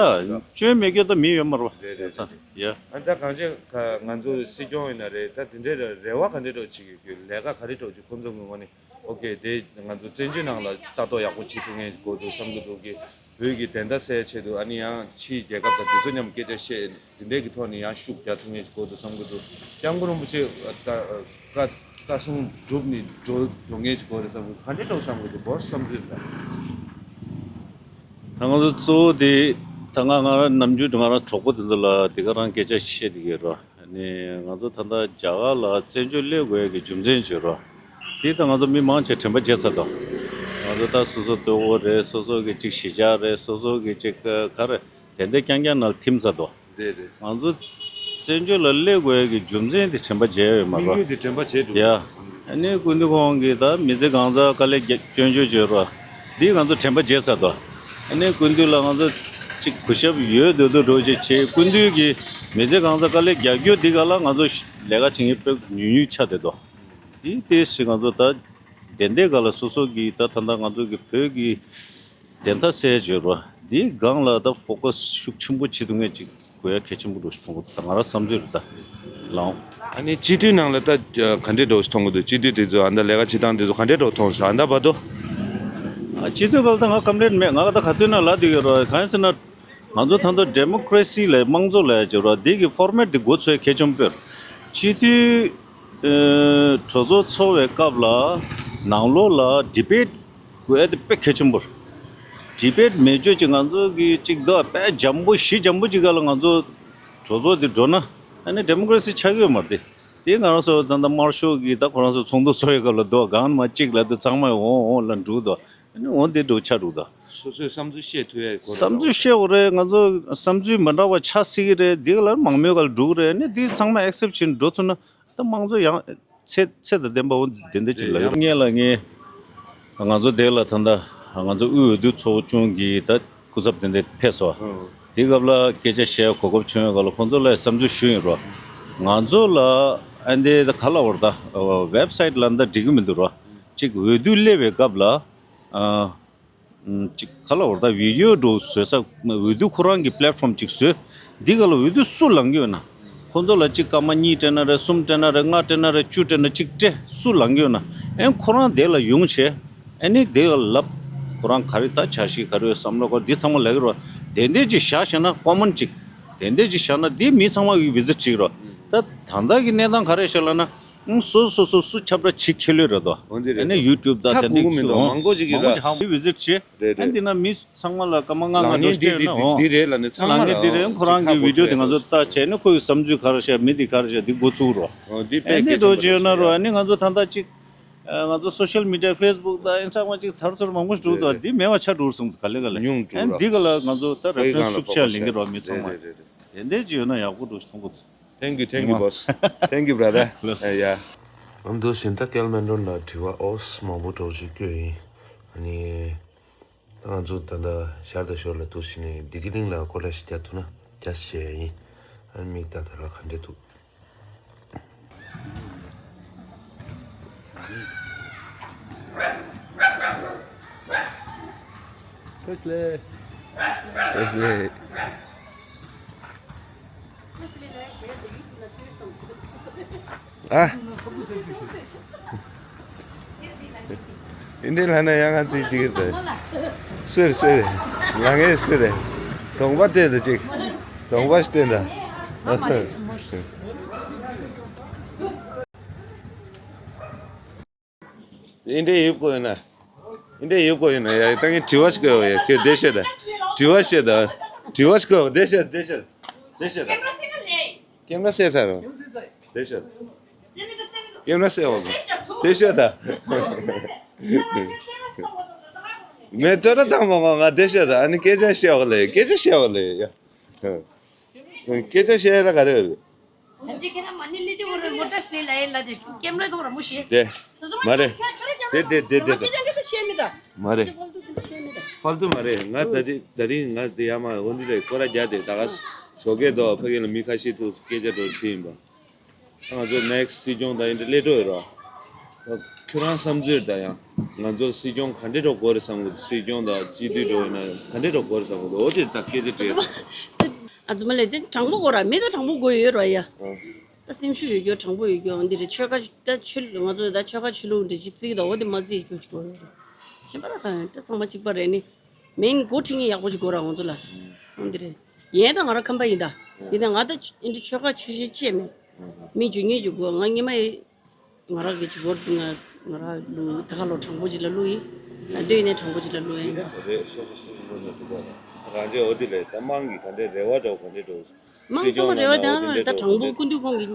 སྐྱོན་མེད་ཆོག་ད་མི་ཡོད་མ་རེད་བ། རེད་རེད་རེད། ཡ། ཨ་ད་གང་ཅི་ག་ང་ཚོ་སྲིད་སྐྱོང་ཡིན་ན་རེད། ད་དེ་འདྲའི་རེ་བ་ག་འདྲའི་འདྲ་བོ་བྱེད་ཀྱི་ཡོད། ལས་ཀ་ག་རེ་འདྲ་བོ་བྱེད། ཁོང་ཚོ་གི་ངོས་ནས་ཨོ་ཁེ་དེ་ང་ཚོ་བཙན་བྱོལ་ནང་ལ་ལྟ་རྟོག་ཡག་པོ་བྱེད་ཐུབ་མཁན་ཞིག་དགོས་འདུག་བསམ་གྱི་འདུག་གི་བོད་ཀྱི་བདེན་མཐའ་གསལ་ཆེད་དུ་ཨ་ནི་ཡང་ཕྱིའི་རྒྱལ་ཁབ་དང་དེ་ཚོ་མཉམ་སྐད་ཆ་བཤད། དེ་འདྲའི་གི་ཐོག་ནས་ཡང་ཤུགས་རྒྱག་ཐུབ་མཁན་ཞིག་དགོས་འདུག་བསམ་གྱི་འདུག་སྐྱབས་མགོན་རིན་པོ་ཆེ་ད་བཀའ་བཀའ་གསུང་སྒྲུབ་ནས་འགྲོ་འགྲོ་མཁན་ཞིག་དགོས་རེད་བསམ་གྱི་འདུག་ག་འདྲའི་འདྲ་བོ་བསམ་གྱི་འདུག་བོ་བསམ་ཚུལ་ད། ད་ང་ཚོ་གཙོ་བོ་དེ་ད་ང་ང་རང་ནམ་རྒྱུན་ང་རང་གྲོགས་པོ་དེ་ཚོ་ལ་དེ་ག་རང་སྐད་ཆ་བཤད་བསྡད་ཀྱི་ཡོད་ར། ཨ་ནི་ང་ཚོ་ད་ལྟ་རྒྱ་གར་ལ་བཙན་བྱོལ་སླེབས་དགོས་ཡ་གི་རྒྱུ་མཚན་བརྗོད་ར། དེ་ད་ང་ཚོ་མི་མང་ཆེ་དྲན་པ་བརྗེད་ཚར་འདུག་ང་ཚོ་ད་སོ་སོ་ལྟོ་གོས་རེད། སོ་སོ་གི་ཅིག་གཞིས་ཆགས་རེད། སོ་སོ་གི་ཅིག་ག་རེ་དེ་འདྲ་རྐྱང་རྐྱང་ནང་ལ་ཐིམ་ཚར་འདུག་རེད་རེད། ང་ཚོ་བཙན་བྱོལ་ལ་སླེབས་དགོས་ཡ་གི་རྒྱུ་མཚན་དེ་དྲན་པ་བརྗེད་ཡོད་མ་རེད་པ། དམིགས་ཡུལ་དེ་དྲན་པ་བརྗེད་འགྲོ། ཡ། ཨ་ནི་སྐུ་མདུན་ཁོང་གིས་ད་མི་ཚེ་གང་ཚང་དཀའ་ལས་རྒྱག་སྐྱོན་བརྗོད་བརྗོད་ར། འདི་ང་ཚོ་དྲན་པ་བརྗེད་ཚར་འདུག་ཨ་ནི་སྐུ་མདུན་ལ་ང་ཚོ་ཅིག་གུས་ཞབས་ཡོད་འདོད་འདོད་འགྲོ་ཅིག་བྱེད། སྐུ་མདུན་གྱིས་མི་ཚེ་གང་ཚང་དཀའ་ལས་རྒྱག་རྒྱུ་འདི་ག་ལ་ང་ཚོ་ལས་ཀ་བྱེད་མཁན་དཔེ་ཉུང་ཉུང་ཆགས་བསྡད་འདུག་འདི་ཏོག་ཙམ་ང་ཚོ་ད་དེ་འདྲའི་སྒང་ལ་སོ་སོ་གིས་ད་ད་ལྟ་ང་ཚོ་གི་བོད་ཀྱི་བདེན་མཐའ་གསལ་བརྗོད་ར། འདིའི་སྒང་ལ་ད་ཕོ་ཀ་སི་ཤུགས་ཆེན་པོ་བྱེད་ཐུབ་མཁན་ཅིག་དགོས་ཡ་གལ་ཆེན་པོ་འདྲ་ཞིག་མཐོང་གི་འདུག་ད་ང་རང་བསམ་ཚུལ་རེད་ད། ལའང་། ཨ་ནི་སྤྱི་འཐུས་ནང་ལ་ད་ག་འདྲའི་འདྲ་ཞིག་མཐོང་གི་འདུག་སྤྱི་འཐུས་དེ་ཚོ་ཨ་ད་ལས་ཀ་བྱེད་སྟངས་དེ་ཚོ་ག་འདྲའི་འདྲ་མཐོང་སོང་ཨ་ད་བར་དུ། ཨ་སྤྱི་འཐུས་སྒང་ལ་ད་ང་ཀམ་པི་ལེན་མེད། ང་ད་ག་དུས་ན་ལབ་བསྡད་ཡོད་ར། གང་ཡིན་ཟེར་ན། ང་ཚོ་ད་ལྟ་ཌེ་མོ་ཀ་རེ་སི་ལབ་དམངས་གཙོ་ལབ་ཡ་ཅིག་ཡོད་ར། འདི་གི་ཕོར་མེཊ་འདི་འགོ་ཚུགས་ཡ་གལ་ཆེན་པོ་རེད། སྤྱི་འཐུས་ཨ་གྲོས་ཚོགས་ཚོགས་པའི་སྐབས་ལ་ནང་ལོགས་ལ་ཌི་བེཊ་དགོས་ཡ་དེ་དཔེ་གལ་ཆེན་པོ་རེད། ཌི་བེཊ་མེད་ཆོག་ཅིག་ང་ཚོ་གི་ཅིག་འདུག་དཔེ་འཇམ་པོ་ཞི་འཇམ་པོ་ཅིག་སྒང་ལ་ང་ཚོ་གྲོས་ཚོགས་འདི་འགྲོ་ན་ཨ་ནི་ཌེ་མོ་ཀ་རེ་སི་ཆགས་ཀྱི་ཡོད་མ་རེད་དེ། དེ་ང་རང་ཚོ་ད་ལྟ་དམར་ཤོག་གི་ད་ཁོ་རང་ཚོ་ཚོགས་འདུ་ཚོགས་ཡ་སྒང་ལ་འདུག་གང་མ་གཅིག་ལབ་དུས་ཚང་མ་འོང་འོང་ལབ་འགྲོ་འདུག་ཨ་ནི་འོ་འདི་འདྲ་ཆགས་འགྲོ་གི་འདུག་སོ་སོའི་བསམ་ཚུལ་བཤད་ཐུབ་ཡ་དགོས་རེད། བསམ་ཚུལ་བཤད་དགོས་རེད། ང་ཚོ་བསམ་ཚུལ་མི་འདྲ་བ་ཆགས་སྲིད་ཀྱི་རེད། འདི་ལ་མང་མོས་སྒང་ལ་འགྲོ་གི་རེད། ཨ་ནི་འདི་ཚང་མ་ཨེག་སེབ་བྱས་ནས་འགྲོ་ཐུབ་ན་ད་དམངས་གཙོ་ཡང་ཚད་ཚད་དང་ལྡན་པ་འོ་འདི་འདྲ་ཅིག་ལ་ཡོད། ངས་ལ་ངས་ང་ཚོ་དེ་ལ་ད་ལྟ་ང་ཚོ་དབུས་འོས་བསྡུ་ཚོགས་ཆུང་གི་ད་སྐུ་ཚབ་དེ་འདྲ་ཕེབས་སོང་། དེ་སྐབས་ལ་སྐད་ཆ་བཤད་གོ་སྐབས་བྱུང་ཡོད་སྐབས་ལ་ཁོང་ཚོ་ལ་བསམ་ཚུལ་ཞུས་ཡིན་རོ། ང་ཚོ་ལ་ཨ་འདི་ད་ག་ལ་བར་ད་ཝེབ་སའིཊ་ལ་འདི་འགྲིག་གི་མི་འདུག་རོ། གཅིག་འོས་བསྡུ་སླེབས་པའི་སྐབས་ལ་ཨ། ཅིག་ག་ལ་བར་ད་བི་ཌིའོ་འདྲ་བཟོས་ས་འོས་བསྡུ་ཁོ་རང་གི་པི་ལེཊ་ཕོམ་ཅིག་བཟོས། འདི་ག་ལ་འོས་བསྡུ་སུ་ལངས་ཀྱི་ཡོད་ན། ཁོ་ཚོ་ལ་གཅིག་སྐར་མ་གཉིས་སྤྲད་ན་རེད། གསུམ་སྤྲད་ན་རེད། ལྔ་སྤྲད་ན་རེད། བཅུ་སྤྲད་ན་གཅིག་སྤྲད་སུ་ལངས་ཀྱི་ཡོད་ན། ཨེ་ཁོ་རང་དེ་ལ་ཡོང་བྱས། ཨེ་ནི་དེ་ག་ལབ། ཁོ་རང་ག་རེ་ད་འཆར་གཞི་ག་རེ་ཡོད་བསམ་བློ་ག་འདི་ཚང་མ་ལབ་ཀྱི་རོ། དེ་འདྲས་ཅིག་བཞག་བཞག་ན་ཀོ་མན་ཅིག་དེ་འདྲས་ཅིག་བཞག་ན་འདི་མི་ཚང་མ་གི་བི་ཛིཊ་བྱེད་ཀྱི་རོ། ད་ད་ལྟ་གི་གནས་སྟངས་ག་རེ་བྱས་ལབ་ན། ཨང་སོ་སོ་སོ་སུ་ཁྱབ་བསྒྲགས་བྱེད་ཁེ་ལོས་རེད་དོ། འོ་འདི་རེད། ཨ་ནི་ཡུ་ཊུབ་དང་ཧ་དེ་འདྲ་གོ་གི་མི་འདུག་ཨང་མང་པོ་ཅིག་གིས་མང་པོ་ཅིག་ཧ་གོ་གི་བི་ཛིཊ་བྱེད། རེད་རེད། ཨ་འདི་ན་མི་ཚང་མ་ལ་སྐར་མ་ལྔ་ལྔ་ལངས་ངེས་འགྲོ་འདི་སྤྲད་ན་འདི་འོ། འདི་རེད་ལབ་ནས་ཚང་མ་ལངས་ངེས་ལ་འདི་རེད། ཁོ་རང་གི་ཧ་གོ་བི་ཌིའོ་དེ་ང་ཚོ་ལྟ་བྱས་ནས་ཁོ་གི་བསམ་ཚུལ་ག་རེ་བཤད་མི་འདི་ག་རེ་བཤད་འདི་འགོ་ཚུགས་རོ། འོ་འདི་ཨ་དཔེ་འདི་གལ་འགྲོ་ཆེན་པོ་བྱས་ཡོད་ན་རེད་རོ། ཤག་ཨ་ནི་ང་ཚོ་ད་ལྟ་ཅིག་ཨ་ང་ཚོ་སོ་ཤལ་མི་ཌི་ཡ་ཕེ་སི་བུག་དང་ཨིན་སི་ཊ་གྷ་རམ་ཅིག་ཚར་ཚུར་མང་པོ་ཞིག་འགྲོ་འདུག་རེད་རེད། འདི་མེད་པ་ཆགས་འགྲོ་སོང་ག་ལེ་ག་ལེ། ཉུང་འགྲོ་ཨ་ར། འདི་ག་ལ་ང་ཚོ་ད་རེ་ཕ་རེན་སི་ཤུགས་ཆེ་ལེན་གི་རོ་མི་ཚང་མ། རེད་རེད་རེད། དེ་འདྲས་ཅིག་ཡོད་ན་ཡག་པོ་འགྲོ་ཞིག་མཐོང་གི་འདུག Thank you, thank you, boss. Thank you, brother. ལགས། ཨ་ཡ། ཨ་མདོ་གཞན་དག་སྐལ་མེད་འགྲོ་ལ་དྲི་བ་ཨོ་སི་མང་པོ་འགྲོ་ཞིག་བསྐྱོད་ཡིན། ཨ་ནི། ང་ཚོ་ད་ལྟ་ཤར་དང་ཞོར་ལ་འདུག་ཕྱིན་ནས་བདེ་སྐྱིད་གླིང་ལ་སྐོར་ར་ཞིག་རྒྱག་ཐུབ་ན་རྒྱག་ཞེས་ཡིན། ཨ་མིག་ལྟ་ད་ར་ག་འདྲ་འདུག་ཁོས་ལེ། ཁོས་ལེ། ཨ། ཨིན་དྲེ་ལྷ་ན་ཡང་ང་དེ་ཅིག་རེད། སུ་རེད་སུ་རེད། ང་ངའི་སུ་རེད། གདོང་པ་སྟོན་དང་ཅིག་གདོང་པ་སྟོན་དང་། ཨིན་དྲེ་ཡོད་དགོས་ཡོད་ན། ཨིན་དྲེ་ཡོད་དགོས་ཡོད་ན་ཡ་ད་ངས་དྲི་བ་ཞིག་གོ་ཡ་ཁྱོད་བདེ་ཤེས་དང་། དྲི་བ་ཤེས་དང་། དྲི་བ་ཞིག་གོ་བདེ་ཤེས་བདེ་ཤེས་བདེ་ཤེས་དང་། ཀེམ་ར་སེ་ཚར་རོ། བདེ་ཤེས། ཀེམ་ར་སེ་འོ། བདེ་ཤེས་དང་། མེ་ཏོ་ར་དང་མ་མ་ང་བདེ་ཤེས་དང་ཨ་ནི་སྐད་ཆ་བཤད་འོ་ལེ་སྐད་ཆ་བཤད་འོ་ལེ་ཡ། སྐད་ཆ་བཤད་ཡ་ལ་ག་རེ་རེད། ཁྱེད་རང་མ་ཎི་ལི་དེ་འོ་རེ་མོ་ཊ་ཤི་ལ་ཡེ་ལ་དེ་ཀེམ་ར་དོ་ར་མོ་ཤེས། དེ། མ་རེད། དེ་དེ་དེ་དེ་དེ། མ་རེད། ཧྥལ་ཏུ་མ་རེད། ང་ད་རིང་ད་རིང་ང་དེ་ཡ་མ་འོ་འདི་ལས་སྐོར་ར་རྒྱག་དེ་ད་ག་ཞོགས་ཀས་དོ་ཕ་གི་ལ་མི་ཁ་ཤས་ཐུག་སྐད་ཆ་འགྲོ་ཁྲིད་ཡིན་པ། ང་ཚོ་ནེག་སི་སྲིད་སྐྱོང་དང་ཡིན་འདྲ་སླེབས་འགྲོ་ཡོད་ར། ཁྱོད་རང་བསམ་ཚུལ་ད་ཡང་ང་ཚོ་སྲིད་སྐྱོང་ག་འདྲས་འགྲོ་དགོས་རེད་བསམ་གི་འདུག་སྲིད་སྐྱོང་དང་སྤྱི་འཐུས་འགྲོ་ཡིན་ན་ག་འདྲས་འགྲོ་དགོས་རེད་བསམ་གི་འདུག་འོ་དེ་ད་སྐད་ཆ་དྲིས། ཨ་ཙི་མ་ལས་དེ་དྲང་པོ་དགོས་ར་མི་ད་དྲང་པོ་དགོས་ཡོད་ར་ཡ། ད་སེམས་ཤུགས་ཡོད་རྒྱུ་དྲང་པོ་ཡོད་རྒྱུ་འདི་རེད། ཆོལ་ཁ་ད་ཆོལ་ང་ཚོ་ད་ཆོལ་ཁ་ཆོས་ལུགས་འདི་ཅིག་བརྩི་གི་འདུག་འོ་དེ་མ་བརྩི་རྒྱུ་ཅིག་དགོས་རེད། གཞན་པ་ད་གང་ཡང་ད་ཚང་མ་གཅིག་པ་རེད་ནི། མིང་འགོ་ཁྲིད་མཁན་ཡག་པོ་ཅིག་དགོས་ར་ང་ཚོ་ལ། འོ་འདི་རེད། ཡན་ད་ང་རང་ཁམས་པ་ཡིན་ད། ཡིན་ད་ང་ད་འདི་ཆོལ་ཁ་ཆོས་གཞན་ཅི་ཡང་མེད། མི་རྒྱུ་ངེས་རྒྱུ་དགོས་ང་སྔོན་མ་ཡི། ང་རང་གི་ཅིག་བོར་ང་ང་རང་ལུ་ད་ག་ལོ་དྲང་པོ་ཅིག་ལ་ལུ་ཡིན། ད་འདོད་ཡིན་ནའི་དྲང་པོ་ཅིག་ལ་ལུ་ཡིན། རེད་སོ་སོ་སོ་སོ་ལུ་ནས་དུ་བ་རང་རྒྱལ་འོ་དེ་ལས་ད་དམངས་ཀྱི་ག་འདྲའི་རེ་བ་འདྲ་བོ་ག་འདྲའི་འདྲ་བོ། མང་ཚང་མ་རེ་བ་དེ་ང་ད་དྲང་པོ་སྐུ་མདུན་ཁོང་གི་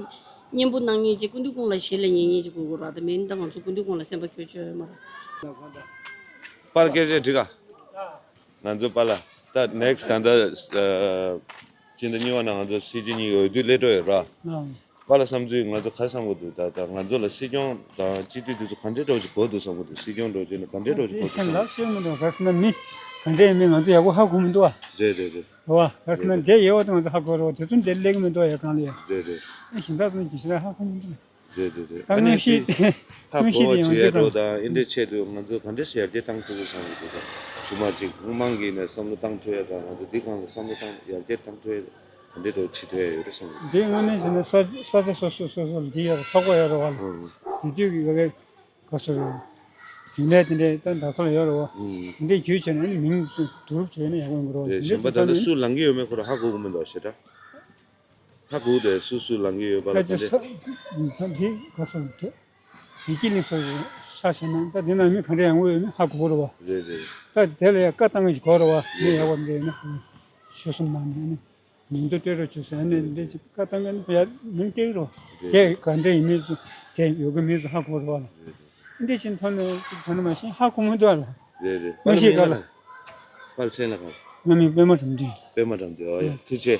སྙན་པོ་གནང་མཁན་ཅིག་སྐུ་མདུན་ཁོང་ལ་ཞེ་ལ་ཉན་མཁན་ཅིག་དགོས་དགོས་ར་ད་མིན་ད་ང་ཚོ་སྐུ་མདུན་ཁོང་ལ་སེམས་པ་སྐྱོ་སྐྱོ་ཡོད་མ་རེད། པར་སྐད་ཆ་འདྲི་ག་ང་ཚོ་པཱ་ལགས་ད་ནེག་སི་ཊི་ད་ལྟ་ཨ་སྤྱི་ཟླ་གཉིས་པ་ནང་ང་ཚོ་སྲིད་སྤྱི་གཉིས་ཀྱི་འོས་བསྡུ་སླེབས་འགྲོ་ཡོད་ར། ཨང་། པཱ་ལགས་བསམ་ཚུལ་ང་ཚོ་ག་རེ་བསམ་གྱི་འདུག་ད་ད་ང་ཚོ་ལ་སྲིད་སྐྱོང་དང་སྤྱི་འཐུས་དེ་ཚོ་ག་འདྲའི་འདྲ་བོ་ཅིག་དགོས་འདུག་བསམ་གྱི་འདུག་སྲིད་སྐྱོང་འདྲ་བོ་ཅིག་ནི་ག་འདྲའི་འདྲ་བོ་ཅིག་དགོས་འདུག་བསམ་གྱི་འདུག་ལབ་ཤེས་མི་འདུག་ག་རེ་ཟེར་ན་མི་ག་འདྲ་ཡིན་མིན་ང་ཚོ་ཡག་པོ་ཧ་གོ་མི་འདུག་ཨ། རེད་རེད་རེད། རེད་བ། ག་རེ་ཟེར་ན་འདྲ་ཡོད་པ་དེ་ང་ཚོ་ཧ་གོ་རེད་བ། དེ་ཚོ་འདྲ་སླེབས་ཀྱི་མི་འདུག་ཨ་ཡ་གང་ལ་ཡ། རེད་རེད། ཨ་གཞན་དག་ཚོ་གི་ཞེ་དྲག་ཧ་གོ་མི་འདུག་རེད་རེད་རེད། ད་ཨ་ནི་དངོས་གཞི་ཧ་དངོས་གཞི་གོ་དེ་ཡང་བྱེད་ཡ་འདི་འགྲོ་དང་དང་ཨེ་འདྲའི་ཆེད་དུ་ང་ཚོས་ག་འདྲས་ཡར་རྒྱས་བཏང་ཐུབ་དགོས་བསམ་གྱི་འདུག་ད་ཆུ་མ་གཅིག་དབུ་མང་གིས་ནས་བསམ་བློ་བཏང་ཐུབ་ཡ་དང་ང་ཚོ་འདི་སྒང་ལ་བསམ་བློ་བཏང་ཡར་རྒྱས་བཏང་ཐུབ་ཡ་ག་འདྲས་འགྲོ་བྱེད་ཐུབ་ཡ་ཡོད་རེད་བསམ་གྱི་འདུག་འདི་སྔ་མའི་བྱས་ན་ས་ས་ཆ་སོ་སོ་སོ་སོ་ལ་འདི་ཡོད་རེད། ཚོགས་པ་ཡོད་རེད་བ། ཨང་། དེ་དུས་ཀྱི་ག་ག་སོ་རེད། རྒྱུན་ལས་དེ་འདྲས་ད་འདྲ་ས་ལ་ཡོད་རེད་བ། ཨང་། དེ་འདྲས་བརྒྱུད་བྱས་ན་ཨ་ནི་མིང་བསྡུ་རུབ་བྱས་ན་ཡག་པོ་ཡོང་གི་རེད་བ། དེ་འདྲས་གཞན་པ་ད་ལྟ་སུ་ལངས་ཀྱི་ཡོད་མེད་ཁོ་རང་ཧ་གོ་གི་མི་འདུག་ཞེ་དྲག་ཧ་གོ་དེ་སུ་སུ་ལངས་ཀྱི་ཡོད་པ་ལ་ད་ཅི་ག་ས་འདི་ག་ས་དེ་བདེ་སྐྱིད་གླིང་སོགས་ས་ཆ་ན་ད་དེ་ན་མི་ག་འདྲ་ཡང་ངོ་ཡོད་མེད་ཧ་གོ་གི་རེད་བ། རེད་རེད། ད་དེ་ལ་ཡང་བཀའ་བཏང་གི་གོ་རེད་བ། མི་ཡག་པ་འདྲ་ཡིན་ན་ཆོད་སོང་ན་ནི་མིང་དུ་སྤྲད་རོགས་བྱོས་ཟེར་ནས་འདྲ་ཅིག་བཀའ་བཏང་གི་ཡ་མིང་སྤྲད་རོགས། རེད། དེ་ག་འདྲ་ཡིན་མིན་སུ་དེ་ཡོད་གི་མིན་སུ་ཧ་གོ་རེད་བ། རེད་རེད། འདི་ཕྱིན་ཐོན་ནས་ཅིག་ཐོན་ནས་མ་ཤེས་ཧ་གོ་མི་འདུག་ཨ་ལ། རེད་རེད། དངོས་གཞིའི་སྐབས་ལ། པར་མཚན་ལ་གང་། ང་མིང་པད་མ་དགྲ་འདུལ། པད་མ་དགྲ་འདུལ། ཨོ་ཡ་ཐུགས་རྗེ་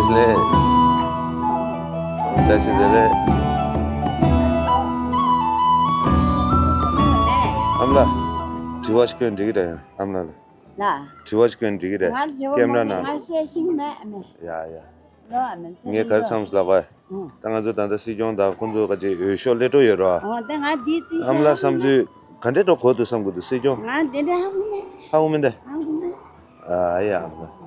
ཆེ། བཀྲ་ཤིས་བདེ་ལེགས། བཀྲ་ཤིས་བདེ་ལེགས། ཨ་མ་ལགས། དྲི་བ་ཞིག་བཀོད་འགྲིག་གི་རེད་ཨ་མ་ལགས་ལ། ལ། དྲི་བ་ཞིག་བཀོད་འགྲིག་གི་རེད། ང་དྲི་བ་ཀེམ་ར་མ་ནང་ང་བཤད་ཤེས་མེད་མེད། ཡ་ཡ། ལོ་ཨ་མེད་ངས་ག་རེ་བསམ་སོང་ལབ་ག་ཨང་། ད་ང་ཚོ་ད་ལྟ་སྲིད་སྐྱོང་དང་ཁོང་ཚོ་ག་ཅིག་འོས་ཤོག་སླེབས་འགྲོ་ཡོད་རོ། ཨོ་ད་ང་འདི་རྩིས་ཨ་མ་ལགས་བསམ་ཚུལ་ག་འདྲས་འགྲོ་གོ་འདུག་བསམ་གི་འདུག་སྲིད་སྐྱོང་ང་འདི་འདྲ་ཧ་གོ་མེད། ཧ་གོ་མེད་འདྲ། ཧ་གོ་མེད། ཨ་ཡ་ཨ་མ་ལགས།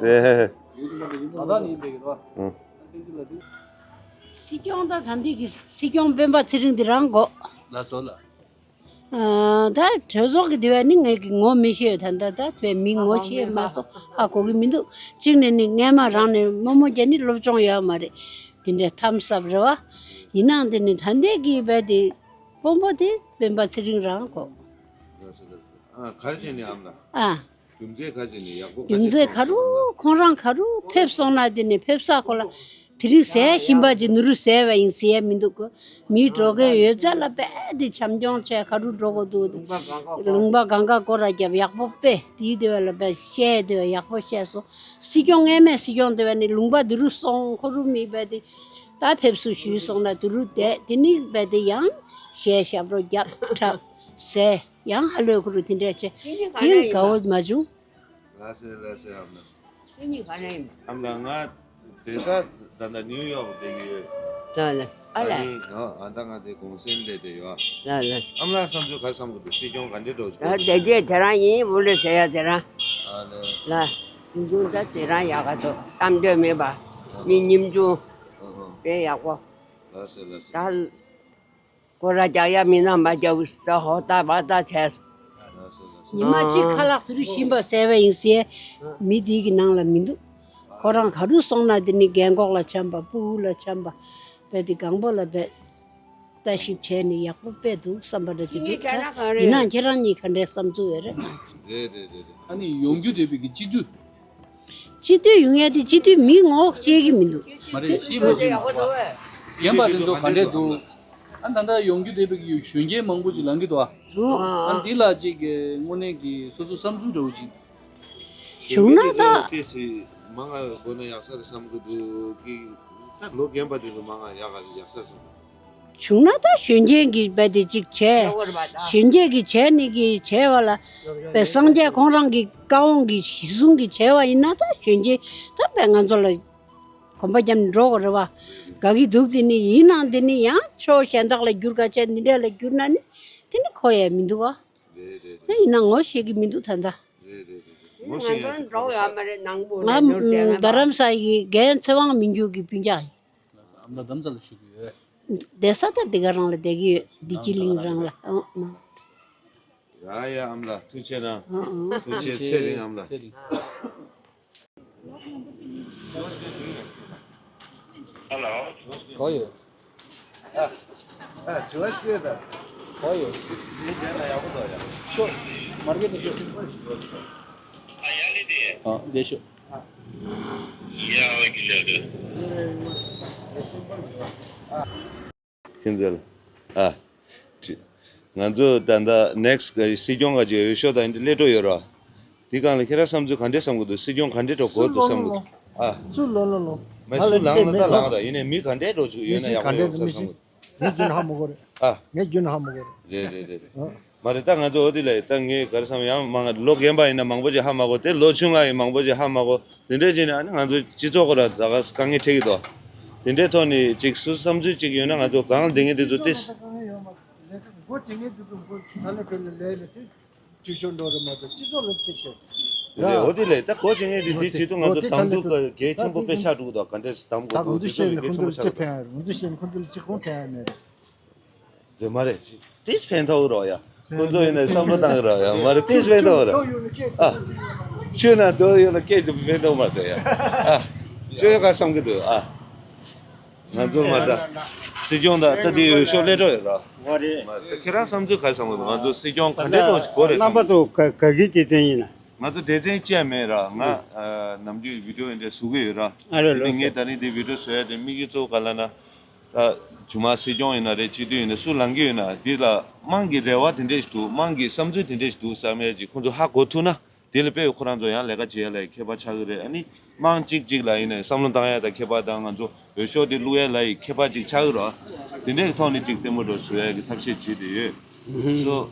རེད། ཨང་། སྲིད་སྐྱོང་ད་ད་འདི་གི་སྲིད་སྐྱོང་སྤེན་པ་ཚེ་རིང་འདི་རང་གོ་ལ་སོ་ལ། ཨ་ད་གྲོས་ཚོགས་ཀྱི་དེ་བས་ནི་ངས་ཀྱི་ངོ་མི་ཤེས་ད་ད་ད་དེ་བས་མི་ངོ་ཤེས་མ་སོང་ཧ་གོ་གི་མི་འདུག་གཅིག་ནས་ནི་སྔས་མ་རང་ནས་རྨོ་མོ་རྒྱ་ནི་སློབ་སྦྱོང་ཡོད་མ་རེད། དེ་འདྲའི་ཐམ་སབ་རེད་བ། ཡིན་ནའང་དེ་ནི་ད་ལྟའི་གི་བས་དེ་དཔོན་པོ་དེ་སྤེན་པ་ཚེ་རིང་རང་གོ་ཨ་ག་རེ་བྱས་ནས་ཨམ་ལ། ཨ། རྒྱུ་མཚན་ག་ཅིག་ནས་ཡག་པོ་རྒྱུ་མཚན་ག་རུ་ཁོང་རང་ག་རུ་ཕེབས་སོང་ན་དེ་ནས་ཕེབས་ས་ཁོ་ལ་ དེ་རིང་ཟས་ཞིམ་པ་ཅིག་ནུ་རུ་ཟས་པ་ཡིན་ཟེར་ཡ་མི་འདུག་གོ། མི་འགྲོ་མཁན་ཡོད་ཚད་ལ་དཔེ་དེ་བྱམས་སྐྱོང་བྱས་ག་རུ་འགྲོ་དགོས་འདུག་ལུང་པ་གང་ག་སྐོར་ར་རྒྱབ་ཡག་པོ་དཔེ་དེའི་དེ་བ་ལ་དཔེ་བཤད་དེ་བ་ཡག་པོ་བཤད་སོང་། སྲིད་སྐྱོང་སྔས་མེད་སྲིད་སྐྱོང་དེ་བ་ནི་ལུང་པ་དེ་རུ་སོང་ཁོ་རུ་མི་དཔེ་དེ་ད་ཕེབས་བསུ་ཞུས་སོང་ན་དེ་རུ་བསྡད་དེ་ནི་དཔེ་དེ་ཡང་གཞས་ཞབས་བྲོ་རྒྱབ་འཁྲབ་ཟས་ཡང་ཧ་ལོས་ཁོ་རུ་དེ་འདྲས་བྱས་དེ་དགའ་བོ་མ་བྱུང་། ལགས་སེ་ལགས་སེ་ཨ་མ། ཁྱེད་གཉིས་ག་ནས་ཡིན་པ། ཨ་མ་ལགས་ང་བསྡད་ས་ད་ལྟ་ནིའུ་ཡོག་བསྡད་ཀྱི་ཡོད། ལགས་ལགས་ཨ་ལགས། ཨ་ནི་ཨ་ད་ང་དེ་གུང་སེང་སླེབས་བསྡད་ཡོད། ལགས་ལགས། ཨ་མ་ལགས་བསམ་ཚུལ་ག་རེ་བསམ་གྱི་འདུག་སྲིད་སྐྱོང་ག་འདྲས་འགྲོ་གི་ད་འདུག་བསྡད་རྒྱུ་དེ་རང་ཡིན་འུ་ལས་ཟེར་ཡ་དེ་རང་། ཨ་ལས། ལགས། ཉིན་ཆུང་ད་དེ་རང་ཡག་ག་ཚོ་གཏམ་འདོད་མེད་པ་ནི་ཉིན་ཆུང་ཨ་ཧོ། དཔེ་ཡག་པོ། ལགས་སེ་ལགས་སེ། ད། སྐོར་ར་རྒྱག་ཡ་མི་སྣ་མ་རྒྱག་ས་ཧོ་ཏ་བ་ཏ་བྱས། ཉི་མ་གཅིག་ཁ་ལག་དེ་རུ་ཞིམ་པ་ཟས་པ་ཡིན་ཟེར་མི་དེ་གི་ནང་ལ་མི་འདུག་ཁོ་རང་ག་རུ་སོང་ན་དེ་ནི་རྒན་གོག་ལ་འཆམ་པ་སྤུ་གུ་ལ་འཆམ་པ་བས་དེ་གང་པོ་ལ་བས་ལྟ་ཞིབ་བྱས་ནས་ཡག་པོ་དཔེ་འདུག་བསམ་པ་འདྲ་ཅིག་འདུག་ད་ཡིན་ན་ཁྱེད་རང་གཉིས་ག་འདྲའི་བསམ་ཚུལ་ཡོད་རེད། རེད་རེད་རེད་རེད། ཨ་ནི་ཡོང་རྒྱུ་བསྡད་པའི་གི་སྤྱི་འཐུས། སྤྱི་འཐུས་ཡོང་ཡ་དེ་སྤྱི་འཐུས་མི་ངོ་ཤེས་ཀྱི་མི་འདུག་མ་རེད་ཤེས་མ་ཤེས་མ་རེད། རྒན་པ་དེ་ཚོ་ག་འདྲས་འདུག་ཨ་ད་ལྟ་ཡོང་རྒྱུ་བསྡད་པའི་གི་གཞོན་སྐྱེས་མང་པོ་ཅིག་ལང་གི་འདུག་ཨ། ཨ་འདི་ལ་ཅིག་དངོས་གནས་ཀྱི་སོ་སོ་བསམ་ཚུལ་འདྲ་བོ་ཅིག་བྱུང་ན་ད། ཏེ་སི་མང་ང་དགོས་ན་ཡག་ས་རེད་བསམ་གི་འདུག་གི་ད་ལོ་རྒན་པ་དེ་ཚོ་མང་ང་ཡག་ག་ཡག་ས་རེད་བསམ་གི་འདུག་བྱུང་ན་ད་གཞོན་སྐྱེས་ཀྱི་རྦད་དེ་གཅིག་བྱས། གཞོན་སྐྱེས་ཀྱི་བྱས་ནི་གི་བྱས་བ་ལ། པའི་སངས་རྒྱས་ཁོང་རང་གི་བཀའ་དབང་གི་གཞི་བཟུང་གི་བྱས་བ་ཡིན་ན་ད་གཞོན་སྐྱེས་ད་པའི་ང་ཚོ་ལ་གོམ་པ་རྒྱབ་ནས་འགྲོ་དགོས་རེད་བ། དགའ་གི་འདུག་དེ་ནི་ཡིན་ནའང་དེ་ནི་ཡང་ཕྱོགས་གཞན་དག་ལ་བསྒྱུར་ག་བྱས་འདི་འདྲས་ལ་བསྒྱུར་ན་ནི་དེ་ནི་གོ་ཡས་མི་འདུག་བ། རེད་རེད་དེ་རེད། ཡིན་ན་ངོ་ཤེས་ཀྱི་མི་འདུག་ད་ལྟ། རེད་རེད་རེད་རེད། ངོ་ང་ཤེས་ཡས་ཚོ་འགྲོ་ཡ་མ་རེད་ནང་པོ་ང་ནས་ནོར་དེ་ང་རྡ་རམ་ས་ཡི་རྒན་ཚེ་དབང་མི་འགྱུར་གྱི་སྤུན་ཀྱག་ཡིན། ཨ་མ་ལགས་རྡ་རམ་ས་ལ་བཞུགས་ཀྱི་ཡོད། བསྡད་ས་ད་འདི་ག་རང་ལ་བསྡད་ཀྱི་ཡོད་འདི་སྤྱི་གླིང་རང་ལ་ཨང་ཨང་། ཡ་ཡ་ཨ་མ་ལགས་ཐུགས་རྗེ་གནང་། ཨང་ཨང་། ཐུགས་རྗེ་ཚེ་རིང་ཨ་མ་ལགས། ཚེ་རིང་། ག་ཡོད། ཨ་ཨ་དྲི་བ་ཞིག་ཡོད་ད། ག་ཡོད། ངའི་རྒྱབ་ལ་ཡག་པོ་འདུག་ཡ། ཤོ། མར་ཀེ་ཊི་དེ་སིམ་པལ་ཞིག་ཡོད། ཨ་ཡ་ལེ་དེ། ཨ་བསྡད་ཤོག་ཡ་ཨོ་ཀེ་ཞག་དུ། ཁྱེད་ཚོ་ལ། ཨ། ང་ཚོ་ད་ལྟ་ནེག་སི་སྲིད་སྐྱོང་ག་ཅིག་འོས་ཤོག་དང་སླེབས་འགྲོ་ཡོད་ར། དེ་སྒང་ལ་ཁྱེད་རང་བསམ་ཚུལ་ག་འདྲས་བསམ་གི་འདུག་སྲིད་སྐྱོང་ག་འདྲས་འགྲོ་དགོས་འདུག་བསམ་གི་འདུག་ཨ། སུ་ལོ་ལོ་ལོ། མ་སུ་ལངས་ན་ད་ལངས་ར་ཡིན་ནའི་མི་ག་འདྲས་འགྲོ་ཆུག་ཡོད་ན་ཡག་པོ་ཡོང་ས་བསམ་གི་འདུག་ཨ། ངས་རྒྱུན་ཧ་མ་གོ་རེད། རེད་རེད་རེད། ཨ། མ་རེད་ད་ང་ཚོ་འོ་དེ་ལ་ད་ངས་ག་རེ་བསམ་ཡང་མང་ལོ་རྒན་པ་ཡིན་ན་མང་པོ་ཅིག་ཧ་མ་གོ་དེ་ལོ་ཆུང་ང་ཡིན་མང་པོ་ཅིག་ཧ་མ་གོ་དེ་འདྲས་བྱས་ནས་ཨ་ནི་ང་ཚོ་སྤྱི་ཚོགས་ཁོ་ར་ད་ག་དཀའ་ངལ་འཕྲད་ཀྱི་འདུག་དེ་འདྲའི་ཐོག་ནས་ཅིག་སུ་བསམ་ཚུལ་ཅིག་ཡོད་ན་ང་ཚོ་གང་ལ་བསྡད་མཁན་དེ་ཚོ་ཏིས། འགོ་བྱེད་མཁན་དེ་ཚོ་འགོ་ད་ལ་བོད་ལ་ལས་ལ་དེ་ཅིག་ཤོར་འགྲོ་རེད་མ་གཏོགས་སྤྱི་ཚོགས་ལ་ཅིག་ཤོར། རེད་འོ་དེ་ལས་ད་འགོ་བྱེད་མཁན་དེ་དེ་བྱེད་དུས་ང་ཚོ་དང་དུ་གལ་ཆེན་པོ་དཔེ་ཆགས་འགྲོ་གི་འདུག་ག་འདྲས་དམ་དགོས་འདུག་དེ་ཚོ་ལ་གལ་ཆེན་པོ་ཆགས་འགྲོ་གི་འདུག་རེད་མ་རེད། དེ་མ་རེད་ཏིས་ཕན་ཐོགས་རོགས་ཡ། ཁོང་ཚོ་ཡིན་ན་བསམ་བློ་བཏང་རོགས་ཡ་མ་རེད་ཏིས་ཕན་ཐོགས་རོགས། ཨ། ཆོས་ན་དོ་ཡོད་ན་སྐད་དུ་ཕན་ཐོགས་མ་ཟེར་ཡ། ཨ། ཆོས་ཡོད་ག་བསམ་གི་འདུག་ཨ། ང་ཚོ་མ་ད། སྲིད་སྐྱོང་ད་ལྟ་དེ་འོས་ཤོག་སླེབས་འགྲོ་ཡོད་ར། ང་རེད། མ་ད་ཁྱེད་རང་བསམ་ཚུལ་ག་རེ་བསམ་གི་འདུག་ང་ཚོ་སྲིད་སྐྱོང་ག་འདྲའི་ཐོག་ཞིག་དགོས་རེད་བསམ་གི་འདུག་རྣམ་པ་ཚོ་ག་ག་གི་སྡེ་ཚན་ཡིན་ན། ང་ཚོ་སྡེ་ཚན་བཅས་མེད་ར་ང་ནམ་རྒྱུན་བི་ཌི་ཡོ་འདྲ་བཟོ་གི་ཡོད་ར། ཨ་རེད་ལོ། ངས་ད་རིང་འདི་བི་ཌི་ཡོ་བཟོ་ཡ་དེ་དམིགས་ཡུལ་གཙོ་བོ་ག་ལ་ན། ད་ཇུ་མ་སྲིད་སྐྱོང་ཡིན་ན་རེད་སྤྱི་འཐུས་ཡིན་ན་སུ་ལངས་ཀྱི་ཡོད་ན་འདི་ལ་དམངས་ཀྱི་རེ་བ་དེ་འདྲས་ཞིག་འདུག་དམངས་ཀྱི་བསམ་ཚུལ་དེ་འདྲས་ཞིག་འདུག་བསམ་ཡ་ཅིག་ཁོང་ཚོ་ཧ་གོ་ཐུབ་ན་དེ་ལ་དཔེ་ཁོ་རང་ཚོ་ཡང་ལས་ཀ་བྱེད་ཡ་ལ་ཁྱད་པར་ཆགས་ཀྱི་རེད། ཨ་ནི་དམངས་གཅིག་གཅིག་ལ་ཡིན་ན་བསམ་བློ་བཏང་ཡ་དང་ཁྱད་པར་དང་ང་ཚོ་འོས་ཤོག་དེ་བླུག་ཡ་ལ་ཡི་ཁྱད་པར་ཅིག་ཆགས་ཀྱི་རེད། དེ་འདྲས་ཀྱི་ཐོག་ནས་ཅིག་ལྟད་མོ་འདྲ་བཟོ་ཡ་གི་ཐབས་ཤེས་བྱེད་བསྡད་ཡོད། སོ།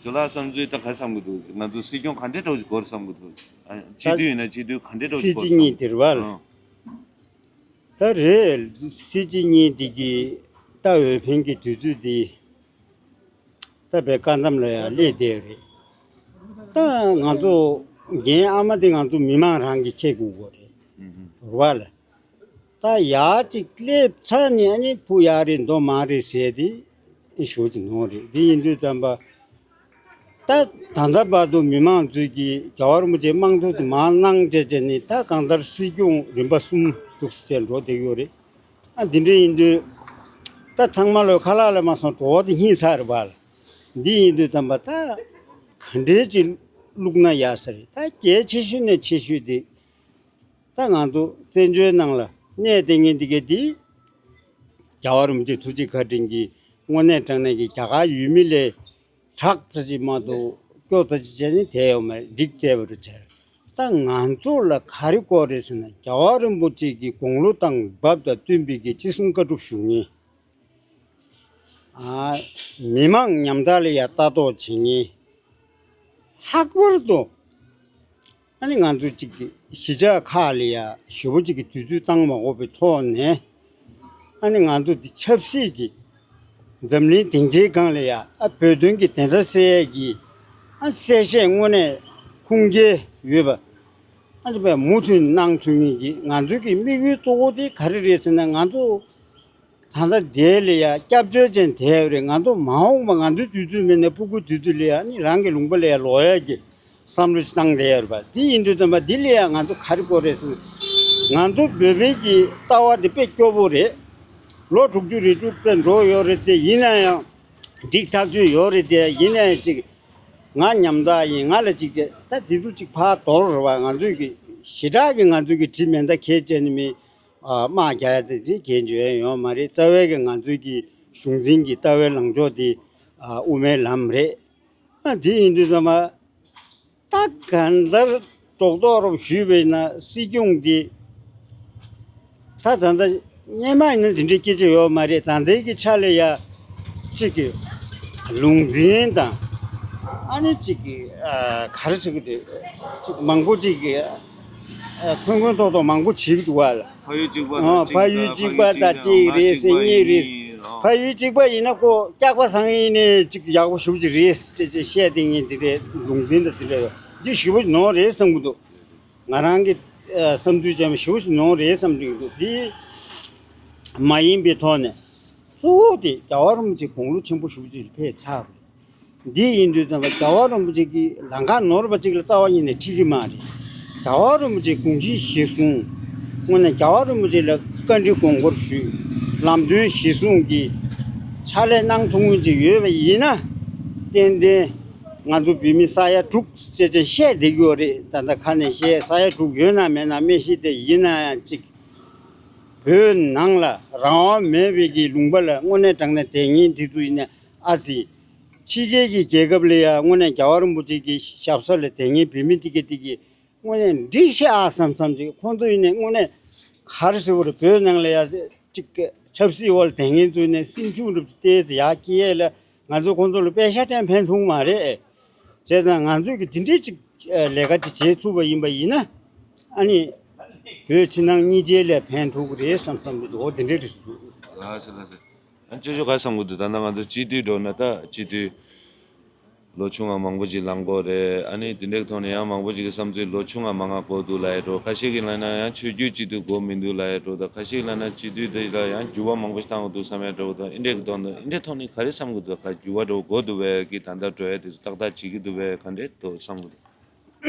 ཇོ་ལགས་བསམ་ཚུལ་ད་ག་རེ་བསམ་གྱི་འདུག་ང་ཚོ་སྲིད་སྐྱོང་ག་འདྲས་འགྲོ་གི་དགོས་རེད་བསམ་གྱི་འདུག་ཨ། སྤྱི་འཐུས་ཡིན་ན་སྤྱི་འཐུས་ག་འདྲས་འགྲོ་གི་དགོས་རེད་བསམ་གྱི་འདུག་ཨ། ད་རེད། སྲིད་སྤྱི་གཉིས་འདི་གི་ད་འོས་འཕེན་གྱི་དུས་ཚོད་འདི་ད་བའི་བཀའ་གདམས་ལ་ཡང་སླེབས་བསྡད་རེད། ད་ང་ཚོ་རྒན་ཨ་མ་འདི་ང་ཚོ་མི་མང་རང་གི་ཁྱེད་དགོས་གོ་རེད། རེད་བ་ལ། ད་ཡག་ཅིག་སླེབས་ཚར་ནས་ཨ་ནི་བུ་ཡག་རེད་མདོ་མང་རེད་ཟེར་ཏེ་ཨེ་ཞུ་ཅིག་གནང་རེད། འདི་ཡིན་དུས་ཙམ་པ་ད་ད་ལྟ་བར་དུ་མི་མང་ཚོས་ཀྱིས་རྒྱལ་བ་རིན་པོ་ཆེའི་དམངས་གཙོ་དེ་མར་གནང་བྱས་བྱས་ནས་ད་གང་ལྟར་སྲིད་སྐྱོང་རིམ་པ་གསུམ་འདུག་སེ་བྱས་འགྲོ་བསྡད་ཡོད་རེད། ཨ་འདི་འདྲ་ཡིན་དུས་ད་ཚང་མ་ལོ་ཁ་ལག་ལ་མ་སོང་གྲོགས་དེ་ཧིང་ཚ་རེད་བ་ལ། འདི་ཡིན་དུས་ཙམ་པ་ད་ག་འདྲའི་ཅིག་བླུགས་ན་ཡག་ས་རེད། ད་གལ་ཆེ་ཤོས་ནས་ཆེ་ཤོས་དེ། ད་ང་ཚོ་བཙན་བྱོལ་ནང་ལ་ གནས་དེ་ངན་འདི་ག་འདི་རྒྱལ་བ་རིན་པོ་ཆེ་ཐུགས་རྗེ་བཀའ་དྲིན་གྱིས་དངོས་གནས་དྲང་གནས་ཀྱི་རྒྱ་གར་ཡུལ་མི་ལས་དྲག་ཙམ་ཅིག་མ་གཏོགས་སྐྱོ་ཙམ་ཅིག་བྱས་ནས་བསྡད་ཡོད་མ་རེད། འགྲིག་བསྡད་པ་རུ་བྱས། ད་ང་ཚོ་ལ་ག་རེ་དགོས་རེད་ཟེར་ན། རྒྱལ་བ་རིན་པོ་ཆེ་གི་དགུང་ལོ་དང་བབ་དང་བསྟུན་པའི་གི་ཅི་གསུང་བཀའ་སྒྲུབ་ཞུ་མཁན། ཨ། མི་མང་མཉམ་དག་ལ་ཡ་ལྟ་རྟོག་བྱེད་མཁན། ལྷག་པར་དུ་ཨ་ནི་ང་ཚོ་གཅིག་གི་གཞིས་ཆགས་ཁག་ལ་ཡ་ཞེ་པོ་གཅིག་གི་དུས་ཚོད་བཏང་མ་དགོས་པའི་ཐོག་ནས། ཨ་ནི་ང་ཚོ་འདི་ཆབ་སྲིད་ཀྱི་འཛམ་གླིང་སྡིངས་ཆའི་སྒང་ལ་ཡ་ཨ་བོད་དོན་གྱི་བདེན་མཐའ་གསལ་ཡས་ཀྱི་ཨ་གསལ་བཤད་དངོས་གནས་ཁུངས་སྐྱེལ་ཡོད་པ། ཨ་ནི་བས་མུ་མཐུད་གནང་ཐུབ་མཁན་གྱི་ང་ཚོའི་གི་དམིགས་ཡུལ་གཙོ་བོ་དེ་ག་རེ་རེད་ཟེར་ན། ང་ཚོ་ད་ལྟ་དེ་ལ་ཡ་སྐྱབས་བཅོལ་ཅན་དེ་རེད། ང་ཚོ་མ་འོངས་པ་ང་ཚོའི་དུས་ཚོད་མིན་ན་སྤུ་གུའི་དུས་ཚོད་ལ་ཡ་ནི་རང་གི་ལུང་པ་ལ་ཡ་ལོག་ཡ་གི་བསམ་བློ་ཞིག་བཏང་བསྡད་ཡོད་རེད་པ། དེ་ཡིན་དུས་ཙམ་པ་འདི་ལ་ཡ་ང་ཚོ་ག་རེ་དགོས་རེད་ཟེར་ན། ང་ཚོ་བོད་པའི་གི་ལྟ་བ་འདི་དཔེ་སྐྱོ་པོ་རེད། ལོ་དྲུག་ཅུ་རེ་དྲུག་ཙམ་འགྲོ་ཡོད་རེད་དེ། ཡིན་ན་ཡང་འགྲིག་ཐག་ཆོད་ཡོད་རེད་དེ། ཡིན་ན་ཡང་ཅིག་ང་ཉམ་ཐག་ཡིན། ང་ལ་ཅིག་བྱས། ད་འདི་ཚོ་ཅིག་ཕར་དོར་རེད་པ། ང་ཚོའི་གི་ཞེ་དྲག་གི་ང་ཚོའི་གི་དྲི་མེད་ད་གས་བྱས་ནས་མི་ཨ་དམག་རྒྱག་ཡ་དེ་དེ་གས་འཇོན་ཡོད་མ་རེད། རྩ་བའི་གི་ང་ཚོའི་གི་གཞུང་འཛིན་གྱི་ལྟ་བའི་ལངས་ཕྱོགས་དེ་ཨ་དབུ་མའི་ལམ་རེད། ཨ་དེ་ཡིན་དུས་ཙམ་པ་ད་གང་ལྟར་རྡོག་རྡོག་རོབ་ཞུས་པ་ཡིན་ན་སྲིད་སྐྱོང་འདི་ད་ད་ལྟ་སྔོན་མ་ཡིན་ན་དེ་འདྲའི་སྐད་ཆ་ཡོད་མ་རེད། ད་ལྟའི་གི་ཆ་ལ་ཡ་གཅིག་གི་ལུང་འཛིན་དང་ཨ་ནི་གཅིག་གི་ཨ་ག་རེ་ཟེར་གི་དེ། གཅིག་མང་པོ་གཅིག་གི་ཨ་འཁོན་འཁོན་ཐོག་ཐོག་མང་པོ་བྱེད་ཀྱི་འདུག་བ་ལ། ཕ་ཡུལ་གཅིག་པ་ཨ་དང་གཅིག་ཕ་ཡུལ་གཅིག་པ་དང་གཅིག་རེད་ཟེར། གཉིས་རེད། ཕ་ཡུལ་གཅིག་པ་ཡིན་ན་ཁོ་སྐྱག་པ་བཟང་ཡིན་ནས་གཅིག་ཡག་པོ་ཞེ་པོ་ཅིག་རེད་ཅེས་ཅེས་བཤད་དེ་ངས་འདི་འདྲའི་ལུང་འཛིན་དང་འདི་འདྲ་འདི་ཞེ་པོ་ཅིག་ནོར་རེད་བསམ་གྱི་འདུག། ང་རང་གི་ཨ་བསམ་ཚུལ་ཅན་ཞེ་པོ་ཅིག་ནོར་རེད་བསམ་གྱི་འདུག། འདི་མ་ཡིན་པའི་ཐོག་ནས་གཙོ་བོ་དེ་རྒྱལ་བ་རིན་པོ་ཆེ་དགུང་ལོ་ཆེན་པོ་ཞེ་པོ་ཅིག་ཕེབས་ཚར་བ་རེད། འདི་ཡིན་དུས་ཙམ་པ་རྒྱལ་བ་རིན་པོ་ཆེ་གི་ལམ་ཁ་ནོར་བ་ཅིག་ལ་རྩ་བ་ཉིད་ནས་འཁྲིད་ཀྱི་མ་རེད། རྒྱལ་བ་རིན་པོ་ཆེ་དགོངས་གཞི་གཞིར་བཟུང་། དངོས་གནས་རྒྱལ་བ་རིན་པོ་ཆེ་ལ་བཀའ་འདྲི་དགོངས་སྐོར་ཞུས། ལམ་སྟོན་གཞིར་བཟུང་གིས་ཕྱག་ལས་གནང་ཐུབ་མཁན་ཅིག་ཡོད་པ་ཡིན་ན། ཏན་ཏན་ང་ཚོ་བོད་མི་ས་ཡ་དྲུག་ཅེས་ཅེས་བཤད་བསྡད་ཀྱི་ཡོད་རེད། ད་ལྟ་ཁ་ནས་བཤད། ས་ཡ་དྲུག་ཡོད་ན་མེད་ན་མི་ཤེས། དེ་ཡིན་ན་ཡང་ཅིག་བོད་ནང་ལ་རང་དབང་མེད་པའི་གི་ལུང་པ་ལ་དངོས་གནས་དྲང་གནས་དེ་ཉིད་དེ་ཚོ་ཡིན་ན། ཨ་ཙི། ཕྱི་རྒྱལ་གྱི་རྒྱལ་ཁབ་ལ་ཡང་དངོས་གནས་རྒྱལ་བ་རིན་པོ་ཆེ་གི་ཞབས་ས་ལ་དེ་ཉིད་བོད་མི་དེ་གི་དེ་གི་དངོས་གནས་འགྲིག་ཤག་ཨ་བསམ་བསམ་ཅིག། ཁོང་ཚོ་ཡིན་ནས་དངོས་གནས་ག་རེ་ཟེར་བ་རེད། བོད་ནང་ལ་ཡ་ཅིག་ཆབ་སྲིད་འོག་ལ་དེ་ངན་ཚོ་ནས་སེམས་ཤུགས་འགྲུབ་ཅིག་ཏེ་ཡ་སྐྱེ་ཡས་ལ་ང་ཚོ་ཁོང་ཚོ་ལ་པེ་ཤ་སྤྲད་ཕན་ཐོགས་མ་རེད། བྱས་ཙང་ང་ཚོས་ཀྱི་དེ་འདྲའི་ཅིག་ལས་ཀ་ཅིག་བྱེད་ཐུབ་པ་ཡིན་པ་ཡིན་ན། ཨ་ནི་བོད་ཕྱི་ནང་གཉིས་ཆའི་ལ་ཕན་ཐོགས་ཀྱི་རེད་བསམ་བསམ་གྱི་འདུག། འོ་དེ་འདྲའི་རེད་ཟེར་འདུག། ལགས་སོ་ལགས་སོ། ཨ་ཅོ་ཅོ་ག་བསམ་གྱི་འདུག། ད་ལྟ་ང་ཚོ་སྤྱི་འཐུས་འགྲོ་ན་ད་སྤྱི་འཐུས་ལོ་ཆུང་བ་མང་པོ་ཅིག་ལངས་དགོས་རེད། ཨ་ནི་དེ་འདྲའི་གི་ཐོག་ནས་ཡང་མང་པོ་ཅིག་གི་བསམ་ཚུལ་ལོ་ཆུང་བ་མང་བ་དགོས་འདུག་ལབ་ཡ་འགྲོ། ཁ་ཤས་ཀྱིས་ལབ་ན་ཡང་ཆོས་བརྒྱུད་སྤྱི་འཐུས་དགོས་མི་འདུག་ལབ་ཡ་འགྲོ། ད་ཁ་ཤས་ཀྱིས་ལབ་ན་སྤྱི་འཐུས་དེ་ལ་ཡང་འགྱུར་བ་མང་པོ་ཞིག་བཏང་དགོས་འདུག་བསམ་ཡ་འགྲོ་གི་འདུག། ཨིན་འདྲའི་གི་ཐོག་ནས་ཨིན་འདྲའི་ཐོག་ནས་ག་རེ་བསམ་གྱི་འདུག། ག་འགྱུར་བ་འགྲོ་དགོས་འདུག་པས་གི་ད་ལྟ་འགྲོ་ཡ་དེ་ཚོ་ཏག་ཏག་བྱེད་ཀྱི་འདུག་པས་ག་འདྲས་འདུག་བསམ་གྱི་འདུག།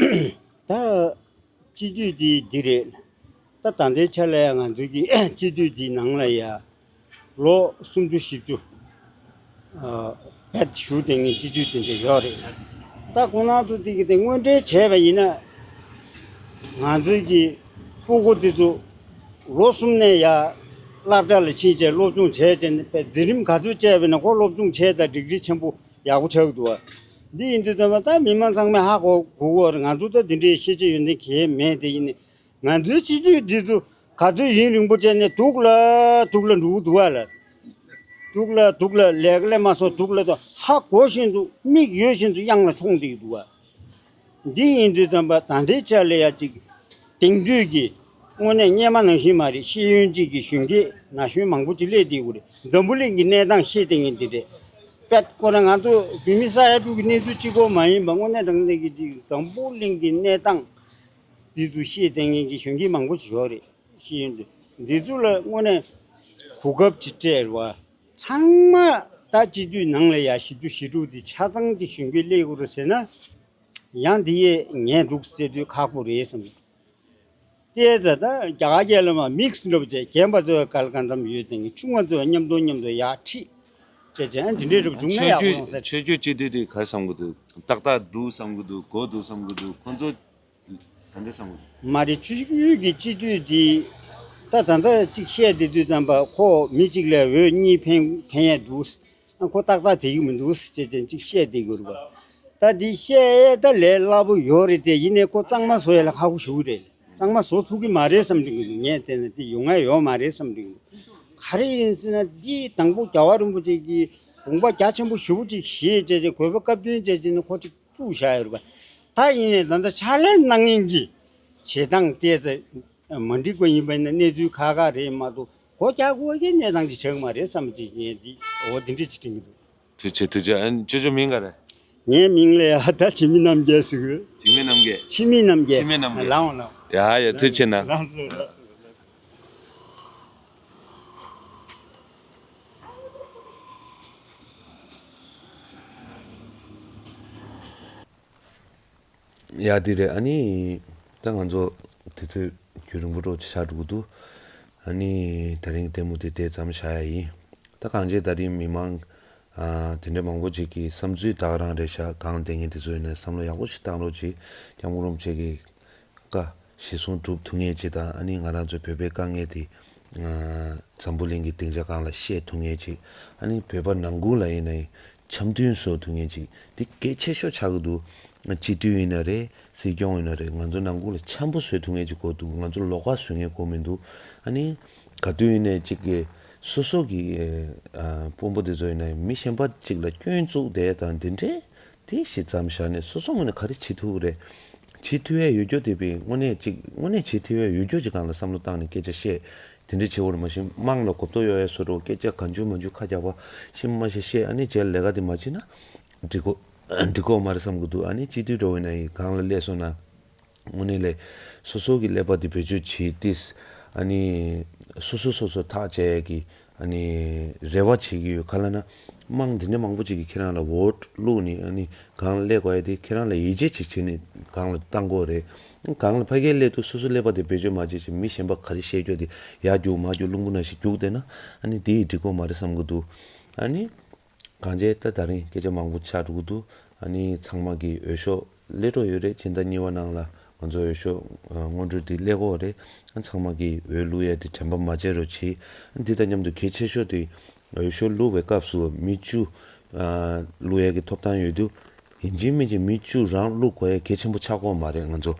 ད་སྤྱི་འཐུས་དེ་འདི་རེད། ད་ད་ལྟའི་ཆ་ལ་ཡང་ང་ཚོའི་གི་སྤྱི་འཐུས་འདི་ནང་ལ་ཡ་ལོ་སུམ་ཅུ་བཞི་བཅུ་ཨ་བེད་བཞུགས་བསྡད་མཁན་སྤྱི་འཐུས་དེ་འདྲ་ཡོད་རེད། ད་ཁོང་རྣམ་ཚོ་དེ་གི་དེ་དངོས་འབྲེལ་བྱས་པ་ཡིན་ན། ང་ཚོའི་གི་སྤུ་གུ་དེ་ཚོ་ལོ་གསུམ་ནས་ཡ་སློབ་གྲྭ་ལ་ཕྱིན་བྱས་སློབ་སྦྱོང་བྱས་བྱས་ནས་དཔེ་འཛིན་རིམ་ག་ཚོད་བཅད་པ་ཡིན་ན་ཁོ་སློབ་སྦྱོང་བྱས་དང་ཌིག་རི་ཆེན་པོ་ཡག་པོ་ཆགས་འདུག་བ། འདི་ཡིན་དུས་ཙམ་པ་ད་མི་མང་ཚང་མས་ཧ་གོ་གོ་གི་ཡོད་རེད། ང་ཚོ་ད་འདི་འདྲའི་ཤེས་བྱ་ཡོན་ཏན་གང་ཡང་མེད། དེ་ཡིན་ནའི་ང་ཚོའི་སྤྱི་འཐུས་འདི་ཚོ་ག་ཚོད་ཡུན་རིང་པོ་བྱས་ནས་སྡུག་ལ་སྡུག་ལ་འགྲོ་གི་འདུག་བ་ལ། སྡུག་ལ་སྡུག་ལ་ལས་ཀ་ལས་མ་སོང་སྡུག་ལ་ད་ཧ་གོ་བཞིན་དུ་མིག་ཡོད་བཞིན་དུ་གཡང་ལ་མཆོང་བསྡད་ཀྱི་འདུག་བ། འདི་ཡིན་དུས་ཙམ་པ་ད་ལྟའི་ཆ་ལ་ཡ་གཅིག་དེང་དུས་ཀྱི་དངོས་གནས་སྔོན་མ་ནང་བཞིན་མ་རེད། ཤེས་ཡོན་ཅན་གྱི་གཞོན་སྐྱེས་ན་གཞོན་མང་པོ་ཅིག་སླེབས་བསྡད་ཀྱི་རེད། འཛམ་བུ་གླིང་གི་གནས་སྟངས་ཤེས་བསྡད་མཁན་འདི་རེད། དཔེ་ཁོ་ན་ང་ཚོ་བོད་མི་ས་ཡ་དྲུག་གི་གནས་ཚུལ་གཅིག་པོ་མ་ཡིན་པ་དངོས་གནས་དྲང་གནས་ཀྱི་གཅིག་འཛམ་བུ་གླིང་གི་གནས་སྟངས་འདི་ཚོ་ཤེས་བསྡད་མཁན་གྱི་གཞོན་སྐྱེས་མང་པོ་ཅིག་ཡོད་རེད། ཤེས་ཡོན་དེ་འདི་ཚོ་ལ་དངོས་གནས་གོ་སྐབས་ཅིག་སྤྲད་རེད་བ། ཚང་མ་ད་སྤྱི་འཐུས་ནང་ལ་ཡ་བཞི་བཅུ་ཞེ་དྲུག་འདི་ཆ་ཚང་གཅིག་གཞོན་སྐྱེས་སླེབས་དགོས་རེད་ཟེར་ན། ཡང་འདི་ཡས་ངས་འདུག་ཟེར་དུས་ཁག་པོ་རེད་བསམ། དེ་ཚ་ད་རྒྱ་གར་རྒྱལ་ལ་མ་མིག་སི་འདྲ་པོ་བྱས། རྒན་པ་ཚོ་ག་ལ་གང་འཚམ་ཡོད་དེ་ངས་ཆུང་བ་ཚོ་མཉམ་དུ་མཉམ་དུ་ཡར་ཁྲིད་བྱས་བྱས་འདི་འདྲའི་རུ་བྱུང་ན་ཡག་པོ་ཡོང་ས་རེད། ཆོས་བརྒྱུད་སྤྱི་འཐུས་དེ་ག་རེ་བསམ་གི་འདུག། ཏག་ཏག་འདུག་བསམ་གི་འདུག། གོ་འདུག་བསམ་གི་འདུག། ཁོང་ཚོ་ག་འདྲ་བསམ་གི་འདུག། མ་རེད། ཆོས་བརྒྱུད་ཀྱི་སྤྱི་འཐུས་དེ་ ད་ད་ལྟ་གཅིག་བཤད་བསྡད་དུས་ཙམ་པ་ཁོ་མི་གཅིག་ལ་འོས་གཉིས་འཕེན་འཕེན་ཡས་འདུག་ཨ་ཁོ་ཏག་ཏག་དེ་གི་མི་འདུག་ཅེས་ཅན་གཅིག་བཤད་བསྡད་དགོས་རེད་པ། ད་འདི་བཤད་ཡས་ད་ལས་སླ་པོ་ཡོད་རེད་དེ། ཡིན་ནའི་ཁོ་གཙང་མ་བཟོ་ཡས་ལ་ཁག་པོ་ཞེ་པོ་རེད། གཙང་མ་བཟོ་ཐུབ་ཀྱི་མ་རེད་བསམ་གྱི་འདུག་ངས་བལྟས་ན་འདི་ཡོང་ཡ་ཡོད་མ་རེད་བསམ་གྱི་འདུག་ག་རེ་ཡིན་ཟེར་ན་འདི་དང་པོ་རྒྱལ་བ་རིན་པོ་ཆེ་གིས་དགོངས་པ་རྒྱ་ཆེན་པོ་ཞེ་པོ་ཅིག་བཞེས་བྱས་བྱས་གུས་པ་སྐབས་བསྟུན་བྱས་བྱས་ནས་ཁོ་ཅིག་བཙུགས་བཞག་ཡོད་རེད་པ། ད་ཡིན་ནའི་ད་ལྟ་ཕྱག་ལས་གནང་མཁན་གྱི་བྱེད་སྟངས་བལྟས་ཚེ་མ་འགྲིག་པ་ཡིན་པ་ན་གནས་ཚུལ་ཁག་ཁག་རེད་མ་གཏོགས་སྒོ་རྒྱག་དགོས་ཀྱི་གནས་སྟངས་ཅིག་ཆགས་ཀྱི་མ་རེད་བསམ་གྱི་ངས་འདི་འོ་འདི་འདྲ་ཅིག་དྲན་གྱི་འདུག་ཐུགས་རྗེ་ཆེ། ཐུགས་རྗེ་ཆེ། ཨ་ཅོ་ཅོ་མིང་ག་རེ། ངའི་མིང་ལ་ཡ་ད་འཆི་མེད་རྣམ་རྒྱལ་ཟེར་གི། འཆི་མེད་རྣམ་རྒྱལ། འཆི་མེད་རྣམ་རྒྱལ། འཆི་མེད་རྣམ་རྒྱལ། ལའོ་ལའོ། ཡ་ཡ་ཐུགས་རྗེ་ཆེ་གནང་། ལགས་སོ་ལགས་སོ། ཡ་དེ་རེད། ཨ་ནི་ད་ང་ཚོ་དུས་ཚོད་རྒྱུན་རིང་པོ་འགྲོ་ཆགས་འགྲོ་གི་འདུག་ཨ་ནི་ད་རིང་ལྟད་མོ་དེ་དེ་ཙམ་བཞག་ཡ་ཡིན། ད་གང་བྱས་ད་རིང་མི་མང་ཨ་དེ་འདྲ་མང་པོ་ཅིག་གིས་བསམ་ཚུལ་ད་ག་རང་རེད་ཤག་གང་བསྡད་མཁན་དེ་ཚོ་ཡིན་ན་བསམ་བློ་ཡག་པོ་ཞིག་བཏང་རོགས་གྱིས། སྐྱབས་མགོན་རིན་པོ་ཆེ་གི་བཀའ་གཞིར་བཟུང་སྒྲུབ་ཐུབ་མཁན་ཅིག་དང་། ཨ་ནི་ང་རང་ཚོ་བོད་པའི་དཀའ་ངལ་དེ་ཨ་འཛམ་བུ་གླིང་གི་སྡིངས་ཆ་སྒང་ལ་བཤད་ཐུབ་མཁན་ཅིག་ཨ་ནི་བོད་པ་ནང་ཁུལ་ལ་ཡིན་ན་ཡང་འཆམ་མཐུན་བཟོ་ཐུབ་མཁན་ཅིག་དེ་གལ་ཆེ་ཤོས་ཆགས་ཀྱི་འདུག་སྤྱི་འཐུས་ཡིན་ན་རེད། སྲིད་སྐྱོང་ཡིན་ན་རེད། ང་ཚོ་ནང་ཁུལ་ལ་འཆམ་པོ་བཟོ་ཐུབ་མཁན་ཅིག་དགོས་འདུག་ང་ཚོ་ལོགས་ཀ་བཟོ་མཁན་དགོས་མི་འདུག་ཨ་ནི་ག་དུས་ཡིན་ནའི་ཅིག་གི་སོ་སོ་གི་ཨ་དཔོན་པོ་དེ་ཚོ་ཡིན་ན་མི་གཞན་པ་ཅིག་ལ་སྐྱོན་བཙུགས་བསྡད་དང་དེ་འདྲས་དེ་ཞིག་མཚམས་བཞག་ནས་སོ་སོ་ངོས་ནས་ག་རེ་བྱེད་ཐུབ་རེད། བྱེད་ཐུབ་ཡ་ཡོད་རྒྱུ་དེ་བས་དངོས་གནས་ཅིག་དངོས་གནས་བྱེད་ཐུབ་ཡ་ཡོད་རྒྱུ་ཅིག་སྒང་ལ་བསམ་བློ་བཏང་ནས་སྐད་ཆ་བཤད། དེ་འདྲ་བྱེད་དགོས་རེད། མ་གཞི་དམངས་ལ་གོ་རྟོགས་ཡོད་ཡ་བཟོ་འདྲ་སྐད་ཆ་གང་བྱུང་མང་བྱུང་ཁ་རྒྱག་པ་ཤི་མ་ཤི་བཤད། ཨ་ནི་རྗེས་ལས་ཀ་དེ་མ་བྱེད་ན་འགྲིག་གོ་འགྲིག་གོ་མ་རེད་བསམ་གི་འདུག་ཨ་ནི་སྤྱི་འཐུས་འགྲོ་བའི་ན་ཡི་སྒང་ལ་སླེབས་སོང་ན་དངོས་གནས་ལས་སོ་སོ་གི་ཀླད་པ་དེ་བེད་སྤྱོད་བྱེད་དུས་ཨ་ནི་སོ་སོ་སོ་སོ་ཐག་བཅད་ཡ་གི་ཨ་ནི་རེ་བ་བྱེད་ཀྱི་ཡོད། ག་ལ་ན་དམངས་འདི་འདྲ་མང་པོ་ཅིག་གིས་ཁྱེད་རང་ལ་འོ་བླུགས་ནས་ཨ་ནི་སྒང་ལ་སླེབས་དགོས་ཡ་དེ་ཁྱེད་རང་ལ་ཡིད་ཆེས་ཅིག་བྱེད་ནས་སྒང་ལ་བཏང་དགོས་རེད། སྒང་ལ་ཕ་གིར་སླེབས་དུས་སོ་སོ་ཀླད་པ་དེ་བེད་སྤྱོད་མ་བྱེད་ཅིག་མི་གཞན་པ་ག་རེ་བཤད་རྒྱུ་དེ་ཡར་རྒྱུག་མར་རྒྱུག་རླུང་བུ་ནང་བཞིན་རྒྱུག་བསྡད་ན་ཨ་ནི་དེ་ཡིས་འགྲིག་གོ་མ་རེད་བསམ་གི་འདུག་ཨ་ནི་གང་བྱས་ད་ད་རིང་སྐད་ཆ་མང་པོ་ཆགས་འགྲོ་གི་འདུག་ཨ་ནི་ཚང་མ་གི་འོས་ཤོག་སླེབས་འགྲོ་ཡོད་རེད། ཕྱི་ཟླ་གཉིས་པ་ནང་ལ་ང་ཚོ་འོས་ཤོག་སྔོན་འགྲོ་འདི་སླེབས་ཀྱི་ཡོད་རེད། ཨ་ཚང་མ་གི་འོས་བླུག་ཡ་དེ་དྲན་པ་མ་བརྗེད་རོགས་གྱིས། ཨ་འདི་དང་མཉམ་དུ་གལ་ཆེ་ཤོས་དེ་འོས་ཤོག་བླུག་པའི་སྐབས་སུ་མི་བཅུ་ཨ་བླུག་ཡ་གི་ཐོབ་ཐང་ཡོད་དུས་ཡིན་གཅིག་མིན་གཅིག་མི་བཅུ་རང་བླུག་དགོས་ཡ་གལ་ཆེན་པོ་ཆགས་ཀྱི་ཡོད་མ་རེད། ང་ཚོ་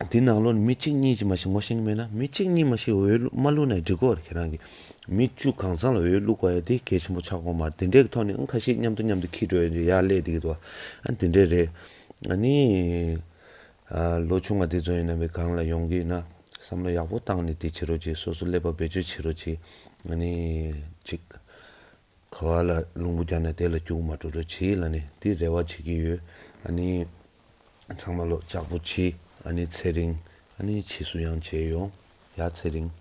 འདི་ནང་ལོགས་ནས་མི་གཅིག་གཉིས་ཅིག་མ་གཏོགས་ངོ་ཤེས་ཀྱི་མེད་ན་མི་གཅིག་གཉིས་མ་གཏོགས་འོས་བླུག་མ་བླུག་ན་འགྲིག་གི་ཡོད་རེད། ཁྱེད་རང་གིས་མི་བཅུ་གང་ཚང་ལ་འོས་བླུག་དགོས་ཡ་དེ་གལ་ཆེན་པོ་ཆགས་ཀྱི་ཡོད་མ་རེད། དེ་འདྲའི་ཐོག་ནས་ཨང་ཁ་ཤས་མཉམ་དུ་མཉམ་དུ་འཁྱེར་འགྲོ་ཡ་ཡར་སླེབས་བསྡད་ཀྱི་འདུག་ཨ་དེ་འདྲས་རེད། ཨ་ནི་ཨ་ལོ་ཆུང་བ་དེ་ཚོ་ཡིན་ན་བའི་སྒང་ལ་ཡོང་གི་ཡིན་ན་བསམ་བློ་ཡག་པོ་བཏང་ནས་དེ་བྱེད་རོགས་གྱིས། སོ་སོ་ཀླད་པ་བེད་སྤྱོད་བྱེད་རོགས་གྱིས། ཨ་ནི་ཅིག་ག་བ་ལ་རླུང་བུ་རྒྱག་ན་དེ་ལ་རྒྱུག་མ་འགྲོ་རོགས་གྱིས་ལབ་ནས་དེ་རེ་བ་བྱེད་ཀྱི་ཡོད། ཨ་ནི་ཚང་མ་ལོ་ལྕགས་པོ་བྱེད། ཨ་ནི་ཚེ་རིང་། ཨ་ནི་ཕྱིས་སུ་ཡང་མཇལ་ཡོང་། ཡ་ཚེ་རིང་།